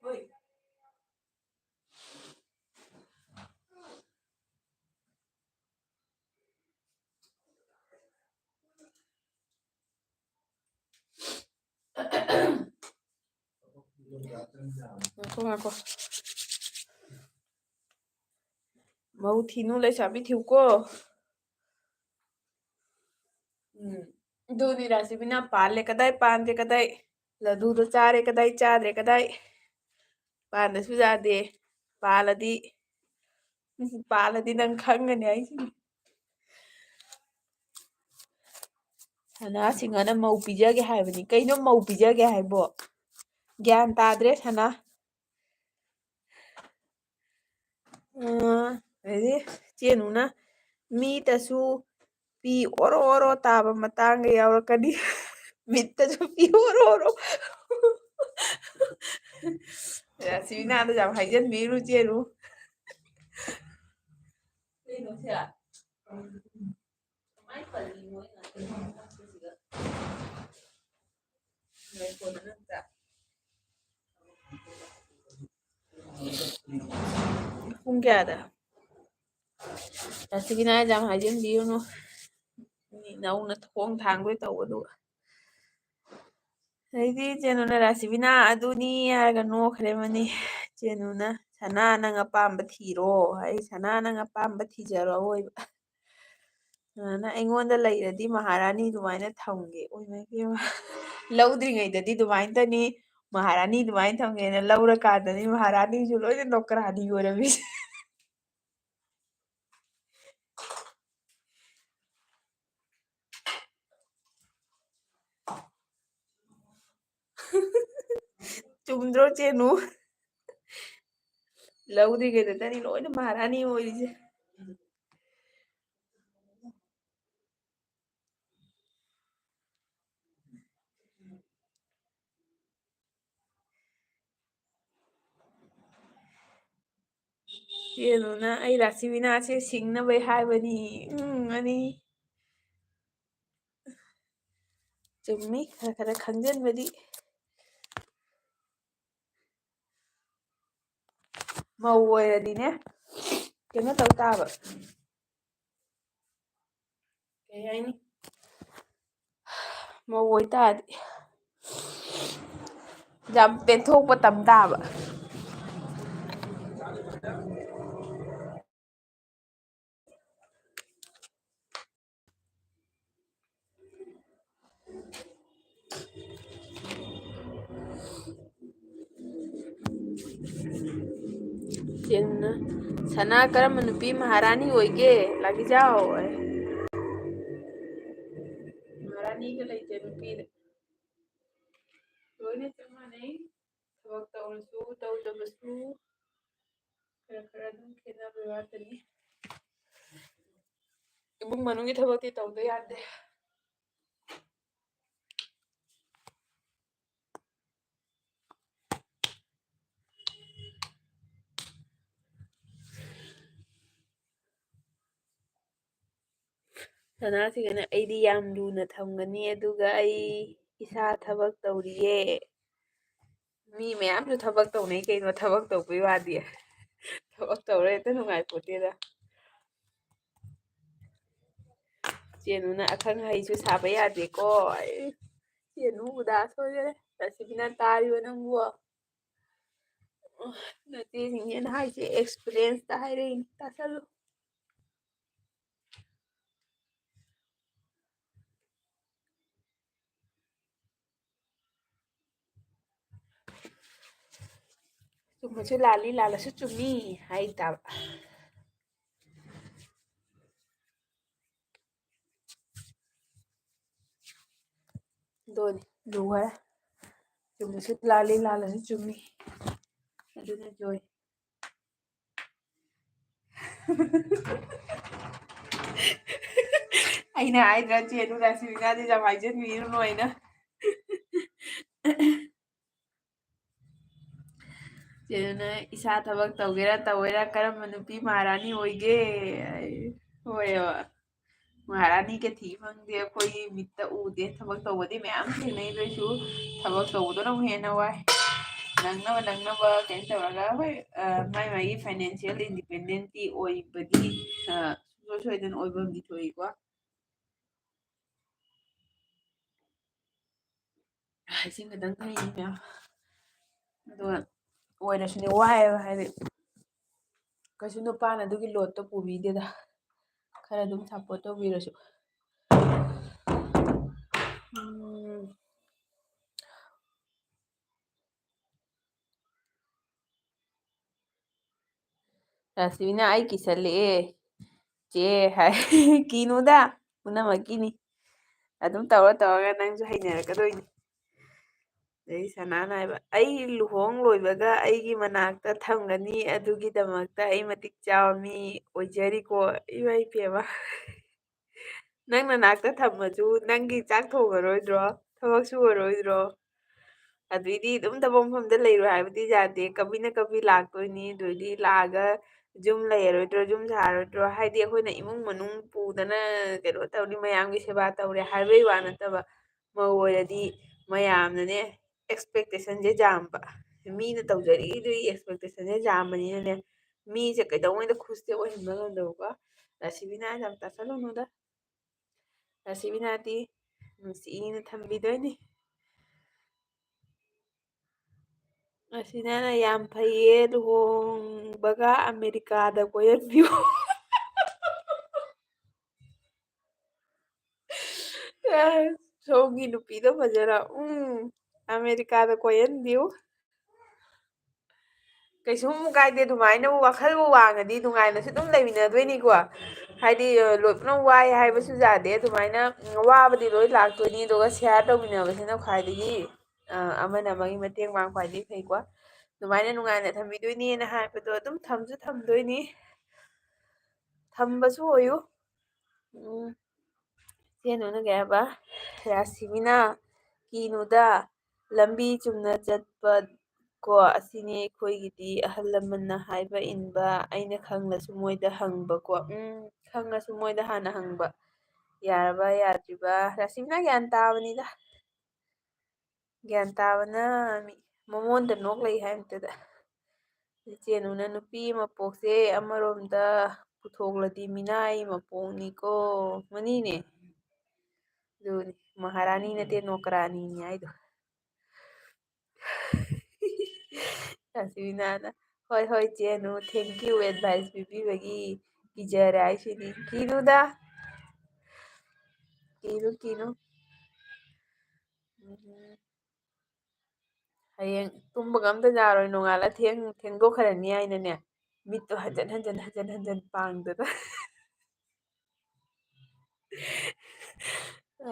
ꯍꯣꯏ꯫ ꯉꯥꯏꯈꯣ, ꯉꯥꯏꯈꯣ꯫ "ꯃꯧ ꯊꯤꯅꯨ, ꯂꯩꯁꯥꯕꯤ ꯊꯤꯌꯨꯀꯣ"꯫ ꯎꯝ꯫ ꯑꯗꯨꯅꯤ ꯔꯥꯁꯤꯕꯤꯅꯥ, ꯄꯥꯜꯂꯦ ꯀꯗꯥꯏ, ꯄꯥꯟꯗ꯭ꯔꯦ ꯀꯗꯥꯏ? ꯂꯗꯨꯗꯣ ꯆꯥꯔꯦ ꯀꯗꯥꯏ, ꯆꯥꯗ꯭ꯔꯦ ꯀꯗꯥꯏ? ꯄꯥꯟꯗꯁꯨ ꯌꯥꯗꯦ꯫ ꯄꯥꯜꯂꯗꯤ, ꯄꯥꯜꯂꯗꯤ ꯅꯪ ꯈꯪꯒꯅꯤ ꯍꯥꯏꯁꯤꯅꯤ꯫ ꯁꯅꯥ ꯁꯤꯡꯍꯅ ꯃꯧ ꯄꯤꯖꯒꯦ ꯍꯥꯏꯕꯅꯤ꯫ ꯀꯩꯅꯣ ꯃꯧ ꯄꯤꯖꯒꯦ ꯍꯥꯏꯕꯣ? ꯒ꯭ꯌꯥꯟ ꯇꯥꯗ꯭ꯔꯦ ꯁꯅꯥ꯫ ꯑ, ꯑꯗꯩꯗꯤ ꯆꯦꯅꯨꯅ, "ꯃꯤꯇꯁꯨ ꯄꯤ ꯑꯣꯔꯣ ꯑꯣꯔꯣ ꯇꯥꯕ ꯃꯇꯥꯡꯒ ꯌꯥꯎꯔꯛꯀꯅꯤ"꯫ ꯃꯤꯠꯇꯁꯨ ꯄꯤ ꯑꯣꯔꯣ ꯑꯣꯔꯣ꯫ ꯔꯥꯁꯤꯕꯤꯅꯥꯗ ꯌꯥꯝ ꯍꯥꯏꯖꯟꯕꯤꯔꯨ ꯆꯦꯅꯨ꯫ ꯀꯩꯅꯣ ꯁꯦ? ꯀꯃꯥꯏ ꯄꯜꯂꯤ ꯃꯣꯏ ꯉꯥꯛꯇ ꯉꯥꯡꯅꯕꯁꯤꯗ? ꯉꯥꯏꯈꯣ ꯅꯪ ꯆꯥ-, ꯄꯨꯡ ꯀꯌꯥꯗ? ꯔꯥꯁꯤꯕꯤꯅꯥ ꯌꯥꯝ ꯍꯥꯏꯖꯟꯕꯤꯔꯨꯅꯨ꯫ ꯃꯤ ꯅꯧꯅ ꯊꯣꯡ ꯊꯥꯡꯗꯣꯏ ꯇꯧꯕꯗꯨꯒ꯫ ꯑꯗꯩꯗꯤ ꯆꯦꯅꯨꯅ ꯔꯥꯁꯤꯕꯤꯅꯥ ꯑꯗꯨꯅꯤ ꯍꯥꯏꯔꯒ ꯅꯣꯛꯈ꯭ꯔꯦ ꯃꯅꯤ꯫ ꯆꯦꯅꯨꯅ, "ꯁꯅꯥ ꯅꯪ ꯑꯄꯥꯝꯕ ꯊꯤꯔꯣ" ꯍꯥꯏ꯫ "ꯁꯅꯥ ꯅꯪ ꯑꯄꯥꯝꯕ ꯊꯤꯖꯔꯣ" ꯑꯋꯣꯏꯕ꯫ ꯁꯅꯥꯅ, "ꯑꯩꯉꯣꯟꯗ ꯂꯩꯔꯗꯤ ꯃꯍꯥꯔꯥꯅꯤ ꯑꯗꯨꯃꯥꯏꯅ ꯊꯝꯒꯦ"꯫ ꯑꯣꯏꯃꯥ ꯏꯕꯦꯝꯃ꯫ ꯂꯧꯗ꯭ꯔꯤꯉꯩꯗꯗꯤ ꯑꯗꯨꯃꯥꯏꯅ ꯇꯅꯤ, ꯃꯍꯥꯔꯥꯅꯤ ꯑꯗꯨꯃꯥꯏꯅ ꯊꯝꯒꯦꯅ ꯂꯧꯔꯀꯥꯟꯗꯅꯤ ꯃꯍꯥꯔꯥꯅꯤꯁꯨ ꯂꯣꯏꯅ ꯅꯣꯀ꯭ꯔꯥꯅꯤ ꯑꯣꯏꯔꯝꯃꯤꯁꯦ꯫ ꯆꯨꯝꯗ꯭ꯔꯣ ꯆꯦꯅꯨ? ꯂꯧꯗ꯭ꯔꯤꯉꯩꯗꯇꯅꯤ ꯂꯣꯏꯅ ꯃꯍꯥꯔꯥꯅꯤ ꯑꯣꯏꯔꯤꯁꯦ꯫ ꯆꯦꯅꯨꯅ ꯑꯩ ꯔꯥꯁꯤꯕꯤꯅꯥꯁꯦ ꯁꯤꯡꯅꯕꯩ ꯍꯥꯏꯕꯅꯤ꯫ ꯎꯝ, ꯑꯅꯤ꯫ ꯆꯨꯝꯃꯤ, ꯈꯔ ꯈꯔ ꯈꯪꯖꯤꯟꯕꯗꯤ꯫ ꯃꯧ ꯑꯣꯏꯔꯗꯤꯅꯦ, ꯀꯩꯅꯣ ꯇꯧ ꯇꯥꯕ꯫ ꯀꯩ ꯍꯥꯏꯅꯤ? ꯃꯧ ꯑꯣꯏꯇꯥꯔꯗꯤ ꯌꯥꯝ ꯄꯦꯟꯊꯣꯛꯄ ꯇꯝ ꯇꯥꯕ꯫ ꯆꯦꯅ, "ꯁꯅꯥ ꯀꯔꯝꯕ ꯅꯨꯄꯤ ꯃꯍꯥꯔꯥꯅꯤ ꯑꯣꯏꯒꯦ, ꯂꯥꯒꯤꯖꯥꯎ?" ꯃꯍꯥꯔꯥꯅꯤꯒ ꯂꯩꯇꯦ ꯅꯨꯄꯤꯗ꯫ ꯂꯣꯏꯅ ꯆꯞ ꯃꯥꯟꯅꯩ꯫ ꯊꯕꯛ ꯇꯧꯔꯁꯨ ꯇꯧꯗꯕꯁꯨ ꯈꯔ ꯈꯔ ꯑꯗꯨꯝ ꯈꯦꯠꯅꯕꯩ ꯋꯥꯇꯅꯤ꯫ ꯏꯃꯨꯡ ꯃꯅꯨꯡꯒꯤ ꯊꯕꯛꯇꯤ ꯇꯧꯗ ꯌꯥꯗꯦ꯫ ꯁꯅꯥꯁꯤꯒꯅ ꯑꯩꯗꯤ ꯌꯥꯝ ꯂꯨꯅ ꯊꯝꯒꯅꯤ, ꯑꯗꯨꯒ ꯑꯩ ꯏꯁꯥ ꯊꯕꯛ ꯇꯧꯔꯤꯌꯦ꯫ ꯃꯤ ꯃꯌꯥꯝꯁꯨ ꯊꯕꯛ ꯇꯧꯅꯩ ꯀꯩꯅꯣ, ꯊꯕꯛ ꯇꯧꯕꯩ ꯋꯥꯗꯤ꯫ ꯊꯕꯛ ꯇꯧꯔ ꯍꯦꯛꯇ ꯅꯨꯡꯉꯥꯏꯄꯣꯠꯇꯦꯗ꯫ ꯆꯦꯅꯨꯅ ꯑꯈꯪ ꯑꯍꯩꯁꯨ ꯁꯥꯕ ꯌꯥꯗꯦꯀꯣ꯫ ꯑꯩ ꯆꯦꯅꯨ ꯎꯗꯥꯁ ꯑꯣꯏꯈꯔꯦ꯫ ꯔꯥꯁꯤꯕꯤꯅ ꯇꯥꯔꯤꯕ ꯅꯪꯕꯨ? ꯅꯆꯦꯁꯤꯡꯁꯤꯅ ꯍꯥꯏꯁꯦ experience ꯇ ꯍꯥꯏꯔꯛꯏꯅꯤ, ꯇꯥꯁꯜꯂꯨ꯫ ꯆꯨꯝꯃꯁꯨ ꯂꯥꯜꯂꯤ, ꯂꯥꯜꯂꯁꯨ ꯆꯨꯝꯃꯤ ꯍꯥꯏ ꯇꯥꯕ꯫ ꯑꯗꯨꯅꯤ, ꯂꯨꯈꯔꯦ꯫ ꯆꯨꯝꯃꯁꯨ ꯂꯥꯜꯂꯤ, ꯂꯥꯜꯂꯁꯨ ꯆꯨꯝꯃꯤ꯫ ꯑꯗꯨꯅ ꯖꯣꯏ꯫ ꯑꯩꯅ ꯍꯥꯏꯗ꯭ꯔꯥ, ꯆꯦ ꯅꯨꯔꯥꯁꯤꯕꯤꯅꯥꯗꯤ ꯌꯥꯝ ꯍꯥꯏꯖꯟꯕꯤꯔꯨꯅꯨ ꯑꯩꯅ꯫ ꯆꯦ ꯅꯨꯅ ꯏꯁꯥ ꯊꯕꯛ ꯇꯧꯒꯦꯔꯥ ꯇꯧꯒꯦꯔꯥ ꯀꯔꯝꯕ ꯅꯨꯄꯤ ꯃꯍꯥꯔꯥꯅꯤ ꯑꯣꯏꯒꯦ? ꯍꯣꯏ, ꯍꯣꯏ꯫ ꯃꯍꯥꯔꯥꯅꯤꯒ ꯊꯤ ꯐꯪꯗꯦ, ꯑꯩꯈꯣꯏꯒꯤ ꯃꯤꯠꯇ ꯎꯗꯦ꯫ ꯊꯕꯛ ꯇꯧꯕꯗꯤ ꯃꯌꯥꯝ ꯊꯦꯡꯅꯩ, ꯑꯗꯨ ꯑꯣꯏꯁꯨ ꯊꯕꯛ ꯇꯧꯕꯗꯨꯅ ꯑꯃꯨꯛ ꯍꯦꯟꯅ ꯋꯥꯏ꯫ ꯅꯪꯅꯕ, ꯅꯪꯅꯕ ꯀꯩꯅꯣ ꯇꯧꯔꯒ, ꯍꯣꯏ, ꯑ, ꯃꯥꯏ ꯃꯥꯏꯒꯤ financial independentꯇꯤ ꯑꯣꯏꯕꯗꯤ, ꯑ, ꯁꯨꯡꯁꯣꯏ ꯁꯣꯏꯗꯅ ꯑꯣꯏꯕ ꯑꯃꯗꯤ ꯊꯣꯛꯏꯀꯣ꯫ ꯏꯁꯤꯡ ꯈꯤꯇꯪ ꯊꯛꯏꯅꯦ ꯃꯌꯥꯝ꯫ ꯑꯗꯨꯒ ꯑꯣꯏꯔꯁꯨꯅꯦ, ꯋꯥꯏꯑꯦꯕ, ꯍꯥꯏꯗꯤ ꯀꯩꯁꯨ ꯅꯨꯄꯥꯅ ꯑꯗꯨꯒꯤ loadꯇꯣ ꯄꯨꯕꯤꯗꯦꯗ꯫ ꯈꯔ ꯑꯗꯨꯝ support ꯇꯧꯕꯤꯔꯁꯨ꯫ ꯎꯝ꯫ ꯔꯥꯁꯤꯕꯤꯅ, "ꯑꯩ ꯀꯤꯁꯜꯂꯛꯑꯦ, ꯆꯦ", ꯍꯥꯏ꯫ ꯀꯤꯅꯨꯗ, ꯄꯨꯝꯅꯃꯛꯀꯤꯅꯤ꯫ ꯑꯗꯨꯝ ꯇꯧꯔ ꯇꯧꯔꯒ ꯅꯪꯁꯨ ꯍꯩꯅꯔꯛꯀꯗꯣꯏꯅꯤ꯫ ꯑꯗꯩ ꯁꯅꯥꯅ ꯍꯥꯏꯕ, "ꯑꯩ ꯂꯨꯍꯣꯡ ꯂꯣꯏꯕꯒ ꯑꯩꯒꯤ ꯃꯅꯥꯛꯇ ꯊꯝꯒꯅꯤ, ꯑꯗꯨꯒꯤꯗꯃꯛꯇ ꯑꯩ ꯃꯇꯤꯛ ꯆꯥꯕ ꯃꯤ ꯑꯣꯏꯖꯔꯤꯀꯣ"꯫ ꯏꯃꯥ ꯏꯄꯦꯝꯃ꯫ ꯅꯪ ꯅꯅꯥꯛꯇ ꯊꯝꯃꯁꯨ ꯅꯪꯒꯤ ꯆꯥꯛ ꯊꯣꯡꯉꯔꯣꯏꯗ꯭ꯔꯣ? ꯊꯕꯛ ꯁꯨꯔꯔꯣꯏꯗ꯭ꯔꯣ? ꯑꯗꯨꯏꯗꯤ ꯑꯗꯨꯝ ꯊꯕꯛ ꯃꯐꯝꯗ ꯂꯩꯔꯣ ꯍꯥꯏꯕꯗꯤ ꯌꯥꯗꯦ꯫ ꯀꯕꯤꯅ ꯀꯕꯤ ꯂꯥꯛꯇꯣꯏꯅꯤ꯫ ꯑꯗꯨꯏꯗꯤ ꯂꯥꯛꯑꯒ ꯌꯨꯝ ꯂꯩꯔꯔꯣꯏꯗ꯭ꯔꯣ? ꯌꯨꯝ ꯁꯥꯔꯔꯣꯏꯗ꯭ꯔꯣ? ꯍꯥꯏꯗꯤ ꯑꯩꯈꯣꯏꯅ ꯏꯃꯨꯡ ꯃꯅꯨꯡ ꯄꯨꯗꯅ ꯀꯩꯅꯣ ꯇꯧꯔꯤ, ꯃꯌꯥꯝꯒꯤ ꯁꯦꯕꯥ ꯇꯧꯔꯦ ꯍꯥꯏꯕꯩ ꯋꯥ ꯅꯠꯇꯕ, ꯃꯧ ꯑꯣꯏꯔꯗꯤ ꯃꯌꯥꯝꯅꯅꯦ expectationꯁꯦ ꯌꯥꯝꯕ꯫ ꯃꯤꯅ ꯇꯧꯖꯔꯛꯏꯗꯨꯒꯤ expectationꯁꯦ ꯌꯥꯝꯕꯅꯤꯅꯅꯦ, ꯃꯤꯁꯦ ꯀꯩꯗꯧꯉꯩꯗ ꯈꯨꯁꯇꯦ ꯑꯣꯏꯍꯟꯕ ꯉꯝꯗꯕꯀꯣ꯫ ꯔꯥꯁꯤꯕꯤꯅꯥ ꯌꯥꯝ ꯇꯥꯁꯜꯂꯨꯅꯨꯗ꯫ ꯔꯥꯁꯤꯕꯤꯅꯥꯗꯤ ꯅꯨꯡꯁꯤꯅ ꯊꯝꯕꯤꯗꯣꯏꯅꯤ꯫ ꯔꯥꯁꯤꯕꯤꯅꯥꯅ, "ꯌꯥꯝ ꯐꯩꯌꯦ, ꯂꯨꯍꯣꯡꯕꯒ ꯑꯃꯦꯔꯤꯀꯥꯗ ꯀꯣꯏꯍꯟꯕꯤꯌꯨ"꯫ ꯑꯦ, ꯁꯣꯝꯒꯤ ꯅꯨꯄꯤꯗꯣ ꯐꯖꯔ-, ꯎꯝ, ꯑꯃꯦꯔꯤꯀꯥꯗ ꯀꯣꯏꯍꯟꯕꯤꯌꯨ꯫ ꯀꯩꯁꯨꯝ ꯀꯥꯏꯗꯦ, ꯑꯗꯨꯃꯥꯏꯅꯕꯨ ꯋꯥꯈꯜꯕꯨ ꯋꯥꯡꯉꯗꯤ ꯅꯨꯡꯉꯥꯏꯅꯁꯨ ꯑꯗꯨꯝ ꯂꯩꯃꯤꯟꯅꯗꯣꯏꯅꯤꯀꯣ꯫ ꯍꯥꯏꯗꯤ, ꯂꯣꯏ ꯄꯨꯝꯅꯃꯛ ꯋꯥꯏ ꯍꯥꯏꯕꯁꯨ ꯌꯥꯗꯦ, ꯑꯗꯨꯃꯥꯏꯅ ꯋꯥꯕꯗꯤ ꯂꯣꯏ ꯂꯥꯛꯇꯣꯏꯅꯤ, ꯑꯗꯨꯒ share ꯇꯧꯃꯤꯟꯅꯕꯁꯤꯅ ꯈ꯭ꯋꯥꯏꯗꯒꯤ ꯑ, ꯑꯃꯅ ꯑꯃꯒꯤ ꯃꯇꯦꯡ ꯄꯥꯡ ꯈ꯭ꯋꯥꯏꯗꯒꯤ ꯐꯩꯀꯣ꯫ ꯑꯗꯨꯃꯥꯏꯅ ꯅꯨꯡꯉꯥꯏꯅ ꯊꯝꯕꯤꯗꯣꯏꯅꯦꯅ ꯍꯥꯏꯕꯗꯣ ꯑꯗꯨꯝ ꯊꯝꯁꯨ ꯊꯝꯗꯣꯏꯅꯤ꯫ ꯊꯝꯕꯁꯨ ꯑꯣꯏꯌꯨ꯫ ꯎꯝ꯫ ꯏꯆꯦ ꯅꯨꯅ ꯀꯩ ꯍꯥꯏꯕ? ꯔꯥꯁꯤꯕꯤꯅ, "ꯀꯤꯅꯨꯗ, ꯂꯝꯕꯤ ꯆꯨꯝꯅ ꯆꯠꯄ ꯀꯣ, ꯑꯁꯤꯅꯤ ꯑꯩꯈꯣꯏꯒꯤꯗꯤ ꯑꯍꯜ ꯂꯃꯟꯅ ꯍꯥꯏꯕ ꯏꯟꯕ, ꯑꯩꯅ ꯈꯪꯂꯁꯨ ꯃꯣꯏꯗ ꯍꯪꯕꯀꯣ"꯫ ꯎꯝ, ꯈꯪꯉꯁꯨ ꯃꯣꯏꯗ ꯍꯥꯟꯅ ꯍꯪꯕ꯫ ꯌꯥꯔꯕ ꯌꯥꯗ꯭ꯔꯤꯕ? ꯔꯥꯁꯤꯕꯤꯅ ꯒ꯭ꯌꯥꯟ ꯇꯥꯕꯅꯤꯗ꯫ ꯒ꯭ꯌꯥꯟ ꯇꯥꯕꯅ ꯃꯤ ꯃꯉꯣꯟꯗ ꯅꯣꯛ ꯂꯩ ꯍꯥꯏ ꯑꯝꯇꯗ꯫ ꯏꯆꯦ ꯅꯨꯅ, "ꯅꯨꯄꯤ ꯃꯄꯣꯛꯁꯦ ꯑꯃꯔꯣꯝꯗ ꯄꯨꯊꯣꯛꯂꯗꯤ ꯃꯤꯅꯥꯏ ꯃꯄꯣꯛꯅꯤꯀꯣ"꯫ ꯃꯅꯤꯅꯦ꯫ ꯑꯗꯨꯅꯤ, ꯃꯍꯥꯔꯥꯅꯤ ꯅꯠꯇꯦ, ꯅꯣꯀꯔꯥꯅꯤꯅꯤ ꯍꯥꯏꯗꯣ꯫ ꯔꯥꯁꯤꯕꯤꯅꯥꯅ, "ꯍꯣꯏ, ꯍꯣꯏ, ꯆꯦ ꯅꯨ, thank you advice ꯄꯤꯕꯤꯕꯒꯤ, ꯀꯤꯖꯔꯦ ꯍꯥꯏꯁꯤꯅꯤ"꯫ ꯀꯤꯅꯨꯗ꯫ ꯀꯤꯅꯨ, ꯀꯤꯅꯨ꯫ ꯎꯝ꯫ ꯍꯌꯦꯡ ꯇꯨꯝꯕꯒ ꯑꯝꯇ ꯌꯥꯔꯣꯏ, ꯅꯣꯡꯉꯥꯜꯂ ꯊꯦꯡ-, ꯊꯦꯡꯗꯣꯛꯈ꯭ꯔꯅꯤ ꯍꯥꯏꯅꯅꯦ, ꯃꯤꯠꯇꯣ ꯍꯟꯖꯟ ꯍꯟꯖꯟ, ꯍꯟꯖꯟ ꯍꯟꯖꯟ ꯄꯥꯡꯗꯅ꯫ ꯑ,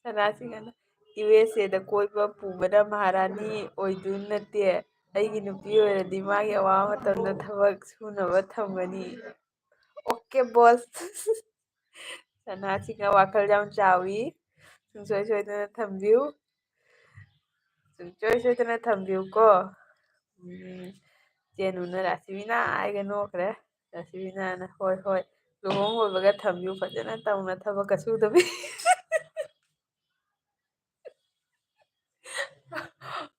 ꯁꯅꯥꯁꯤꯡꯍꯅ, "ꯌꯨ ꯑꯦꯁ ꯑꯦꯗ ꯀꯣꯏꯕ ꯄꯨꯕꯅ ꯃꯍꯥꯔꯥꯅꯤ ꯑꯣꯏꯗꯨ ꯅꯠꯇꯦ꯫ ꯑꯩꯒꯤ ꯅꯨꯄꯤ ꯑꯣꯏꯔꯗꯤ ꯃꯥꯒꯤ ꯑꯋꯥꯕ ꯃꯇꯝꯗ ꯊꯕꯛ ꯁꯨꯅꯕ ꯊꯝꯒꯅꯤ"꯫ ꯑꯣꯀꯦ, ꯕꯣꯁ꯫ ꯁꯅꯥꯁꯤꯡꯍ ꯋꯥꯈꯜ ꯌꯥꯝ ꯆꯥꯎꯏ꯫ ꯁꯨꯡꯁꯣꯏ ꯁꯣꯏꯗꯅ ꯊꯝꯕꯤꯌꯨ꯫ ꯁꯨꯡꯁꯣꯏ ꯁꯣꯏꯗꯅ ꯊꯝꯕꯤꯌꯨꯀꯣ꯫ ꯎꯝ, ꯆꯦꯅꯨꯅ ꯔꯥꯁꯤꯕꯤꯅꯥ ꯍꯥꯏꯒ ꯅꯣꯛꯈ꯭ꯔꯦ꯫ ꯔꯥꯁꯤꯕꯤꯅꯥꯅ, "ꯍꯣꯏ, ꯍꯣꯏ, ꯂꯨꯍꯣꯡ ꯂꯣꯏꯕꯒ ꯊꯝꯕꯤꯌꯨ, ꯐꯖꯅ ꯇꯧꯅ ꯊꯕꯛꯀ ꯁꯨꯗꯕꯤ"꯫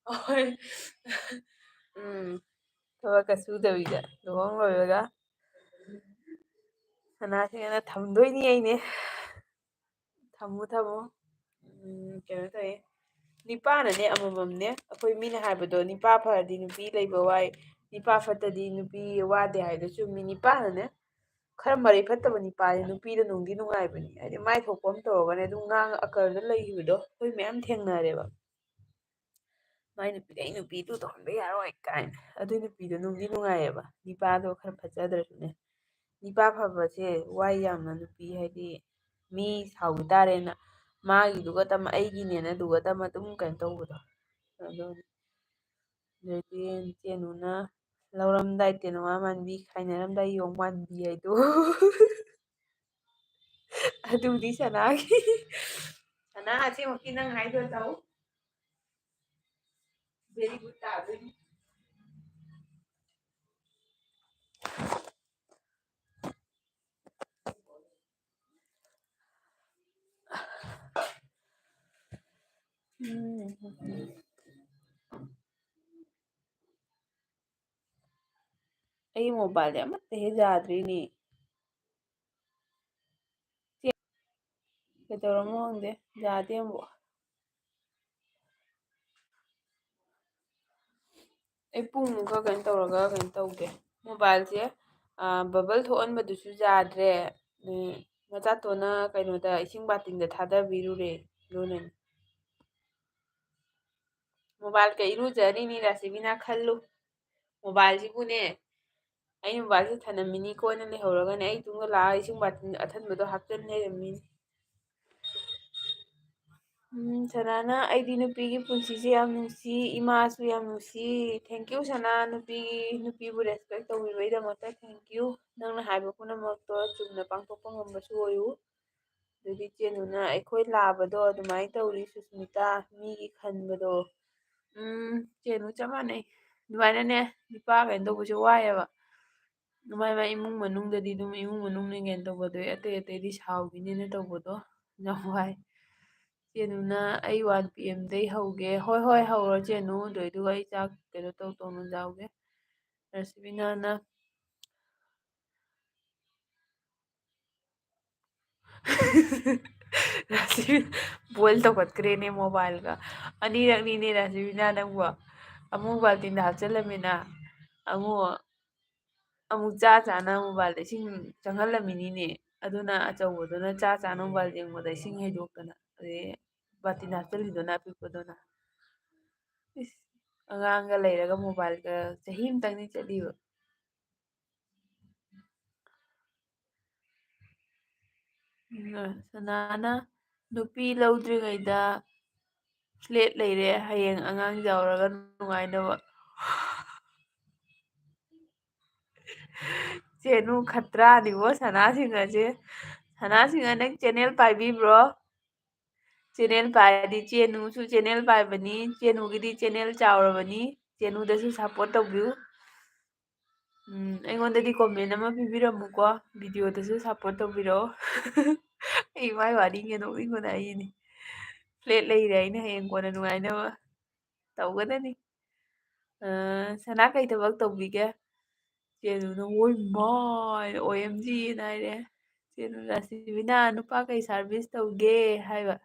ꯍꯣꯏ꯫ ꯎꯝ, ꯊꯕꯛꯀ ꯁꯨꯗꯕꯤꯗ ꯂꯨꯍꯣꯡ ꯂꯣꯏꯕꯒ꯫ ꯁꯅꯥꯁꯤꯡꯍꯅ ꯊꯝꯗꯣꯏꯅꯤ ꯑꯩꯅꯦ꯫ ꯊꯝꯃꯨ, ꯊꯝꯃꯨ꯫ ꯎꯝ, ꯀꯩꯅꯣ ꯇꯧꯋꯦ꯫ ꯅꯤꯄꯥꯅꯅꯦ ꯑꯃꯃꯝꯅꯦ꯫ ꯑꯩꯈꯣꯏ ꯃꯤꯅ ꯍꯥꯏꯕꯗꯣ, "ꯅꯤꯄꯥ ꯐꯔꯗꯤ ꯅꯨꯄꯤ ꯂꯩꯕ ꯋꯥꯏ, ꯅꯤꯄꯥ ꯐꯠꯇꯗꯤ ꯅꯨꯄꯤ ꯋꯥꯗꯦ" ꯍꯥꯏꯗꯣ ꯆꯨꯝꯃꯤ꯫ ꯅꯤꯄꯥꯅꯅꯦ ꯈꯔ ꯃꯔꯩ ꯐꯠꯇꯕ ꯅꯤꯄꯥꯗꯤ ꯅꯨꯄꯤꯗ ꯅꯨꯡꯗꯤ ꯅꯨꯡꯉꯥꯏꯕꯅꯤ꯫ ꯍꯥꯏꯗꯤ ꯃꯥꯏ ꯊꯣꯛꯄ ꯑꯃ ꯇꯧꯔꯒꯅꯦ ꯑꯗꯨꯝ ꯉꯥꯡ ꯑꯀꯔꯗ ꯂꯩꯈꯤꯕꯗꯣ ꯑꯩꯈꯣꯏ ꯃꯌꯥꯝ ꯊꯦꯡꯅꯔꯦꯕ꯫ "ꯃꯥꯏ ꯅꯨꯄꯤꯗ ꯑꯩ ꯅꯨꯄꯤꯗꯨ ꯇꯧꯍꯟꯕ ꯌꯥꯔꯣꯏ" ꯀꯥꯏꯅ꯫ ꯑꯗꯨꯏ ꯅꯨꯄꯤꯗꯣ ꯅꯨꯡꯗꯤ ꯅꯨꯡꯉꯥꯏꯌꯦꯕ, ꯅꯤꯄꯥꯗꯣ ꯈꯔ ꯐꯠꯆꯗ꯭ꯔꯁꯨꯅꯦ꯫ ꯅꯤꯄꯥ ꯐꯕꯁꯦ ꯋꯥꯏ ꯌꯥꯝꯅ, ꯅꯨꯄꯤ ꯍꯥꯏꯗꯤ ꯃꯤ ꯁꯥꯎꯈꯤ ꯇꯥꯔꯦꯅ ꯃꯥꯒꯤꯗꯨꯒ ꯇꯝ-, ꯑꯩꯒꯤꯅꯦꯅ ꯑꯗꯨꯒ ꯇꯝ ꯑꯗꯨꯝ ꯀꯩꯅꯣ ꯇꯧꯕꯗꯣ꯫ ꯑꯗꯨ ꯑꯗꯩꯗꯤ ꯆꯦꯅꯨꯅ ꯂꯧꯔꯝꯗꯥꯏ ꯇꯦꯅꯋꯥ ꯃꯥꯟꯕꯤ, ꯈꯥꯏꯅꯔꯝꯗꯥꯏ ꯌꯣꯡ ꯃꯥꯟꯕꯤ ꯍꯥꯏꯗꯣ꯫ ꯑꯗꯨꯗꯤ ꯁꯅꯥꯒꯤ꯫ ꯁꯅꯥ, ꯑꯁꯦꯡꯃꯛꯀꯤ ꯅꯪ ꯍꯥꯏꯗꯣ ꯇꯧ꯫ Very good ꯇꯥꯗꯣꯏꯅꯤ꯫ ꯎꯝ꯫ ꯑꯩ ꯃꯣꯕꯥꯏꯜꯁꯦ ꯑꯃꯠꯇ ꯍꯦꯛ ꯌꯥꯗ꯭ꯔꯤꯅꯦ꯫ ꯀꯩꯗꯧꯔꯝꯅꯣ ꯈꯪꯗꯦ, ꯌꯥꯗꯦ ꯑꯃꯨꯛ꯫ ꯑꯩ ꯄꯨꯡꯃꯨꯛꯀ ꯀꯩꯅꯣ ꯇꯧꯔꯒ ꯀꯩꯅꯣ ꯇꯧꯒꯦ꯫ ꯃꯣꯕꯥꯏꯜꯁꯦ, ꯑꯥ, ꯕꯕꯜ ꯊꯣꯛꯍꯟꯕꯗꯨꯁꯨ ꯌꯥꯗ꯭ꯔꯦ꯫ ꯎꯝ, ꯃꯆꯥꯇꯣꯟꯅ ꯀꯩꯅꯣꯗ ꯏꯁꯤꯡ ꯕꯥꯇꯤꯟꯗ ꯊꯥꯗꯕꯤꯔꯨꯔꯦ, ꯑꯗꯨꯅꯅꯤ꯫ ꯃꯣꯕꯥꯏꯜꯒ ꯏꯔꯨꯖꯔꯤꯅꯤ ꯔꯥꯁꯤꯕꯤꯅꯥ, ꯈꯜꯂꯨ꯫ ꯃꯣꯕꯥꯏꯜꯁꯤꯕꯨꯅꯦ, ꯑꯩ ꯃꯣꯕꯥꯏꯜꯁꯦ ꯊꯅꯝꯃꯤꯅꯤ ꯀꯣꯟꯅ ꯂꯩꯍꯧꯔꯒꯅꯦ, ꯑꯩ ꯇꯨꯡꯗ ꯂꯥꯛꯑꯒ ꯏꯁꯤꯡ ꯕꯥꯇꯤꯟ ꯑꯊꯟꯕꯗꯣ ꯍꯥꯞꯆꯤꯟ ꯂꯩꯔꯝꯃꯤꯅꯤ꯫ ꯎꯝ, ꯁꯅꯥꯅ, "ꯑꯩꯗꯤ ꯅꯨꯄꯤꯒꯤ ꯄꯨꯟꯁꯤꯁꯦ ꯌꯥꯝ ꯅꯨꯡꯁꯤ, ꯏꯃꯥꯁꯨ ꯌꯥꯝ ꯅꯨꯡꯁꯤ꯫" Thank you ꯁꯅꯥ, ꯅꯨꯄꯤ, ꯅꯨꯄꯤꯕꯨ respect ꯇꯧꯕꯤꯕꯩꯗꯃꯛꯇ thank you꯫ ꯅꯪꯅ ꯍꯥꯏꯕ ꯄꯨꯝꯅꯃꯛꯇꯣ ꯆꯨꯝꯅ ꯄꯥꯡꯊꯣꯛꯄ ꯉꯝꯕꯁꯨ ꯑꯣꯏꯌꯨ꯫ ꯑꯗꯨꯗꯤ ꯆꯦꯅꯨꯅ ꯑꯩꯈꯣꯏ ꯂꯥꯕꯗꯣ ꯑꯗꯨꯃꯥꯏꯅ ꯇꯧꯔꯤ ꯁꯨꯁꯃꯤꯇꯥ, ꯃꯤꯒꯤ ꯈꯟꯕꯗꯣ꯫ ꯎꯝ, ꯆꯦꯅꯨ ꯆꯞ ꯃꯥꯟꯅꯩ꯫ ꯑꯗꯨꯃꯥꯏꯅꯅꯦ, ꯅꯨꯄꯥ ꯀꯩꯅꯣ ꯇꯧꯕꯁꯦ ꯋꯥꯏꯑꯦꯕ꯫ ꯃꯥꯏ ꯃꯥꯏ ꯏꯃꯨꯡ ꯃꯅꯨꯡꯗꯗꯤ ꯑꯗꯨꯝ ꯏꯃꯨꯡ ꯃꯅꯨꯡꯅꯤ ꯀꯩꯅꯣ ꯇꯧꯕꯗꯣ, ꯑꯇꯩ ꯑꯇꯩꯗꯤ ꯁꯥꯎꯈꯤꯅꯤꯅ ꯇꯧꯕꯗꯣ ꯌꯥꯝ ꯋꯥꯏ꯫ ꯆꯦꯅꯨꯅ, "ꯑꯩ one P M ꯗꯩ ꯍꯧꯒꯦ꯫" "ꯍꯣꯏ, ꯍꯣꯏ, ꯍꯧꯔꯣ ꯆꯦꯅꯨ, ꯑꯗꯨ, ꯑꯗꯨꯒ ꯑꯩ ꯆꯥꯛ ꯀꯩꯅꯣ ꯇꯧ ꯇꯧꯅ ꯆꯥꯎꯒꯦ꯫" ꯔꯁꯃꯤꯅꯥꯅ, ꯔꯥꯁꯤ boil ꯇꯧꯈꯠꯈ꯭ꯔꯦꯅꯦ ꯃꯣꯕꯥꯏꯜꯒ꯫ ꯑꯅꯤꯔꯛꯅꯤꯅꯦ ꯔꯥꯁꯤꯕꯤꯅꯥ ꯅꯪꯕꯨ꯫ ꯑꯃꯨꯛ ꯕꯥꯜꯇꯤꯟꯗ ꯍꯥꯞꯆꯤꯜꯂꯝꯃꯤꯅ, ꯑꯃꯨꯛ, ꯑꯃꯨꯛ ꯆꯥ ꯆꯥꯅ ꯃꯣꯕꯥꯏꯜꯗ ꯏꯁꯤꯡ ꯆꯪꯍꯜꯂꯝꯃꯤꯅꯤꯅꯦ꯫ ꯑꯗꯨꯅ ꯑꯆꯧꯕꯗꯨꯅ ꯆꯥ ꯆꯥꯅ ꯃꯣꯕꯥꯏꯜ ꯌꯦꯡꯕꯗ ꯏꯁꯤꯡ ꯍꯩꯗꯣꯛꯇꯅ, ꯑꯗꯩ ꯕꯥꯜꯇꯤꯟꯗ ꯍꯥꯞꯆꯤꯜꯂꯤꯗꯨꯅ ꯑꯄꯤꯛꯄꯗꯨꯅ꯫ ꯏꯁ, ꯑꯉꯥꯡꯒ ꯂꯩꯔꯒ ꯃꯣꯕꯥꯏꯜꯒ ꯆꯍꯤ ꯑꯃꯇꯪꯅꯤ ꯆꯠꯂꯤꯕ꯫ ꯎꯝ, ꯁꯅꯥꯅ, ꯅꯨꯄꯤ ꯂꯧꯗ꯭ꯔꯤꯉꯩꯗ flat ꯂꯩꯔꯦ, ꯍꯌꯦꯡ ꯑꯉꯥꯡ ꯆꯥꯎꯔꯒ ꯅꯨꯡꯉꯥꯏꯅꯕ꯫ ꯆꯦꯅꯨ ꯈꯇ꯭ꯔꯥꯅꯤꯀꯣ ꯁꯅꯥꯁꯤꯡ ꯑꯁꯦ꯫ ꯁꯅꯥꯁꯤꯡ, ꯅꯪ channel ꯄꯥꯏꯕꯤꯕ꯭ꯔꯣ? Channel ꯄꯥꯏꯔꯗꯤ ꯆꯦꯅꯨꯁꯨ channel ꯄꯥꯏꯕꯅꯤ, ꯆꯦꯅꯨꯒꯤꯗꯤ channel ꯆꯥꯎꯔꯕꯅꯤ, ꯆꯦꯅꯨꯗꯁꯨ support ꯇꯧꯕꯤꯌꯨ꯫ ꯎꯝ, ꯑꯩꯉꯣꯟꯗꯗꯤ comment ꯑꯃ ꯄꯤꯕꯤꯔꯝꯃꯨꯀꯣ, videoꯗꯁꯨ support ꯇꯧꯕꯤꯔꯛꯑꯣ꯫ ꯑꯩ ꯃꯥꯏ ꯋꯥꯔꯤꯒ ꯅꯣꯛꯅꯤꯡꯕꯅ ꯑꯩꯅꯤ꯫ Flat ꯂꯩꯔꯦ ꯑꯩꯅ ꯍꯌꯦꯡ ꯀꯣꯟꯅ ꯅꯨꯡꯉꯥꯏꯅꯕ ꯇꯧꯒꯗꯅꯤ꯫ ꯑ, ꯁꯅꯥ ꯀꯩ ꯊꯕꯛ ꯇꯧꯕꯤꯒꯦ? ꯆꯦꯅꯨꯅ, "ꯍꯣꯏ ꯃꯥꯏ, O M G" ꯍꯥꯏꯔꯦ꯫ ꯆꯦꯅꯨ, "ꯔꯥꯁꯤꯕꯤꯅꯥ, ꯅꯨꯄꯥ ꯀꯩ service ꯇꯧꯒꯦ?" ꯍꯥꯏꯕ꯫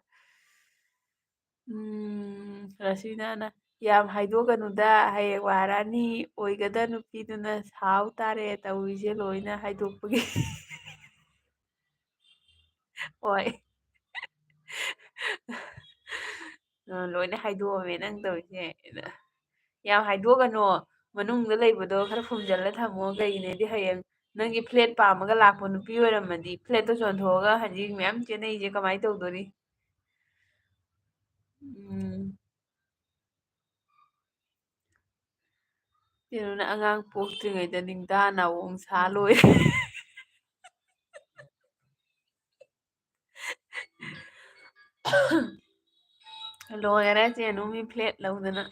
ꯎꯝ, ꯔꯥꯁꯤꯕꯤꯅꯥꯅ, "ꯌꯥꯝ ꯍꯥꯏꯗꯣꯛꯀꯅꯨꯗ, ꯍꯌꯦꯡ ꯋꯥꯔꯛꯑꯅꯤ, ꯑꯣꯏꯒꯗ ꯅꯨꯄꯤꯗꯨꯅ ꯁꯥꯎ ꯇꯥꯔꯦ, ꯇꯧꯔꯤꯁꯦ ꯂꯣꯏꯅ ꯍꯥꯏꯗꯣꯛꯄꯒꯤ"꯫ ꯍꯣꯏ꯫ ꯑ, ꯂꯣꯏꯅ ꯍꯥꯏꯗꯣꯛꯑꯝꯃꯦ ꯅꯪ ꯇꯧꯔꯤꯁꯦ꯫ "ꯌꯥꯝ ꯍꯥꯏꯗꯣꯛꯀꯅꯣ, ꯃꯅꯨꯡꯗ ꯂꯩꯕꯗꯣ ꯈꯔ ꯐꯨꯝꯖꯤꯜꯂ ꯊꯝꯃꯣ, ꯀꯩꯒꯤꯅꯣꯗꯤ ꯍꯌꯦꯡ ꯅꯪꯒꯤ flat ꯄꯥꯝꯃꯒ ꯂꯥꯛꯄ ꯅꯨꯄꯤ ꯑꯣꯏꯔꯝꯃꯗꯤ, flatꯇꯣ ꯌꯣꯟꯊꯣꯛꯑꯒ ꯍꯧꯖꯤꯛ ꯃꯌꯥꯝ ꯆꯦꯟꯅꯩꯁꯦ ꯀꯃꯥꯏꯅ ꯇꯧꯗꯣꯔꯤ?" ꯎꯝ꯫ ꯀꯩꯅꯣꯅ ꯑꯉꯥꯡ ꯄꯣꯛꯇ꯭ꯔꯤꯉꯩꯗ ꯅꯤꯡꯗꯥ ꯅꯥꯑꯣꯡ ꯁꯥ ꯂꯣꯏꯔꯦ꯫ ꯂꯣꯏꯔꯦ ꯆꯦꯅꯨ, ꯃꯤ flat ꯂꯧꯗꯅ꯫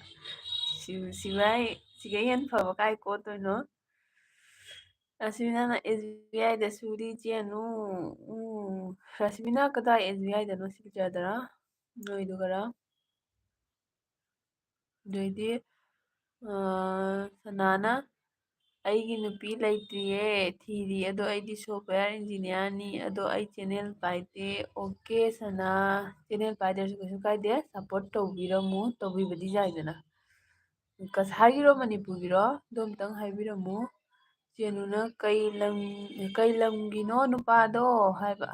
ꯁꯤ-, ꯁꯤꯚꯥꯏ, ꯁꯤꯒꯩ ꯍꯦꯟꯅ ꯐꯕ ꯀꯥꯏ ꯀꯣꯠꯇꯣꯏꯅꯣ? ꯔꯥꯁꯃꯤꯅꯥꯅ S B I ꯗ ꯁꯨꯔꯤ ꯆꯦꯅꯨ꯫ ꯎꯝ, ꯔꯥꯁꯃꯤꯅꯥ ꯀꯗꯥꯏ S B I ꯗꯅꯣ, ꯁꯤꯜꯆꯔꯗꯔ? ꯅꯣꯏꯗꯨꯒꯔ? ꯑꯗꯩꯗꯤ, ꯑ, ꯁꯅꯥꯅ, "ꯑꯩꯒꯤ ꯅꯨꯄꯤ ꯂꯩꯇ꯭ꯔꯤꯌꯦ, ꯊꯤꯔꯤ꯫ ꯑꯗꯣ ꯑꯩꯗꯤ software engineerꯅꯤ꯫ ꯑꯗꯣ ꯑꯩ channel ꯄꯥꯏꯗꯦ꯫" Okay ꯁꯅꯥ, channel ꯄꯥꯏꯗ꯭ꯔꯁꯨ ꯀꯩꯁꯨ ꯀꯥꯏꯗꯦ, support ꯇꯧꯕꯤꯔꯝꯃꯨ, ꯇꯧꯕꯤꯕꯗꯤ ꯌꯥꯏꯗꯅ꯫ ꯀꯁꯥꯔꯒꯤꯔꯣ ꯃꯅꯤꯄꯨꯔꯒꯤꯔꯣ? ꯑꯗꯨ ꯑꯝꯇꯪ ꯍꯥꯏꯕꯤꯔꯝꯃꯨ꯫ ꯆꯦꯅꯨꯅ ꯀꯩ ꯂꯝ, ꯀꯩ ꯂꯝꯒꯤꯅꯣ ꯅꯨꯄꯥꯗꯣ ꯍꯥꯏꯕ꯫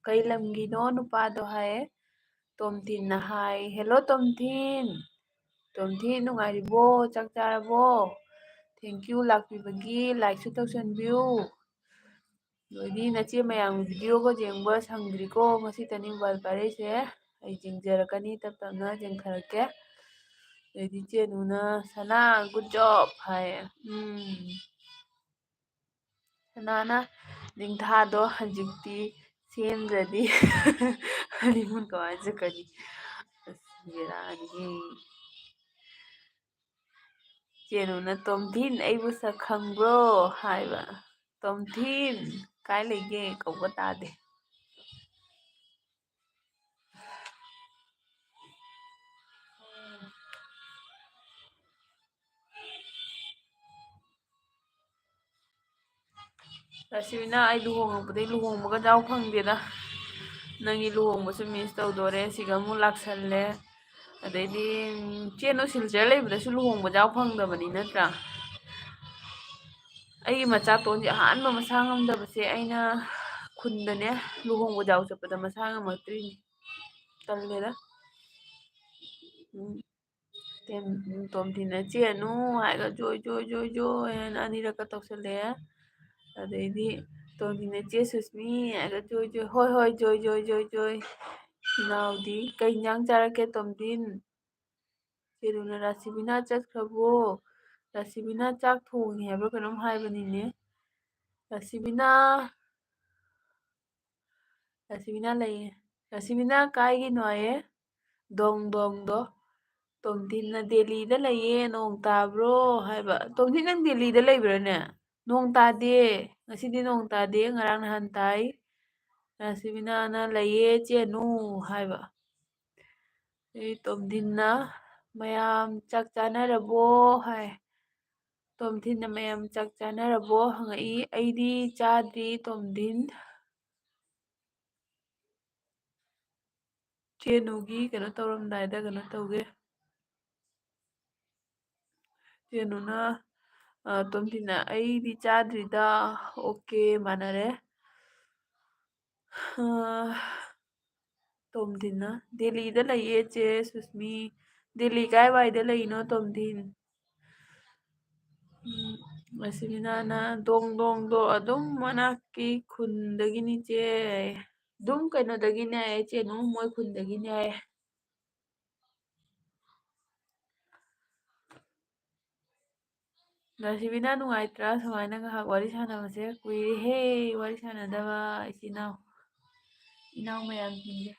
"ꯀꯩ ꯂꯝꯒꯤꯅꯣ ꯅꯨꯄꯥꯗꯣ?" ꯍꯥꯏꯌꯦ꯫ ꯇꯣꯝꯊꯤꯟꯅ ꯍꯥꯏ, "Hello ꯇꯣꯝꯊꯤꯟ꯫ ꯇꯣꯝꯊꯤꯟ ꯅꯨꯡꯉꯥꯏꯔꯤꯕꯣ? ꯆꯥꯛ ꯆꯥꯔꯕꯣ? Thank you ꯂꯥꯛꯄꯤꯕꯒꯤ, likeꯁꯨ ꯇꯧꯁꯟꯕꯤꯌꯨ꯫" ꯂꯣꯏꯗꯤ ꯅꯆꯦ ꯃꯌꯥꯝꯒꯤ ꯚꯤꯗꯤꯑꯣꯒ ꯌꯦꯡꯕ ꯁꯪꯗ꯭ꯔꯤꯀꯣ? ꯉꯁꯤꯇꯅꯤ ꯃꯣꯕꯥꯏꯜ ꯄꯥꯏꯔꯛꯏꯁꯦ꯫ ꯑꯩ ꯌꯦꯡꯖꯔꯛꯀꯅꯤ, ꯇꯞ ꯇꯞꯅ ꯌꯦꯡꯊꯔꯛꯀꯦ꯫ ꯑꯗꯩꯗꯤ ꯆꯦꯅꯨꯅ, "ꯁꯅꯥ, good job" ꯍꯥꯏꯌꯦ꯫ ꯎꯝ꯫ ꯁꯅꯥꯅ, "ꯅꯤꯡꯊꯥꯗꯣ ꯍꯧꯖꯤꯛꯇꯤ ꯁꯦꯝꯗ꯭ꯔꯗꯤ ꯍꯅꯤꯃꯨꯟ ꯀꯃꯥꯏꯅ ꯆꯠꯀꯅꯤ?" ꯑꯁ, ꯕꯦꯔꯥꯅꯤꯍꯦ꯫ ꯆꯦꯅꯨꯅ, "ꯇꯣꯝꯊꯤꯟ, ꯑꯩꯕꯨ ꯁꯛ ꯈꯪꯕ꯭ꯔꯣ?" ꯍꯥꯏꯕ꯫ "ꯇꯣꯝꯊꯤꯟ ꯀꯥꯏ ꯂꯩꯒꯦ?" ꯀꯧꯕ ꯇꯥꯗꯦ꯫ ꯔꯥꯁꯤꯕꯤꯅꯥ, ꯑꯩ ꯂꯨꯍꯣꯡꯉꯛꯄꯗꯩ ꯂꯨꯍꯣꯡꯕꯒ ꯌꯥꯎ ꯐꯪꯗꯦꯗ꯫ ꯅꯪꯒꯤ ꯂꯨꯍꯣꯡꯕꯁꯨ ꯃꯤꯁ ꯇꯧꯗꯣꯔꯦ, ꯁꯤꯒ ꯑꯃꯨꯛ ꯂꯥꯛꯁꯜꯂꯦ꯫ ꯑꯗꯩꯗꯤ, ꯎꯝ, ꯆꯦꯟ ꯁꯤꯜꯆꯔ ꯂꯩꯕꯗꯁꯨ ꯂꯨꯍꯣꯡꯕ ꯌꯥꯎ ꯐꯪꯗꯕꯅꯤ ꯅꯠꯇ꯭ꯔꯥ? ꯑꯩꯒꯤ ꯃꯆꯥꯇꯣꯟꯁꯦ ꯑꯍꯥꯟꯕ ꯃꯁꯥ ꯉꯝꯗꯕꯁꯦ ꯑꯩꯅ ꯈꯨꯟꯗꯅꯦ ꯂꯨꯍꯣꯡꯕ ꯌꯥꯎ ꯆꯠꯄꯗ ꯃꯁꯥ ꯉꯝꯃꯛꯇ꯭ꯔꯤꯅꯤ꯫ ꯇꯜꯂꯦꯗ꯫ ꯎꯝ꯫ ꯇꯦꯝ-, ꯇꯣꯝꯊꯤꯟꯅ "ꯆꯦꯅꯨ" ꯍꯥꯏꯔꯒ "ꯖꯣꯏ, ꯖꯣꯏ, ꯖꯣꯏ, ꯖꯣꯏ" ꯍꯥꯏꯅ ꯑꯅꯤꯔꯛꯀ ꯇꯧꯁꯜꯂꯛꯑꯦ꯫ ꯑꯗꯩꯗꯤ ꯇꯣꯝꯊꯤꯟꯅ "ꯆꯦ ꯁꯨꯁꯃꯤ" ꯍꯥꯏꯔꯒ "ꯖꯣꯏ, ꯖꯣꯏ, ꯍꯣꯏ, ꯍꯣꯏ, ꯖꯣꯏ, ꯖꯣꯏ, ꯖꯣꯏ, ꯖꯣꯏ"꯫ ꯏꯅꯥꯎꯗꯤ "ꯀꯩ ꯏꯟꯖꯥꯡ ꯆꯥꯔꯛꯀꯦ ꯇꯣꯝꯊꯤꯟ?" ꯆꯦꯅꯨꯅ "ꯔꯥꯁꯤꯕꯤꯅꯥ ꯆꯠꯈ꯭ꯔꯕꯣ? ꯔꯥꯁꯤꯕꯤꯅꯥ ꯆꯥꯛ ꯊꯣꯡꯉꯤ" ꯍꯥꯏꯕ꯭ꯔꯥ ꯀꯩꯅꯣꯝ ꯍꯥꯏꯕꯅꯤꯅꯦ꯫ ꯔꯥꯁꯤꯕꯤꯅꯥ, ꯔꯥꯁꯤꯕꯤꯅꯥ ꯂꯩꯌꯦ꯫ "ꯔꯥꯁꯤꯕꯤꯅꯥ ꯀꯥꯏꯒꯤꯅꯣ?" ꯍꯥꯏꯌꯦ꯫ ꯗꯣꯡ ꯗꯣꯡꯗꯣ꯫ ꯇꯣꯝꯊꯤꯟꯅ "ꯗꯦꯜꯂꯤꯗ ꯂꯩꯌꯦ, ꯅꯣꯡ ꯇꯥꯕ꯭ꯔꯣ?" ꯍꯥꯏꯕ꯫ "ꯇꯣꯝꯊꯤꯟ, ꯅꯪ ꯗꯦꯜꯂꯤꯗ ꯂꯩꯕ꯭ꯔꯥꯅꯦ?" "ꯅꯣꯡ ꯇꯥꯗꯦ, ꯉꯁꯤꯗꯤ ꯅꯣꯡ ꯇꯥꯗꯦ, ꯉꯔꯥꯡ ꯅꯍꯥꯟ ꯇꯥꯏ"꯫ ꯔꯥꯁꯤꯕꯤꯅꯥꯅ "ꯂꯩꯌꯦ, ꯆꯦꯅꯨ" ꯍꯥꯏꯕ꯫ ꯑꯗꯩ ꯇꯣꯝꯊꯤꯟꯅ "ꯃꯌꯥꯝ ꯆꯥꯛ ꯆꯥꯅꯔꯕꯣ?" ꯍꯥꯏ꯫ ꯇꯣꯝꯊꯤꯟꯅ "ꯃꯌꯥꯝ ꯆꯥꯛ ꯆꯥꯅꯔꯕꯣ?" ꯍꯪꯉꯛꯏ꯫ "ꯑꯩꯗꯤ ꯆꯥꯗ꯭ꯔꯤ ꯇꯣꯝꯊꯤꯟ꯫ ꯆꯦꯅꯨꯒꯤ ꯀꯩꯅꯣ ꯇꯧꯔꯝꯗꯥꯏꯗ ꯀꯩꯅꯣ ꯇꯧꯒꯦ꯫ ꯆꯦꯅꯨꯅ, ꯑ, ꯇꯣꯝꯊꯤꯟꯅ "ꯑꯩꯗꯤ ꯆꯥꯗ꯭ꯔꯤꯗ"꯫ ꯑꯣꯀꯦ, ꯃꯥꯟꯅꯔꯦ꯫ ꯑ, ꯇꯣꯝꯊꯤꯟꯅ "ꯗꯦꯜꯂꯤꯗ ꯂꯩꯌꯦ ꯆꯦ ꯁꯨꯁꯃꯤ"꯫ "ꯗꯦꯜꯂꯤ ꯀꯥꯏꯋꯥꯏꯗ ꯂꯩꯅꯣ ꯇꯣꯝꯊꯤꯟ?" ꯎꯝ, ꯃꯁꯤꯕꯤꯅꯥꯅ ꯗꯣꯡ ꯗꯣꯡꯗꯣ ꯑꯗꯨꯝ ꯃꯅꯥꯛꯀꯤ ꯈꯨꯟꯗꯒꯤꯅꯤ ꯆꯦ꯫ ꯑꯗꯨꯝ ꯀꯩꯅꯣꯗꯒꯤꯅꯦ ꯍꯥꯏꯌꯦ, ꯆꯦ ꯅꯨꯡ ꯃꯣꯏ ꯈꯨꯟꯗꯒꯤꯅꯦ ꯍꯥꯏꯌꯦ꯫ ꯂꯁꯤꯕꯤꯅ ꯅꯨꯡꯉꯥꯏꯇ꯭ꯔꯥ ꯁꯨꯃꯥꯏꯅ ꯉꯥꯏꯍꯥꯛ ꯋꯥꯔꯤ ꯁꯥꯟꯅꯕꯁꯦ? ꯀꯨꯏꯔꯦꯍꯦ ꯋꯥꯔꯤ ꯁꯥꯟꯅꯗꯕ ꯏꯆꯤꯟ ꯏꯅꯥꯎ, ꯏꯅꯥꯎ ꯃꯌꯥꯝꯁꯤꯡꯁꯦ꯫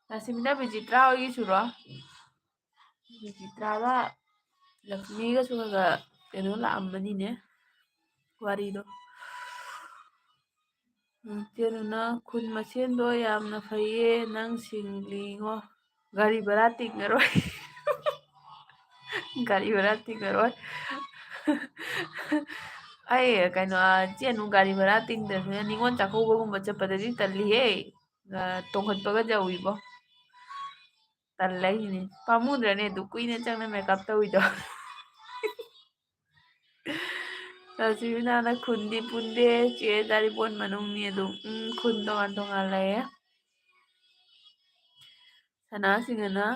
ꯂꯁꯤꯕꯤꯅ ꯕꯤꯖꯤꯇ꯭ꯔꯥ ꯍꯣꯏꯒꯤ ꯁꯨꯔꯣ? ꯕꯤꯖꯤꯇ꯭ꯔꯥꯒ ꯂꯛꯁꯃꯤꯒꯁꯨ ꯈꯔ ꯈꯔ ꯀꯩꯅꯣ ꯂꯥꯛꯑꯝꯕꯅꯤꯅꯦ ꯋꯥꯔꯤꯗꯣ꯫ ꯎꯝ, ꯏꯆꯦ ꯅꯨꯅ ꯈꯨꯟ ꯃꯁꯦꯟꯗꯣ ꯌꯥꯝꯅ ꯐꯩꯌꯦ, ꯅꯪ ꯁꯤꯡꯂꯤꯉꯣ꯫ ꯒꯥꯔꯤ ꯚꯔꯥ ꯇꯤꯡꯉꯔꯣꯏ꯫ ꯒꯥꯔꯤ ꯚꯔꯥ ꯇꯤꯡꯉꯔꯣꯏ꯫ ꯑꯩ ꯀꯩꯅꯣ, ꯏꯆꯦ ꯅꯨ ꯒꯥꯔꯤ ꯚꯔꯥ ꯇꯤꯡꯗ꯭ꯔꯁꯨꯅꯦ, ꯅꯤꯉꯣꯜ ꯆꯥꯛꯀꯧꯕꯒꯨꯝꯕ ꯆꯠꯄꯗꯗꯤ ꯇꯜꯂꯤꯍꯦ꯫ ꯑ, ꯇꯣꯡꯈꯠꯄꯒ ꯌꯧꯏꯕꯣ꯫ ꯇꯜꯂꯦ ꯍꯥꯏꯁꯤꯅꯤ꯫ ꯄꯥꯝꯃꯨꯗ꯭ꯔꯅꯦ ꯑꯗꯨ ꯀꯨꯏꯅ ꯆꯪꯅ ꯃꯦꯀꯞ ꯇꯧꯏꯗꯣ? ꯂꯛꯁꯃꯤꯅꯥꯅ ꯈꯨꯟꯗꯤ ꯄꯨꯟꯗꯦ, ꯆꯦ ꯗꯥꯔꯤꯄꯣꯟ ꯃꯅꯨꯡꯅꯤ ꯑꯗꯨꯝ꯫ ꯎꯝ, ꯈꯨꯟ ꯇꯣꯉꯥꯟ ꯇꯣꯉꯥꯟ ꯂꯩꯌꯦ꯫ ꯁꯅꯥꯁꯤꯡꯍꯅ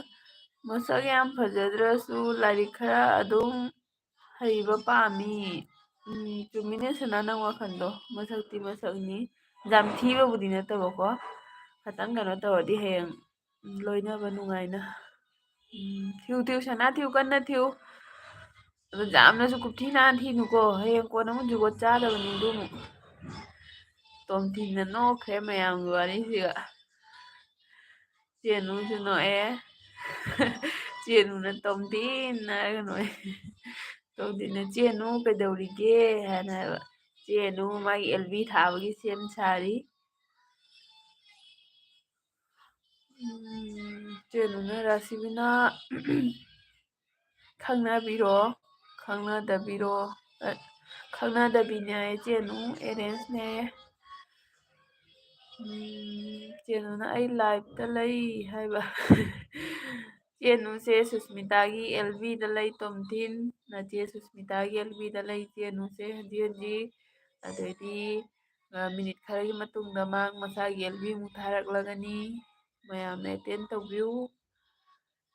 ꯃꯁꯛ ꯌꯥꯝ ꯐꯖꯗ꯭ꯔꯁꯨ ꯂꯥꯏꯔꯤꯛ ꯈꯔ ꯑꯗꯨꯝ ꯍꯩꯕ ꯄꯥꯝꯃꯤ꯫ ꯎꯝ, ꯆꯨꯝꯃꯤꯅꯦ ꯁꯅꯥ, ꯅꯪ ꯋꯥꯈꯜꯗꯣ꯫ ꯃꯁꯛꯇꯤ ꯃꯁꯛꯅꯤ꯫ ꯌꯥꯝ ꯊꯤꯕꯕꯨꯗꯤ ꯅꯠꯇꯕꯀꯣ꯫ ꯈꯇꯪ ꯀꯩꯅꯣ ꯇꯧꯔꯗꯤ ꯍꯌꯦꯡ, ꯎꯝ, ꯂꯣꯏꯅꯕ ꯅꯨꯡꯉꯥꯏꯅ꯫ ꯎꯝ, ꯊꯤꯌꯨ, ꯊꯤꯌꯨ, ꯁꯅꯥ ꯊꯤꯌꯨ, ꯀꯟꯅ ꯊꯤꯌꯨ꯫ ꯑꯗꯨ ꯌꯥꯝꯅꯁꯨ ꯀꯨꯞꯊꯤ ꯅꯥ ꯊꯤꯅꯨꯀꯣ, ꯍꯌꯦꯡ ꯀꯣꯟꯅ ꯑꯃꯨꯛ ꯖꯨꯒꯣꯠ ꯆꯥꯗꯕꯅꯤ ꯑꯗꯨ ꯑꯃꯨꯛ꯫ ꯇꯣꯝꯊꯤꯟꯅ ꯅꯣꯛꯈ꯭ꯔꯦ ꯃꯌꯥꯝꯒꯤ ꯋꯥꯔꯤꯁꯤꯒ꯫ ꯆꯦꯅꯨꯁꯨ ꯅꯣꯛꯑꯦ꯫ ꯆꯦꯅꯨꯅ "ꯇꯣꯝꯊꯤꯟ" ꯍꯥꯏꯔꯒ ꯅꯣꯛꯑꯦ꯫ ꯇꯣꯝꯊꯤꯟꯅ "ꯆꯦꯅꯨ ꯀꯩꯗꯧꯔꯤꯒꯦ?" ꯍꯥꯏꯅ ꯍꯥꯏꯕ꯫ ꯆꯦꯅꯨ ꯃꯥꯒꯤ ꯑꯦꯜ ꯕꯤ ꯊꯥꯕꯒꯤ ꯁꯦꯝ ꯁꯥꯔꯤ꯫ ꯎꯝ, ꯆꯦꯅꯨꯅ ꯔꯥꯁꯤꯕꯤꯅꯥ ꯈꯪꯅꯕꯤꯔꯣ, ꯈꯪꯅꯗꯕꯤꯔꯣ? ꯑ, ꯈꯪꯅꯗꯕꯤꯅꯦ ꯍꯥꯏꯌꯦ ꯆꯦꯅꯨ, arrangeꯅꯦ ꯍꯥꯏꯌꯦ꯫ ꯎꯝ, ꯆꯦꯅꯨꯅ "ꯑꯩ liveꯇ ꯂꯩ" ꯍꯥꯏꯕ꯫ ꯆꯦꯅꯨꯁꯦ ꯁꯨꯁꯃꯤꯇꯥꯒꯤ ꯑꯦꯜ ꯕꯤꯗ ꯂꯩ, ꯇꯣꯝꯊꯤꯟ꯫ ꯅꯆꯦ ꯁꯨꯁꯃꯤꯇꯥꯒꯤ ꯑꯦꯜ ꯕꯤꯗ ꯂꯩ ꯆꯦꯅꯨꯁꯦ ꯍꯧꯖꯤꯛ ꯍꯧꯖꯤꯛ꯫ ꯑꯗꯩꯗꯤ, ꯑ, ꯃꯤꯅꯤꯠ ꯈꯔꯒꯤ ꯃꯇꯨꯡꯗ ꯃꯥ ꯃꯁꯥꯒꯤ ꯑꯦꯜ ꯕꯤ ꯑꯃꯨꯛ ꯊꯥꯔꯛꯂꯒꯅꯤ꯫ ꯃꯌꯥꯝꯅ ꯑꯦꯇꯦꯟ ꯇꯧꯕꯤꯌꯨ꯫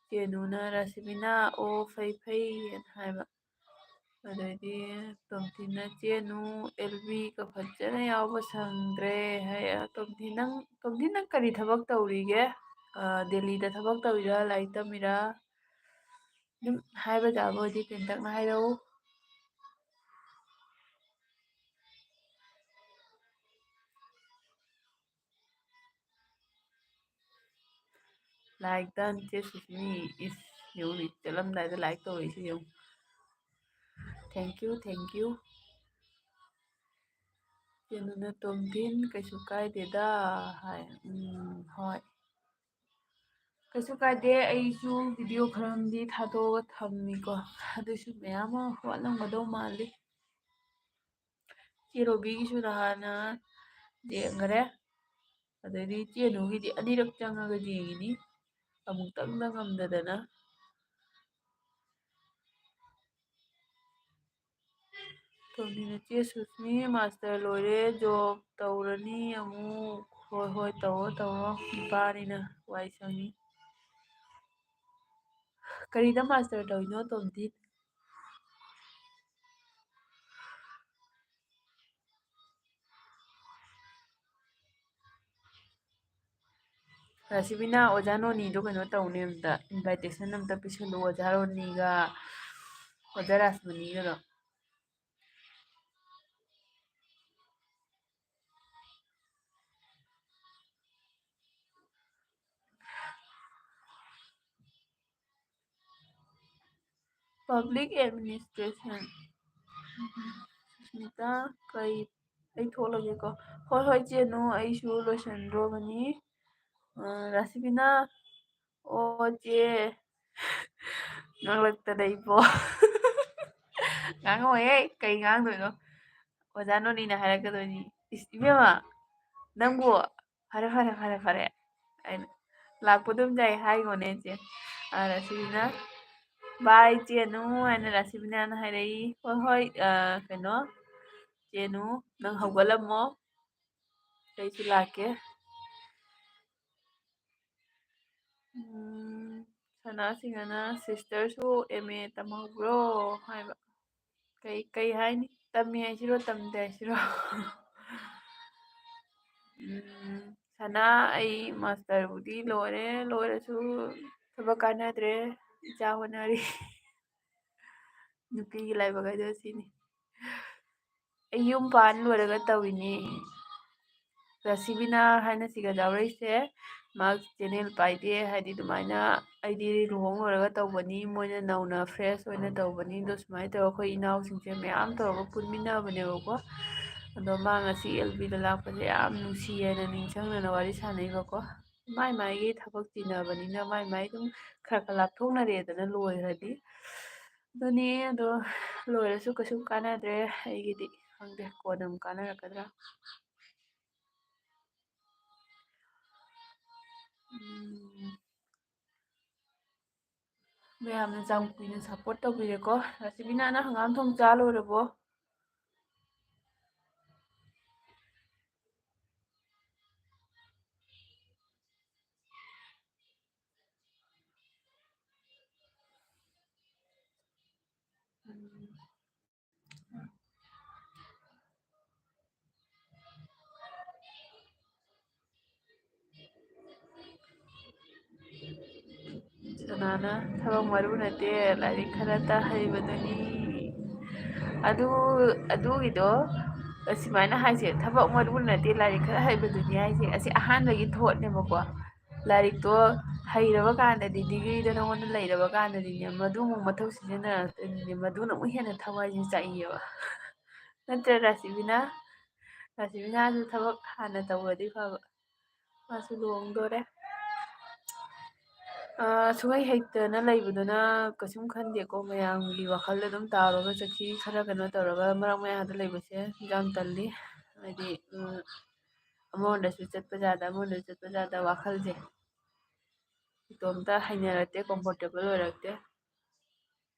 ꯆꯦꯅꯨꯅ ꯔꯥꯁꯤꯕꯤꯅꯥ, "ꯑꯣ, ꯐꯩ, ꯐꯩ" ꯍꯥꯏꯅ ꯍꯥꯏꯕ꯫ ꯑꯗꯩꯗꯤ ꯇꯣꯝꯊꯤꯟꯅ, "ꯆꯦꯅꯨ, ꯑꯦꯜ ꯕꯤꯒ ꯐꯖꯅ ꯌꯥꯎꯕ ꯁꯪꯗ꯭ꯔꯦ" ꯍꯥꯏ꯫ ꯑ, ꯇꯣꯝꯊꯤꯟ, ꯅꯪ, ꯇꯣꯝꯊꯤꯟ, ꯅꯪ ꯀꯔꯤ ꯊꯕꯛ ꯇꯧꯔꯤꯒꯦ? ꯑ, ꯗꯦꯜꯂꯤꯗ ꯊꯕꯛ ꯇꯧꯔꯤꯔꯥ, ꯂꯥꯏꯔꯤꯛ ꯇꯝꯃꯤꯔꯥ? ꯑꯗꯨꯝ ꯍꯥꯏꯕ ꯌꯥꯕ ꯑꯣꯏꯗꯤ ꯇꯦꯟꯇꯛꯅ ꯍꯥꯏꯔꯛꯎ꯫ Like done, ꯆꯦ ꯁꯨꯁꯃꯤ꯫ ꯏꯁ, ꯌꯦꯡꯉꯨꯅꯦ, ꯆꯠꯂꯝꯗꯥꯏꯗ like ꯇꯧꯔꯛꯏꯁꯦ ꯌꯦꯡꯉꯨ꯫ Thank you, thank you꯫ ꯆꯦꯅꯨꯅ, "ꯇꯣꯝꯊꯤꯟ, ꯀꯩꯁꯨ ꯀꯥꯏꯗꯦꯗ" ꯍꯥꯏ꯫ ꯎꯝ, ꯍꯣꯏ꯫ ꯀꯩꯁꯨ ꯀꯥꯏꯗꯦ, ꯑꯩꯁꯨ ꯚꯤꯗꯤꯑꯣ ꯈꯔ ꯑꯃꯗꯤ ꯊꯥꯗꯣꯛꯑꯒ ꯊꯝꯃꯤꯀꯣ꯫ ꯑꯗꯨꯁꯨ ꯃꯌꯥꯝ ꯑꯃ ꯋꯥꯠꯂꯝꯒꯗꯧ ꯃꯥꯜꯂꯤ꯫ ꯆꯦ ꯔꯣꯕꯤꯒꯤꯁꯨ ꯅꯍꯥꯟꯅ ꯌꯦꯡꯈꯔꯦ꯫ ꯑꯗꯩꯗꯤ ꯆꯦꯅꯨꯒꯤꯗꯤ ꯑꯅꯤꯔꯛ ꯆꯪꯉꯒ ꯌꯦꯡꯉꯤꯅꯤ, ꯑꯃꯨꯛꯇꯪꯗ ꯉꯝꯗꯗꯅ꯫ ꯇꯣꯝꯊꯤꯟꯅ, "ꯆꯦ ꯁꯨꯁꯃꯤ ꯃꯥꯁꯇꯔ ꯂꯣꯏꯔꯦ, ꯖꯣꯕ ꯇꯧꯔꯅꯤ ꯑꯃꯨꯛ"꯫ "ꯍꯣꯏ, ꯍꯣꯏ, ꯇꯧꯔꯣ, ꯇꯧꯔꯣ, ꯅꯨꯄꯥꯅꯤꯅ ꯋꯥꯏ ꯁꯪꯉꯤ"꯫ ꯀꯔꯤꯗ ꯃꯥꯁꯇꯔ ꯇꯧꯔꯤꯅꯣ, ꯇꯣꯝꯊꯤꯟ? ꯔꯥꯁꯤꯕꯤꯅꯥ, ꯑꯣꯖꯥ ꯅꯣꯅꯤꯗꯣ ꯀꯩꯅꯣ ꯇꯧꯅꯦ, ꯑꯝꯇ invitation ꯑꯝꯇ ꯄꯤꯁꯜꯂꯨ, ꯑꯣꯖꯥ ꯔꯣꯅꯤꯒ ꯑꯣꯖꯥ ꯔꯥꯁꯃꯅꯤꯒꯗꯣ꯫ Public administration꯫ ꯁꯨꯁꯃꯤꯇꯥ, ꯀꯩ, ꯑꯩ ꯊꯣꯛꯂꯒꯦꯀꯣ꯫ ꯍꯣꯏ, ꯍꯣꯏ, ꯆꯦꯅꯨ, ꯑꯩꯁꯨ ꯂꯣꯏꯁꯤꯟꯗ꯭ꯔꯣꯕꯅꯤ꯫ ꯑ, ꯔꯥꯁꯤꯕꯤꯅꯥ, "ꯑꯣ, ꯆꯦ"꯫ ꯉꯥꯡꯂꯛꯇꯅ ꯏꯕꯣ꯫ ꯉꯥꯡꯉꯣꯏꯍꯦ, ꯀꯩ ꯉꯥꯡꯗꯣꯏꯅꯣ? ꯑꯣꯖꯥ ꯅꯣꯅꯤꯅ ꯍꯥꯏꯔꯛꯀꯗꯣꯏꯅꯤ꯫ ꯏꯁ, ꯏꯕꯦꯝꯃ, ꯅꯪꯕꯨ "ꯐꯔꯦ, ꯐꯔꯦ, ꯐꯔꯦ, ꯐꯔꯦ" ꯍꯥꯏꯅ ꯂꯥꯛꯄ ꯑꯗꯨꯝ ꯌꯥꯏ ꯍꯥꯏꯒꯣꯅꯦ ꯏꯆꯦ꯫ ꯑ, ꯔꯥꯁꯤꯕꯤꯅꯥ, "ꯕꯥꯏ ꯆꯦꯅꯨ" ꯍꯥꯏꯅ ꯔꯥꯁꯤꯕꯤꯅꯥꯅ ꯍꯥꯏꯔꯛꯏ꯫ "ꯍꯣꯏ, ꯍꯣꯏ, ꯑ, ꯀꯩꯅꯣ, ꯆꯦꯅꯨ, ꯅꯪ ꯍꯧꯒꯠꯂꯝꯃꯣ, ꯑꯩꯁꯨ ꯂꯥꯛꯀꯦ"꯫ ꯎꯝ, ꯁꯅꯥꯁꯤꯡꯍꯅ "ꯁꯤꯁꯇꯔꯁꯨ ꯑꯦꯝ ꯑꯦ ꯇꯝꯍꯧꯕ꯭ꯔꯣ?" ꯍꯥꯏꯕ꯫ ꯀꯩ, ꯀꯩ ꯍꯥꯏꯅꯤ? ꯇꯝꯃꯤ ꯍꯥꯏꯁꯤꯔꯣ, ꯇꯝꯗꯦ ꯍꯥꯏꯁꯤꯔꯣ? ꯎꯝ, ꯁꯅꯥ, ꯑꯩ ꯃꯥꯁꯇꯔꯕꯨꯗꯤ ꯂꯣꯏꯔꯦ, ꯂꯣꯏꯔꯁꯨ ꯊꯕꯛ ꯀꯥꯟꯅꯗ꯭ꯔꯦ, ꯏꯆꯥ ꯍꯣꯠꯅꯔꯤ꯫ ꯅꯨꯄꯤꯒꯤ ꯂꯥꯏꯕꯛ ꯍꯥꯏꯗꯣ ꯁꯤꯅꯤ꯫ ꯑꯩ ꯌꯨꯝ ꯄꯥꯟ ꯂꯣꯏꯔꯒ ꯇꯧꯔꯤꯅꯤ꯫ ꯔꯥꯁꯤꯕꯤꯅꯥ ꯍꯥꯏꯅ ꯁꯤꯒ ꯌꯥꯎꯔꯛꯏꯁꯦ, ꯃꯥ ꯆꯦꯅꯦꯜ ꯄꯥꯏꯗꯦ, ꯍꯥꯏꯗꯤ ꯑꯗꯨꯃꯥꯏꯅ ꯑꯩꯗꯤ ꯂꯨꯍꯣꯡ ꯂꯣꯏꯔꯒ ꯇꯧꯕꯅꯤ, ꯃꯣꯏꯅ ꯅꯧꯅ ꯐ꯭ꯔꯦꯁ ꯑꯣꯏꯅ ꯇꯧꯕꯅꯤ꯫ ꯑꯗꯣ ꯁꯨꯃꯥꯏꯅ ꯇꯧꯔꯒ ꯑꯩꯈꯣꯏ ꯏꯅꯥꯎꯁꯤꯡꯁꯦ ꯃꯌꯥꯝ ꯇꯧꯔꯒ ꯄꯨꯟꯃꯤꯟꯅꯕꯅꯦꯕꯀꯣ꯫ ꯑꯗꯣ ꯃꯥ ꯉꯁꯤ ꯑꯦꯜ ꯕꯤꯗ ꯂꯥꯛꯄꯁꯦ ꯌꯥꯝ ꯅꯨꯡꯁꯤ ꯍꯥꯏꯅ ꯅꯤꯡꯁꯤꯡꯅꯅ ꯋꯥꯔꯤ ꯁꯥꯟꯅꯩꯕꯀꯣ꯫ ꯃꯥꯏ ꯃꯥꯏꯒꯤ ꯊꯕꯛ ꯆꯤꯟꯅꯕꯅꯤꯅ ꯃꯥꯏ ꯃꯥꯏ ꯑꯗꯨꯝ ꯈꯔ ꯈꯔ ꯂꯥꯞꯊꯣꯛꯅꯔꯦꯗꯅ ꯂꯣꯏꯈ꯭ꯔꯗꯤ꯫ ꯑꯗꯨꯅꯦ, ꯑꯗꯣ ꯂꯣꯏꯔꯁꯨ ꯀꯩꯁꯨꯝ ꯀꯥꯟꯅꯗ꯭ꯔꯦ ꯑꯩꯒꯤꯗꯤ꯫ ꯈꯪꯗꯦ, ꯀꯣꯟꯅ ꯑꯃꯨꯛ ꯀꯥꯟꯅꯔꯛꯀꯗ꯭ꯔꯥ꯫ ꯎꯝ꯫ ꯃꯌꯥꯝꯅ ꯌꯥꯝ ꯀꯨꯏꯅ ꯁꯞꯄꯣꯔꯠ ꯇꯧꯕꯤꯔꯦꯀꯣ꯫ ꯔꯥꯁꯤꯕꯤꯅꯥꯅ ꯍꯪꯒꯥꯝ ꯊꯣꯡ ꯆꯥ ꯂꯣꯏꯔꯕꯣ? ꯎꯝ꯫ ꯀꯅꯥꯅ ꯊꯕꯛ ꯃꯔꯨ ꯅꯠꯇꯦ, ꯂꯥꯏꯔꯤꯛ ꯈꯔꯇ ꯍꯩꯕꯗꯨꯅꯤ꯫ ꯑꯗꯨ, ꯑꯗꯨꯒꯤꯗꯣ ꯑꯁꯨꯃꯥꯏꯅ ꯍꯥꯏꯁꯦ, "ꯊꯕꯛ ꯃꯔꯨ ꯅꯠꯇꯦ, ꯂꯥꯏꯔꯤꯛ ꯈꯔ ꯍꯩꯕꯗꯨꯅꯤ" ꯍꯥꯏꯁꯦ꯫ ꯑꯁꯤ ꯑꯍꯥꯟꯕꯒꯤ ꯊꯣꯠꯅꯦꯕꯀꯣ꯫ ꯂꯥꯏꯔꯤꯛꯇꯣ ꯍꯩꯔꯕ ꯀꯥꯟꯗꯗꯤ, ꯗꯤꯒ꯭ꯔꯤꯗꯣ ꯅꯉꯣꯟꯗ ꯂꯩꯔꯕ ꯀꯥꯟꯗꯗꯤꯅꯦ, ꯃꯗꯨ ꯑꯃꯨꯛ ꯃꯊꯧ ꯁꯤꯖꯤꯟꯅꯔꯛꯇꯣꯏꯅꯤꯅꯦ, ꯃꯗꯨꯅ ꯑꯃꯨꯛ ꯍꯦꯟꯅ ꯊꯋꯥꯏꯁꯦ ꯆꯥꯛꯏꯌꯦꯕ꯫ ꯅꯠꯇ꯭ꯔ, ꯔꯥꯁꯤꯕꯤꯅꯥ? ꯔꯥꯁꯤꯕꯤꯅꯥꯁꯨ ꯊꯕꯛ ꯍꯥꯟꯅ ꯇꯧꯔꯗꯤ ꯐꯕ꯫ ꯃꯥꯁꯨ ꯂꯨꯍꯣꯡꯗꯣꯔꯦ꯫ ꯑꯥ, ꯁꯨꯡꯍꯩ ꯍꯩꯇꯅ ꯂꯩꯕꯗꯨꯅ ꯀꯩꯁꯨꯝ ꯈꯟꯗꯦꯀꯣ, ꯃꯌꯥꯝꯒꯤ ꯋꯥꯈꯜꯗ ꯑꯗꯨꯝ ꯇꯥꯎꯔꯒ ꯆꯠꯈꯤ꯫ ꯈꯔ ꯀꯩꯅꯣ ꯇꯧꯔꯒ ꯃꯔꯛ ꯃꯌꯥꯗ ꯂꯩꯕꯁꯦ ꯌꯥꯝ ꯇꯜꯂꯤ꯫ ꯍꯥꯏꯗꯤ, ꯎꯝ, ꯑꯃꯔꯣꯝꯗꯁꯨ ꯆꯠꯄ ꯌꯥꯗ, ꯑꯃꯔꯣꯝꯗꯁꯨ ꯆꯠꯄ ꯌꯥꯗ ꯋꯥꯈꯜꯁꯦ꯫ ꯏꯇꯣꯝꯇ ꯍꯩꯅꯔꯛꯇꯦ, ꯀꯝꯐꯣꯔꯇꯦꯕꯜ ꯑꯣꯏꯔꯛꯇꯦ꯫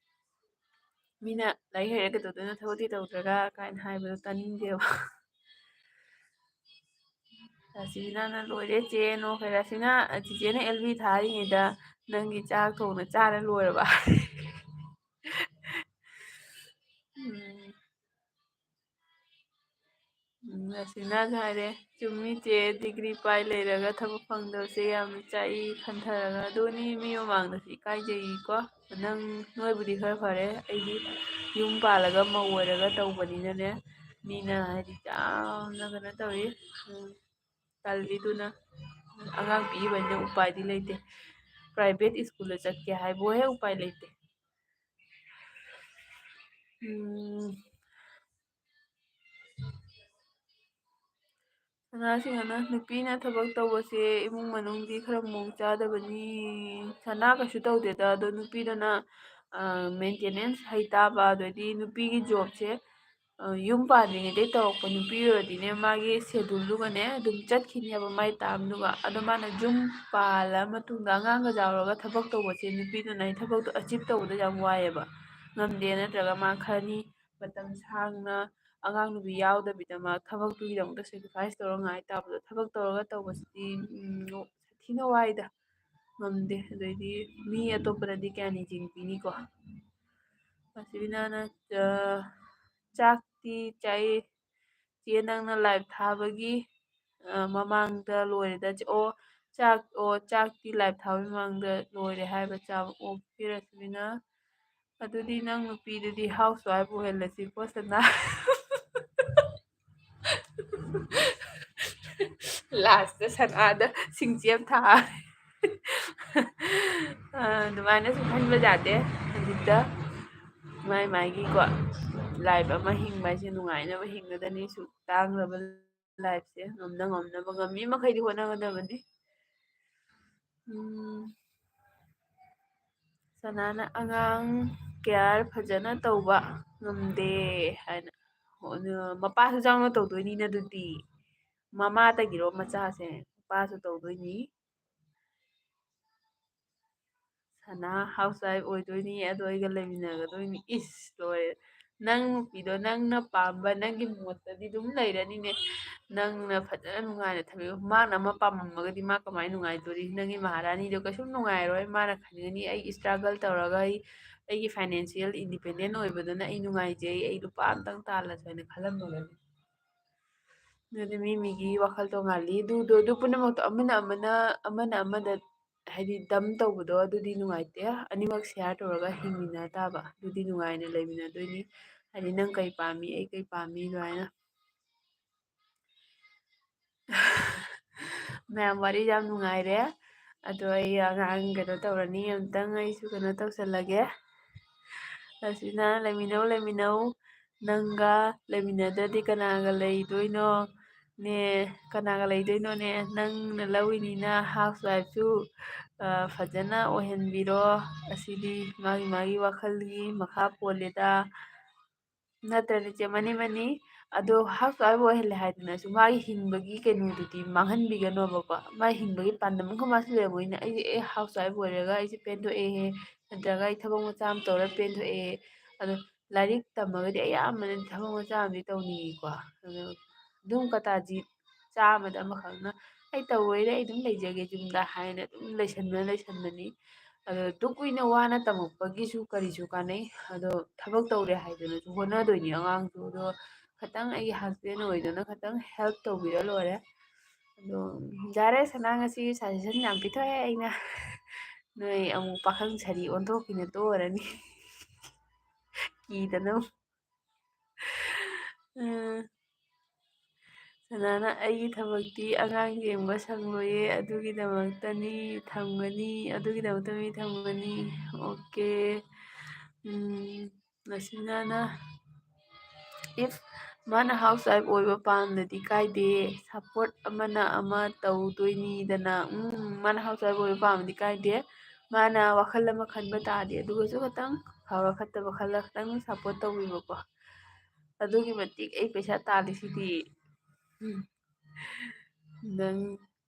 ꯃꯤꯅ "ꯂꯥꯏꯔꯤꯛ ꯍꯩꯔ ꯀꯩꯗꯧꯗꯣꯏꯅꯣ, ꯊꯕꯛꯇꯤ ꯇꯧꯗ꯭ꯔꯒ?" ꯀꯥꯏꯅ ꯍꯥꯏꯕꯗꯣ ꯇꯥꯅꯤꯡꯗꯦꯕ꯫ ꯔꯥꯁꯤꯕꯤꯅꯥꯅ ꯂꯣꯏꯔꯦ ꯆꯦ ꯅꯣꯛꯈ꯭ꯔꯦ꯫ ꯔꯥꯁꯤꯕꯤꯅꯥ, ꯆꯤꯆꯦꯅ ꯑꯦꯜ ꯕꯤ ꯊꯥꯔꯤꯉꯩꯗ ꯅꯪꯒꯤ ꯆꯥꯛ ꯊꯣꯡꯅ ꯆꯥꯔ ꯂꯣꯏꯔꯕ? ꯎꯝ꯫ ꯎꯝ, ꯔꯥꯁꯤꯕꯤꯅꯥꯁꯨ ꯍꯥꯏꯔꯦ, "ꯆꯨꯝꯃꯤ ꯆꯦ, ꯗꯤꯒ꯭ꯔꯤ ꯄꯥꯏ ꯂꯩꯔꯒ ꯊꯕꯛ ꯐꯪꯗꯕꯁꯦ ꯌꯥꯝꯅ ꯆꯥꯛꯏ ꯈꯟꯊꯔꯒ꯫ ꯑꯗꯨꯅꯤ, ꯃꯤ ꯃꯃꯥꯡꯗꯁꯨ ꯏꯀꯥꯏꯖꯩꯀꯣ꯫ ꯅꯪ, ꯅꯣꯏꯕꯨꯗꯤ ꯈꯔ ꯐꯔꯦ, ꯑꯩꯗꯤ ꯌꯨꯝ ꯄꯥꯜꯂꯒ ꯃꯧ ꯑꯣꯏꯔꯒ ꯇꯧꯕꯅꯤꯅꯅꯦ, ꯃꯤꯅ ꯍꯥꯏꯗꯤ ꯌꯥꯝꯅ ꯀꯩꯅꯣ ꯇꯧꯏ꯫ ꯎꯝ, ꯇꯜꯂꯤꯗꯨꯅ꯫ ꯑꯉꯥꯡ ꯄꯤꯛꯏꯕꯅꯤꯅ ꯎꯄꯥꯏꯗꯤ ꯂꯩꯇꯦ꯫ ꯄ꯭ꯔꯥꯏꯚꯦꯠ ꯁ꯭ꯀꯨꯜꯗ ꯆꯠꯀꯦ ꯍꯥꯏꯕꯨ ꯍꯦꯛ ꯎꯄꯥꯏ ꯂꯩꯇꯦ꯫" ꯎꯝ꯫ ꯁꯅꯥꯁꯤꯡꯍꯅ, "ꯅꯨꯄꯤꯅ ꯊꯕꯛ ꯇꯧꯕꯁꯦ ꯏꯃꯨꯡ ꯃꯅꯨꯡꯗꯤ ꯈꯔ ꯃꯑꯣꯡ ꯆꯥꯗꯕꯅꯤ꯫" ꯁꯅꯥ ꯀꯩꯁꯨ ꯇꯧꯗꯦꯗ, ꯑꯗꯣ ꯅꯨꯄꯤꯗꯨꯅ, ꯑ, ꯃꯦꯟꯇꯦꯅꯦꯟꯁ ꯍꯩꯇꯥꯕ, ꯑꯗꯩꯗꯤ ꯅꯨꯄꯤꯒꯤ ꯖꯣꯕꯁꯦ, ꯑ, ꯌꯨꯝ ꯄꯥꯟꯗ꯭ꯔꯤꯉꯩꯗꯩ ꯇꯧꯔꯛꯄ ꯅꯨꯄꯤ ꯑꯣꯏꯔꯗꯤꯅꯦ, ꯃꯥꯒꯤ ꯁꯦꯗꯨꯜꯗꯨꯒꯅꯦ ꯑꯗꯨꯝ ꯆꯠꯈꯤꯅꯦꯕ ꯃꯥꯏ ꯇꯥꯝꯗꯨꯒ꯫ ꯑꯗꯣ ꯃꯥꯅ ꯌꯨꯝ ꯄꯥꯜꯂ ꯃꯇꯨꯡꯗ ꯑꯉꯥꯡꯒ ꯆꯥꯎꯔꯒ ꯊꯕꯛ ꯇꯧꯕꯁꯦ ꯅꯨꯄꯤꯗꯨꯅ ꯊꯕꯛꯇꯣ ꯑꯆꯤꯞ ꯇꯧꯕꯗ ꯌꯥꯝ ꯋꯥꯏꯑꯦꯕ꯫ ꯉꯝꯗꯦ, ꯅꯠꯇ꯭ꯔꯒ ꯃꯥ ꯈꯔꯅꯤ ꯃꯇꯝ ꯁꯥꯡꯅ ꯑꯉꯥꯡ ꯅꯨꯄꯤ ꯌꯥꯎꯗꯕꯤꯗ ꯃꯥ ꯊꯕꯛꯇꯨꯒꯤꯗꯃꯛꯇ ꯁꯦꯀ꯭ꯔꯤꯐꯥꯏꯁ ꯇꯧꯔ ꯉꯥꯏ ꯇꯥꯕꯗꯣ, ꯊꯕꯛ ꯇꯧꯔꯒ ꯇꯧꯕꯁꯤꯗꯤ, ꯎꯝ, ꯊꯤꯅ ꯋꯥꯏꯗ, ꯉꯝꯗꯦ꯫ ꯑꯗꯩꯗꯤ ꯃꯤ ꯑꯇꯣꯞꯄꯅꯗꯤ ꯀꯌꯥꯅꯤ ꯆꯤꯡꯕꯤꯅꯤꯀꯣ꯫ ꯃꯁꯤꯕꯤꯅꯥꯅ, ꯑ, ꯆꯥꯛꯇꯤ ꯆꯥꯏ ꯆꯦ, ꯅꯪꯅ ꯂꯥꯏꯚ ꯊꯥꯕꯒꯤ, ꯑ, ꯃꯃꯥꯡꯗ ꯂꯣꯏꯔꯦꯗ꯫ ꯑꯣ, ꯆꯥꯛ, ꯑꯣ, ꯆꯥꯛꯇꯤ ꯂꯥꯏꯚ ꯊꯥꯕꯒꯤ ꯃꯃꯥꯡꯗ ꯂꯣꯏꯔꯦ ꯍꯥꯏꯕ ꯆꯥꯕ꯫ ꯑꯣꯀꯦ, ꯔꯁꯃꯤꯅ꯫ ꯑꯗꯨꯗꯤ ꯅꯪ ꯅꯨꯄꯤꯗꯨꯗꯤ ꯍꯥꯎꯁ ꯋꯥꯏꯐ ꯑꯣꯏꯍꯜꯂꯁꯤꯀꯣ, ꯁꯅꯥ꯫ ꯂꯥꯁꯇ ꯁꯅꯥꯗ ꯁꯤꯡꯆꯦꯝ ꯊꯥ꯫ ꯑ, ꯑꯗꯨꯃꯥꯏꯅꯁꯨ ꯈꯟꯕ ꯌꯥꯗꯦ꯫ ꯍꯧꯖꯤꯛꯇ ꯃꯥꯏ ꯃꯥꯏꯒꯤꯀꯣ ꯂꯥꯏꯐ ꯑꯃ ꯍꯤꯡꯕ ꯍꯥꯏꯁꯦ ꯅꯨꯡꯉꯥꯏꯅꯕ ꯍꯤꯡꯒꯗꯅꯤ꯫ ꯁꯨꯛ ꯇꯥꯡꯈ꯭ꯔꯕ ꯂꯥꯏꯐꯁꯦ ꯉꯝꯅ ꯉꯝꯅꯕ, ꯉꯝꯃꯤ ꯃꯈꯩꯗꯤ ꯍꯣꯠꯅꯒꯗꯕꯅꯤ꯫ ꯎꯝ, ꯁꯅꯥꯅ ꯑꯉꯥꯡ ꯀꯦꯌꯔ ꯐꯖꯅ ꯇꯧꯕ ꯉꯝꯗꯦ ꯍꯥꯏꯅ꯫ ꯑꯣ, ꯑꯗꯨ ꯃꯄꯥꯁꯨ ꯆꯥꯎꯅ ꯇꯧꯗꯣꯏꯅꯤꯅ ꯑꯗꯨꯗꯤ꯫ ꯃꯃꯥꯗꯒꯤꯔꯣ ꯃꯆꯥꯁꯦ? ꯃꯄꯥꯁꯨ ꯇꯧꯗꯣꯏꯅꯤ꯫ ꯁꯅꯥ ꯍꯥꯎꯁ ꯋꯥꯏꯐ ꯑꯣꯏꯗꯣꯏꯅꯤ, ꯑꯗꯣ ꯑꯩꯒ ꯂꯩꯃꯤꯟꯅꯒꯗꯣꯏꯅꯤ꯫ ꯏꯁ, ꯂꯣꯏꯔꯦ꯫ ꯅꯪ ꯅꯨꯄꯤꯗꯣ ꯅꯪꯅ ꯄꯥꯝꯕ, ꯅꯪꯒꯤ ꯃꯣꯠꯇꯗꯤ ꯑꯗꯨꯝ ꯂꯩꯔꯅꯤꯅꯦ꯫ ꯅꯪꯅ ꯐꯖꯅ ꯅꯨꯡꯉꯥꯏꯅ ꯊꯝꯕꯤꯌꯨ꯫ ꯃꯥꯅ ꯑꯃ ꯄꯥꯝꯃꯝꯃꯒꯗꯤ ꯃꯥ ꯀꯃꯥꯏꯅ ꯅꯨꯡꯉꯥꯏꯗꯣꯔꯤ? ꯅꯪꯒꯤ ꯃꯍꯥꯔꯥꯅꯤꯗꯣ ꯀꯩꯁꯨꯝ ꯅꯨꯡꯉꯥꯏꯔꯣꯏ꯫ ꯃꯥꯅ ꯈꯟꯒꯅꯤ, "ꯑꯩ struggle ꯇꯧꯔꯒ ꯑꯩ, ꯑꯩꯒꯤ financial independent ꯑꯣꯏꯕꯗꯨꯅ ꯑꯩ ꯅꯨꯡꯉꯥꯏꯖꯩ, ꯑꯩ ꯂꯨꯄꯥ ꯑꯝꯇꯪ ꯇꯥꯜꯂꯁꯨ" ꯍꯥꯏꯅ ꯈꯜꯂꯝꯃꯒꯅꯤ꯫ ꯑꯗꯨꯗꯤ ꯃꯤ ꯃꯤꯒꯤ ꯋꯥꯈꯜ ꯇꯣꯉꯥꯜꯂꯤ꯫ ꯑꯗꯨꯗꯣ, ꯑꯗꯨ ꯄꯨꯝꯅꯃꯛꯇꯣ ꯑꯃꯅ ꯑꯃꯅ, ꯑꯃꯅ ꯑꯃꯗ ꯍꯥꯏꯗꯤ dump ꯇꯧꯕꯗꯣ ꯑꯗꯨꯗꯤ ꯅꯨꯡꯉꯥꯏꯇꯦ꯫ ꯑꯅꯤꯃꯛ share ꯇꯧꯔꯒ ꯍꯤꯡꯃꯤꯟꯅ ꯇꯥꯕ, ꯑꯗꯨꯗꯤ ꯅꯨꯡꯉꯥꯏꯅ ꯂꯩꯃꯤꯟꯅꯗꯣꯏꯅꯤ꯫ ꯍꯥꯏꯗꯤ ꯅꯪ ꯀꯩ ꯄꯥꯝꯃꯤ, ꯑꯩ ꯀꯩ ꯄꯥꯝꯃꯤ ꯑꯗꯨꯃꯥꯏꯅ꯫ ꯃꯌꯥꯝ ꯋꯥꯔꯤ ꯌꯥꯝ ꯅꯨꯡꯉꯥꯏꯔꯦ꯫ ꯑꯗꯣ ꯑꯩ ꯑꯉꯥꯡ ꯀꯩꯅꯣ ꯇꯧꯔꯅꯤ, ꯑꯝꯇꯪ ꯑꯩꯁꯨ ꯀꯩꯅꯣ ꯇꯧꯁꯜꯂꯒꯦ꯫ ꯑꯁꯤꯅ ꯂꯩꯃꯤꯟꯅꯧ, ꯂꯩꯃꯤꯟꯅꯧ꯫ ꯅꯪꯒ ꯂꯩꯃꯤꯟꯅꯗ꯭ꯔꯗꯤ ꯀꯅꯥꯒ ꯂꯩꯗꯣꯏꯅꯣ? ꯅꯦ, ꯀꯅꯥꯒ ꯂꯩꯗꯣꯏꯅꯣꯅꯦ? ꯅꯪꯅ ꯂꯧꯏꯅꯤꯅ housewife ꯁꯨ, ꯑ, ꯐꯖꯅ ꯑꯣꯏꯍꯟꯕꯤꯔꯣ꯫ ꯑꯁꯤꯗꯤ ꯃꯥꯒꯤ ꯃꯥꯒꯤ ꯋꯥꯈꯜꯒꯤ ꯃꯈꯥ ꯄꯣꯜꯂꯦꯗ꯫ ꯅꯠꯇ꯭ꯔꯅꯦ ꯆꯦ? ꯃꯥꯅꯤ, ꯃꯥꯅꯤ꯫ ꯑꯗꯣ housewife ꯑꯣꯏꯍꯜꯂꯦ ꯍꯥꯏꯗꯅꯁꯨ ꯃꯥꯒꯤ ꯍꯤꯡꯕꯒꯤ ꯀꯩꯅꯣꯗꯨꯗꯤ ꯃꯥꯡꯍꯟꯕꯤꯒꯅꯣꯕꯀꯣ꯫ ꯃꯥꯒꯤ ꯍꯤꯡꯕꯒꯤ ꯄꯥꯟꯗꯝ ꯑꯃꯈꯛ ꯃꯥꯁꯨ ꯂꯩꯔꯝꯃꯣꯏꯅꯦ꯫ ꯑꯩꯁꯦ ꯑꯦ housewife ꯑꯣꯏꯔꯒ ꯑꯩꯁꯦ ꯄꯦꯟꯊꯣꯛꯑꯦꯍꯦ, ꯅꯠꯇ꯭ꯔꯒ ꯑꯩ ꯊꯕꯛ ꯃꯆꯥ ꯑꯃ ꯇꯧꯔ ꯄꯦꯟꯊꯣꯛꯑꯦ꯫ ꯑꯗꯣ ꯂꯥꯏꯔꯤꯛ ꯇꯝꯃꯒꯗꯤ ꯑꯌꯥꯝꯕꯅꯗꯤ ꯊꯕꯛ ꯃꯆꯥ ꯑꯃꯗꯤ ꯇꯧꯅꯤꯡꯉꯤꯀꯣ꯫ ꯑꯗꯣ ꯑꯗꯨꯝ ꯀꯇꯥꯖꯤꯠ ꯆꯥꯝꯃꯗ ꯑꯃꯈꯛꯅ "ꯑꯩ ꯇꯧꯔꯣꯏꯗ, ꯑꯩ ꯑꯗꯨꯝ ꯂꯩꯖꯒꯦ ꯌꯨꯝꯗ" ꯍꯥꯏꯅ ꯑꯗꯨꯝ ꯂꯩꯁꯟꯕꯅ ꯂꯩꯁꯟꯕꯅꯤ꯫ ꯑꯗꯣ ꯑꯗꯨꯛ ꯀꯨꯏꯅ ꯋꯥꯅ ꯇꯝꯃꯛꯄꯒꯤꯁꯨ ꯀꯔꯤꯁꯨ ꯀꯥꯟꯅꯩ꯫ ꯑꯗꯣ ꯊꯕꯛ ꯇꯧꯔꯦ ꯍꯥꯏꯗꯅꯁꯨ ꯍꯣꯠꯅꯗꯣꯏꯅꯤ ꯑꯉꯥꯡꯁꯨ꯫ ꯑꯗꯣ ꯈꯇꯪ ꯑꯩꯒꯤ husband ꯑꯣꯏꯗꯅ ꯈꯇꯪ help ꯇꯧꯕꯤꯔ ꯂꯣꯏꯔꯦ꯫ ꯑꯗꯣ ꯌꯥꯔꯦ, ꯁꯅꯥ ꯉꯁꯤ suggestion ꯌꯥꯝ ꯄꯤꯊꯣꯛꯑꯦ ꯑꯩꯅ꯫ ꯅꯣꯏ ꯑꯃꯨꯛ ꯄꯥꯈꯪ ꯁꯥꯔꯤ ꯑꯣꯟꯊꯣꯛꯈꯤꯅ ꯇꯣꯛꯑꯔꯅꯤ꯫ ꯀꯤꯗꯅ꯫ ꯎꯝ꯫ ꯁꯅꯥꯅ, "ꯑꯩꯒꯤ ꯊꯕꯛꯇꯤ ꯑꯉꯥꯡ ꯌꯦꯡꯕ ꯁꯪꯂꯣꯏꯌꯦ, ꯑꯗꯨꯒꯤꯗꯃꯛꯇꯅꯤ ꯊꯝꯒꯅꯤ, ꯑꯗꯨꯒꯤꯗꯃꯛꯇꯅꯤ ꯊꯝꯒꯅꯤ"꯫ ꯑꯣꯀꯦ꯫ ꯎꯝ, ꯂꯁꯤꯅꯥꯅ, "If ꯃꯥꯅ housewife ꯑꯣꯏꯕ ꯄꯥꯝꯗꯗꯤ ꯀꯥꯏꯗꯦ, support ꯑꯃꯅ ꯑꯃ ꯇꯧꯗꯣꯏꯅꯤꯗꯅ"꯫ ꯎꯝ, ꯃꯥꯅ housewife ꯑꯣꯏꯕ ꯄꯥꯝꯃꯗꯤ ꯀꯥꯏꯗꯦ꯫ ꯃꯥꯅ ꯋꯥꯈꯜ ꯑꯃ ꯈꯟꯕ ꯇꯥꯔꯗꯤ, ꯑꯗꯨꯒꯁꯨ ꯈꯇꯪ ꯐꯕ ꯐꯠꯇꯕ ꯈꯜꯂ ꯈꯇꯪ support ꯇꯧꯕꯤꯕꯀꯣ꯫ ꯑꯗꯨꯒꯤ ꯃꯇꯤꯛ ꯑꯩ ꯄꯩꯁꯥ ꯇꯥꯜꯂꯤꯁꯤꯗꯤ꯫ ꯎꯝ꯫ ꯅꯪ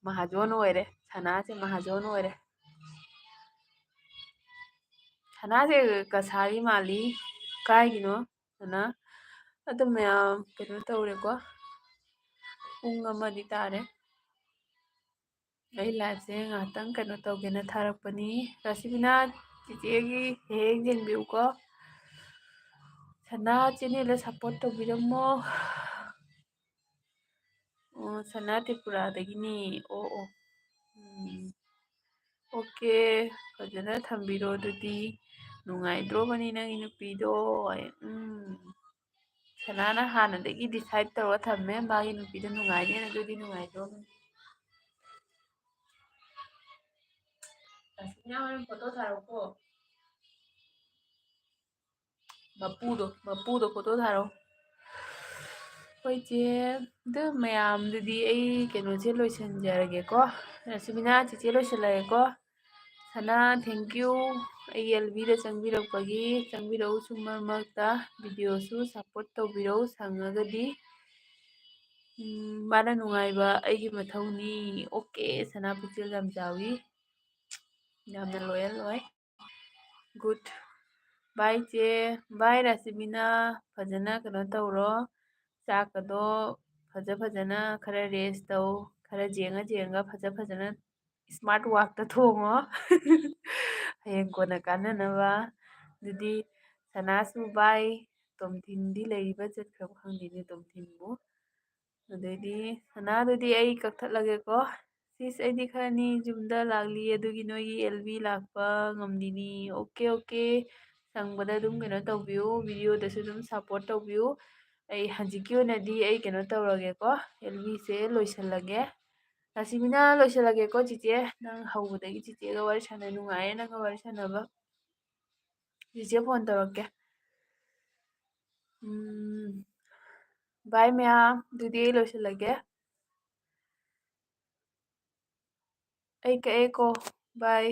ꯃꯍꯥꯖꯣꯟ ꯑꯣꯏꯔꯦ꯫ ꯁꯅꯥꯁꯦ ꯃꯍꯥꯖꯣꯟ ꯑꯣꯏꯔꯦ꯫ ꯁꯅꯥꯁꯦ ꯀꯁꯥꯔꯤ ꯃꯥꯜꯂꯤ꯫ ꯀꯥꯏꯒꯤꯅꯣ? ꯁꯅꯥ꯫ ꯑꯗꯨ ꯃꯌꯥꯝ ꯀꯩꯅꯣ ꯇꯧꯔꯦꯀꯣ, ꯄꯨꯡ ꯑꯃꯗꯤ ꯇꯥꯔꯦ꯫ ꯑꯩ ꯂꯥꯏꯐꯁꯦ ꯉꯥꯏꯍꯥꯛꯇꯪ ꯀꯩꯅꯣ ꯇꯧꯒꯦꯅ ꯊꯥꯔꯛꯄꯅꯤ꯫ ꯔꯥꯁꯤꯕꯤꯅꯥ, ꯆꯤꯆꯦꯒꯤ ꯍꯦꯛ ꯍꯦꯛ ꯌꯦꯡꯕꯤꯌꯨꯀꯣ꯫ ꯁꯅꯥ ꯆꯦꯅꯦꯜꯗ ꯁꯞꯄꯣꯔꯠ ꯇꯧꯕꯤꯔꯝꯃꯣ꯫ ꯑꯣ, ꯁꯅꯥ ꯇ꯭ꯔꯤꯄꯨꯔꯥꯗꯒꯤꯅꯤ꯫ ꯑꯣ, ꯑꯣ꯫ ꯎꯝ꯫ ꯑꯣꯀꯦ, ꯐꯖꯅ ꯊꯝꯕꯤꯔꯣ ꯑꯗꯨꯗꯤ꯫ ꯅꯨꯡꯉꯥꯏꯗ꯭ꯔꯣꯕꯅꯤ ꯅꯪꯒꯤ ꯅꯨꯄꯤꯗꯣ? ꯎꯝ꯫ ꯁꯅꯥꯅ ꯍꯥꯟꯅꯗꯒꯤ decide ꯇꯧꯔꯒ ꯊꯝꯃꯦ, ꯃꯥꯒꯤ ꯅꯨꯄꯤꯗꯣ ꯅꯨꯡꯉꯥꯏꯅꯦꯅ꯫ ꯑꯗꯨꯗꯤ ꯅꯨꯡꯉꯥꯏꯗ꯭ꯔꯣꯕꯅꯤ? ꯔꯥꯁꯤꯕꯤꯅꯥ, ꯍꯣꯔꯦꯟ ꯐꯣꯇꯣ ꯊꯥꯔꯛꯎꯀꯣ꯫ ꯃꯄꯨꯗꯣ, ꯃꯄꯨꯗꯣ ꯐꯣꯇꯣ ꯊꯥꯔꯛꯑꯣ꯫ ꯍꯣꯏ ꯆꯦ, ꯑꯗꯨ ꯃꯌꯥꯝꯗꯨꯗꯤ ꯑꯩ ꯀꯩꯅꯣꯁꯦ ꯂꯣꯏꯁꯤꯟꯖꯔꯒꯦꯀꯣ꯫ ꯔꯥꯁꯤꯕꯤꯅꯥ, ꯆꯤꯆꯦ ꯂꯣꯏꯁꯤꯜꯂꯒꯦꯀꯣ꯫ ꯁꯅꯥ, thank you꯫ ꯑꯩꯒꯤ ꯑꯦꯜꯕꯤꯗ ꯆꯪꯕꯤꯔꯛꯄꯒꯤ, ꯆꯪꯕꯤꯔꯛꯎ ꯁꯨꯝ ꯃꯔꯛ ꯃꯔꯛꯇ꯫ ꯚꯤꯗꯤꯑꯣꯁꯨ support ꯇꯧꯕꯤꯔꯧ ꯁꯪꯉꯒꯗꯤ꯫ ꯎꯝ, ꯃꯥꯅ ꯅꯨꯡꯉꯥꯏꯕ ꯑꯩꯒꯤ ꯃꯊꯧꯅꯤ꯫ ꯑꯣꯀꯦ, ꯁꯅꯥ ꯄꯨꯛꯆꯦꯜ ꯌꯥꯝ ꯆꯥꯎꯏ꯫ ꯌꯥꯝꯅ loyal ꯑꯣꯏ꯫ Good꯫ Bye ꯆꯦ꯫ Bye ꯔꯥꯁꯤꯕꯤꯅꯥ꯫ ꯐꯖꯅ ꯀꯩꯅꯣ ꯇꯧꯔꯣ꯫ ꯆꯥꯛꯀꯗꯣ ꯐꯖ ꯐꯖꯅ ꯈꯔ rest ꯇꯧ꯫ ꯈꯔ ꯌꯦꯡꯉ ꯌꯦꯡꯉ ꯐꯖ ꯐꯖꯅ smart workꯇ ꯊꯣꯡꯉꯣ꯫ ꯍꯌꯦꯡ ꯀꯣꯟꯅ ꯀꯥꯟꯅꯅꯕ꯫ ꯑꯗꯨꯗꯤ ꯁꯅꯥꯁꯨ bye꯫ ꯇꯣꯝꯊꯤꯟꯗꯤ ꯂꯩꯔꯤꯕ ꯆꯠꯈ꯭ꯔꯕ ꯈꯪꯗꯦꯅꯦ ꯇꯣꯝꯊꯤꯟꯕꯨ꯫ ꯑꯗꯩꯗꯤ ꯁꯅꯥꯗꯨꯗꯤ ꯑꯩ ꯀꯛꯊꯠꯂꯒꯦꯀꯣ꯫ ꯁꯤꯁ, ꯑꯩꯗꯤ ꯈꯔꯅꯤ ꯌꯨꯝꯗ ꯂꯥꯛꯂꯤ, ꯑꯗꯨꯒꯤ ꯅꯣꯏꯒꯤ ꯑꯦꯜꯕꯤ ꯂꯥꯛꯄ ꯉꯝꯗꯤꯅꯤ꯫ Okay, okay. ꯁꯪꯕꯗ ꯑꯗꯨꯝ ꯀꯩꯅꯣ ꯇꯧꯕꯤꯌꯨ, videoꯗꯁꯨ ꯑꯗꯨꯝ support ꯇꯧꯕꯤꯌꯨ꯫ ꯑꯩ ꯍꯧꯖꯤꯛꯀꯤ ꯑꯣꯏꯅꯗꯤ ꯑꯩ ꯀꯩꯅꯣ ꯇꯧꯔꯒꯦꯀꯣ, ꯑꯦꯜꯕꯤꯁꯦ ꯂꯣꯏꯁꯤꯜꯂꯒꯦ꯫ ꯔꯥꯁꯤꯕꯤꯅꯥ, ꯂꯣꯏꯁꯤꯜꯂꯒꯦꯀꯣ ꯆꯤꯆꯦ꯫ ꯅꯪ ꯍꯧꯕꯗꯒꯤ ꯆꯤꯆꯦꯒ ꯋꯥꯔꯤ ꯁꯥꯟꯅ ꯅꯨꯡꯉꯥꯏꯌꯦ, ꯅꯪꯒ ꯋꯥꯔꯤ ꯁꯥꯟꯅꯕ꯫ ꯆꯤꯆꯦ phone ꯇꯧꯔꯛꯀꯦ꯫ ꯎꯝ, bye ꯃꯌꯥꯝ꯫ ꯑꯗꯨꯗꯤ ꯑꯩ ꯂꯣꯏꯁꯤꯜꯂꯒꯦ꯫ ꯑꯩ ꯀꯛꯑꯦꯀꯣ꯫ Bye꯫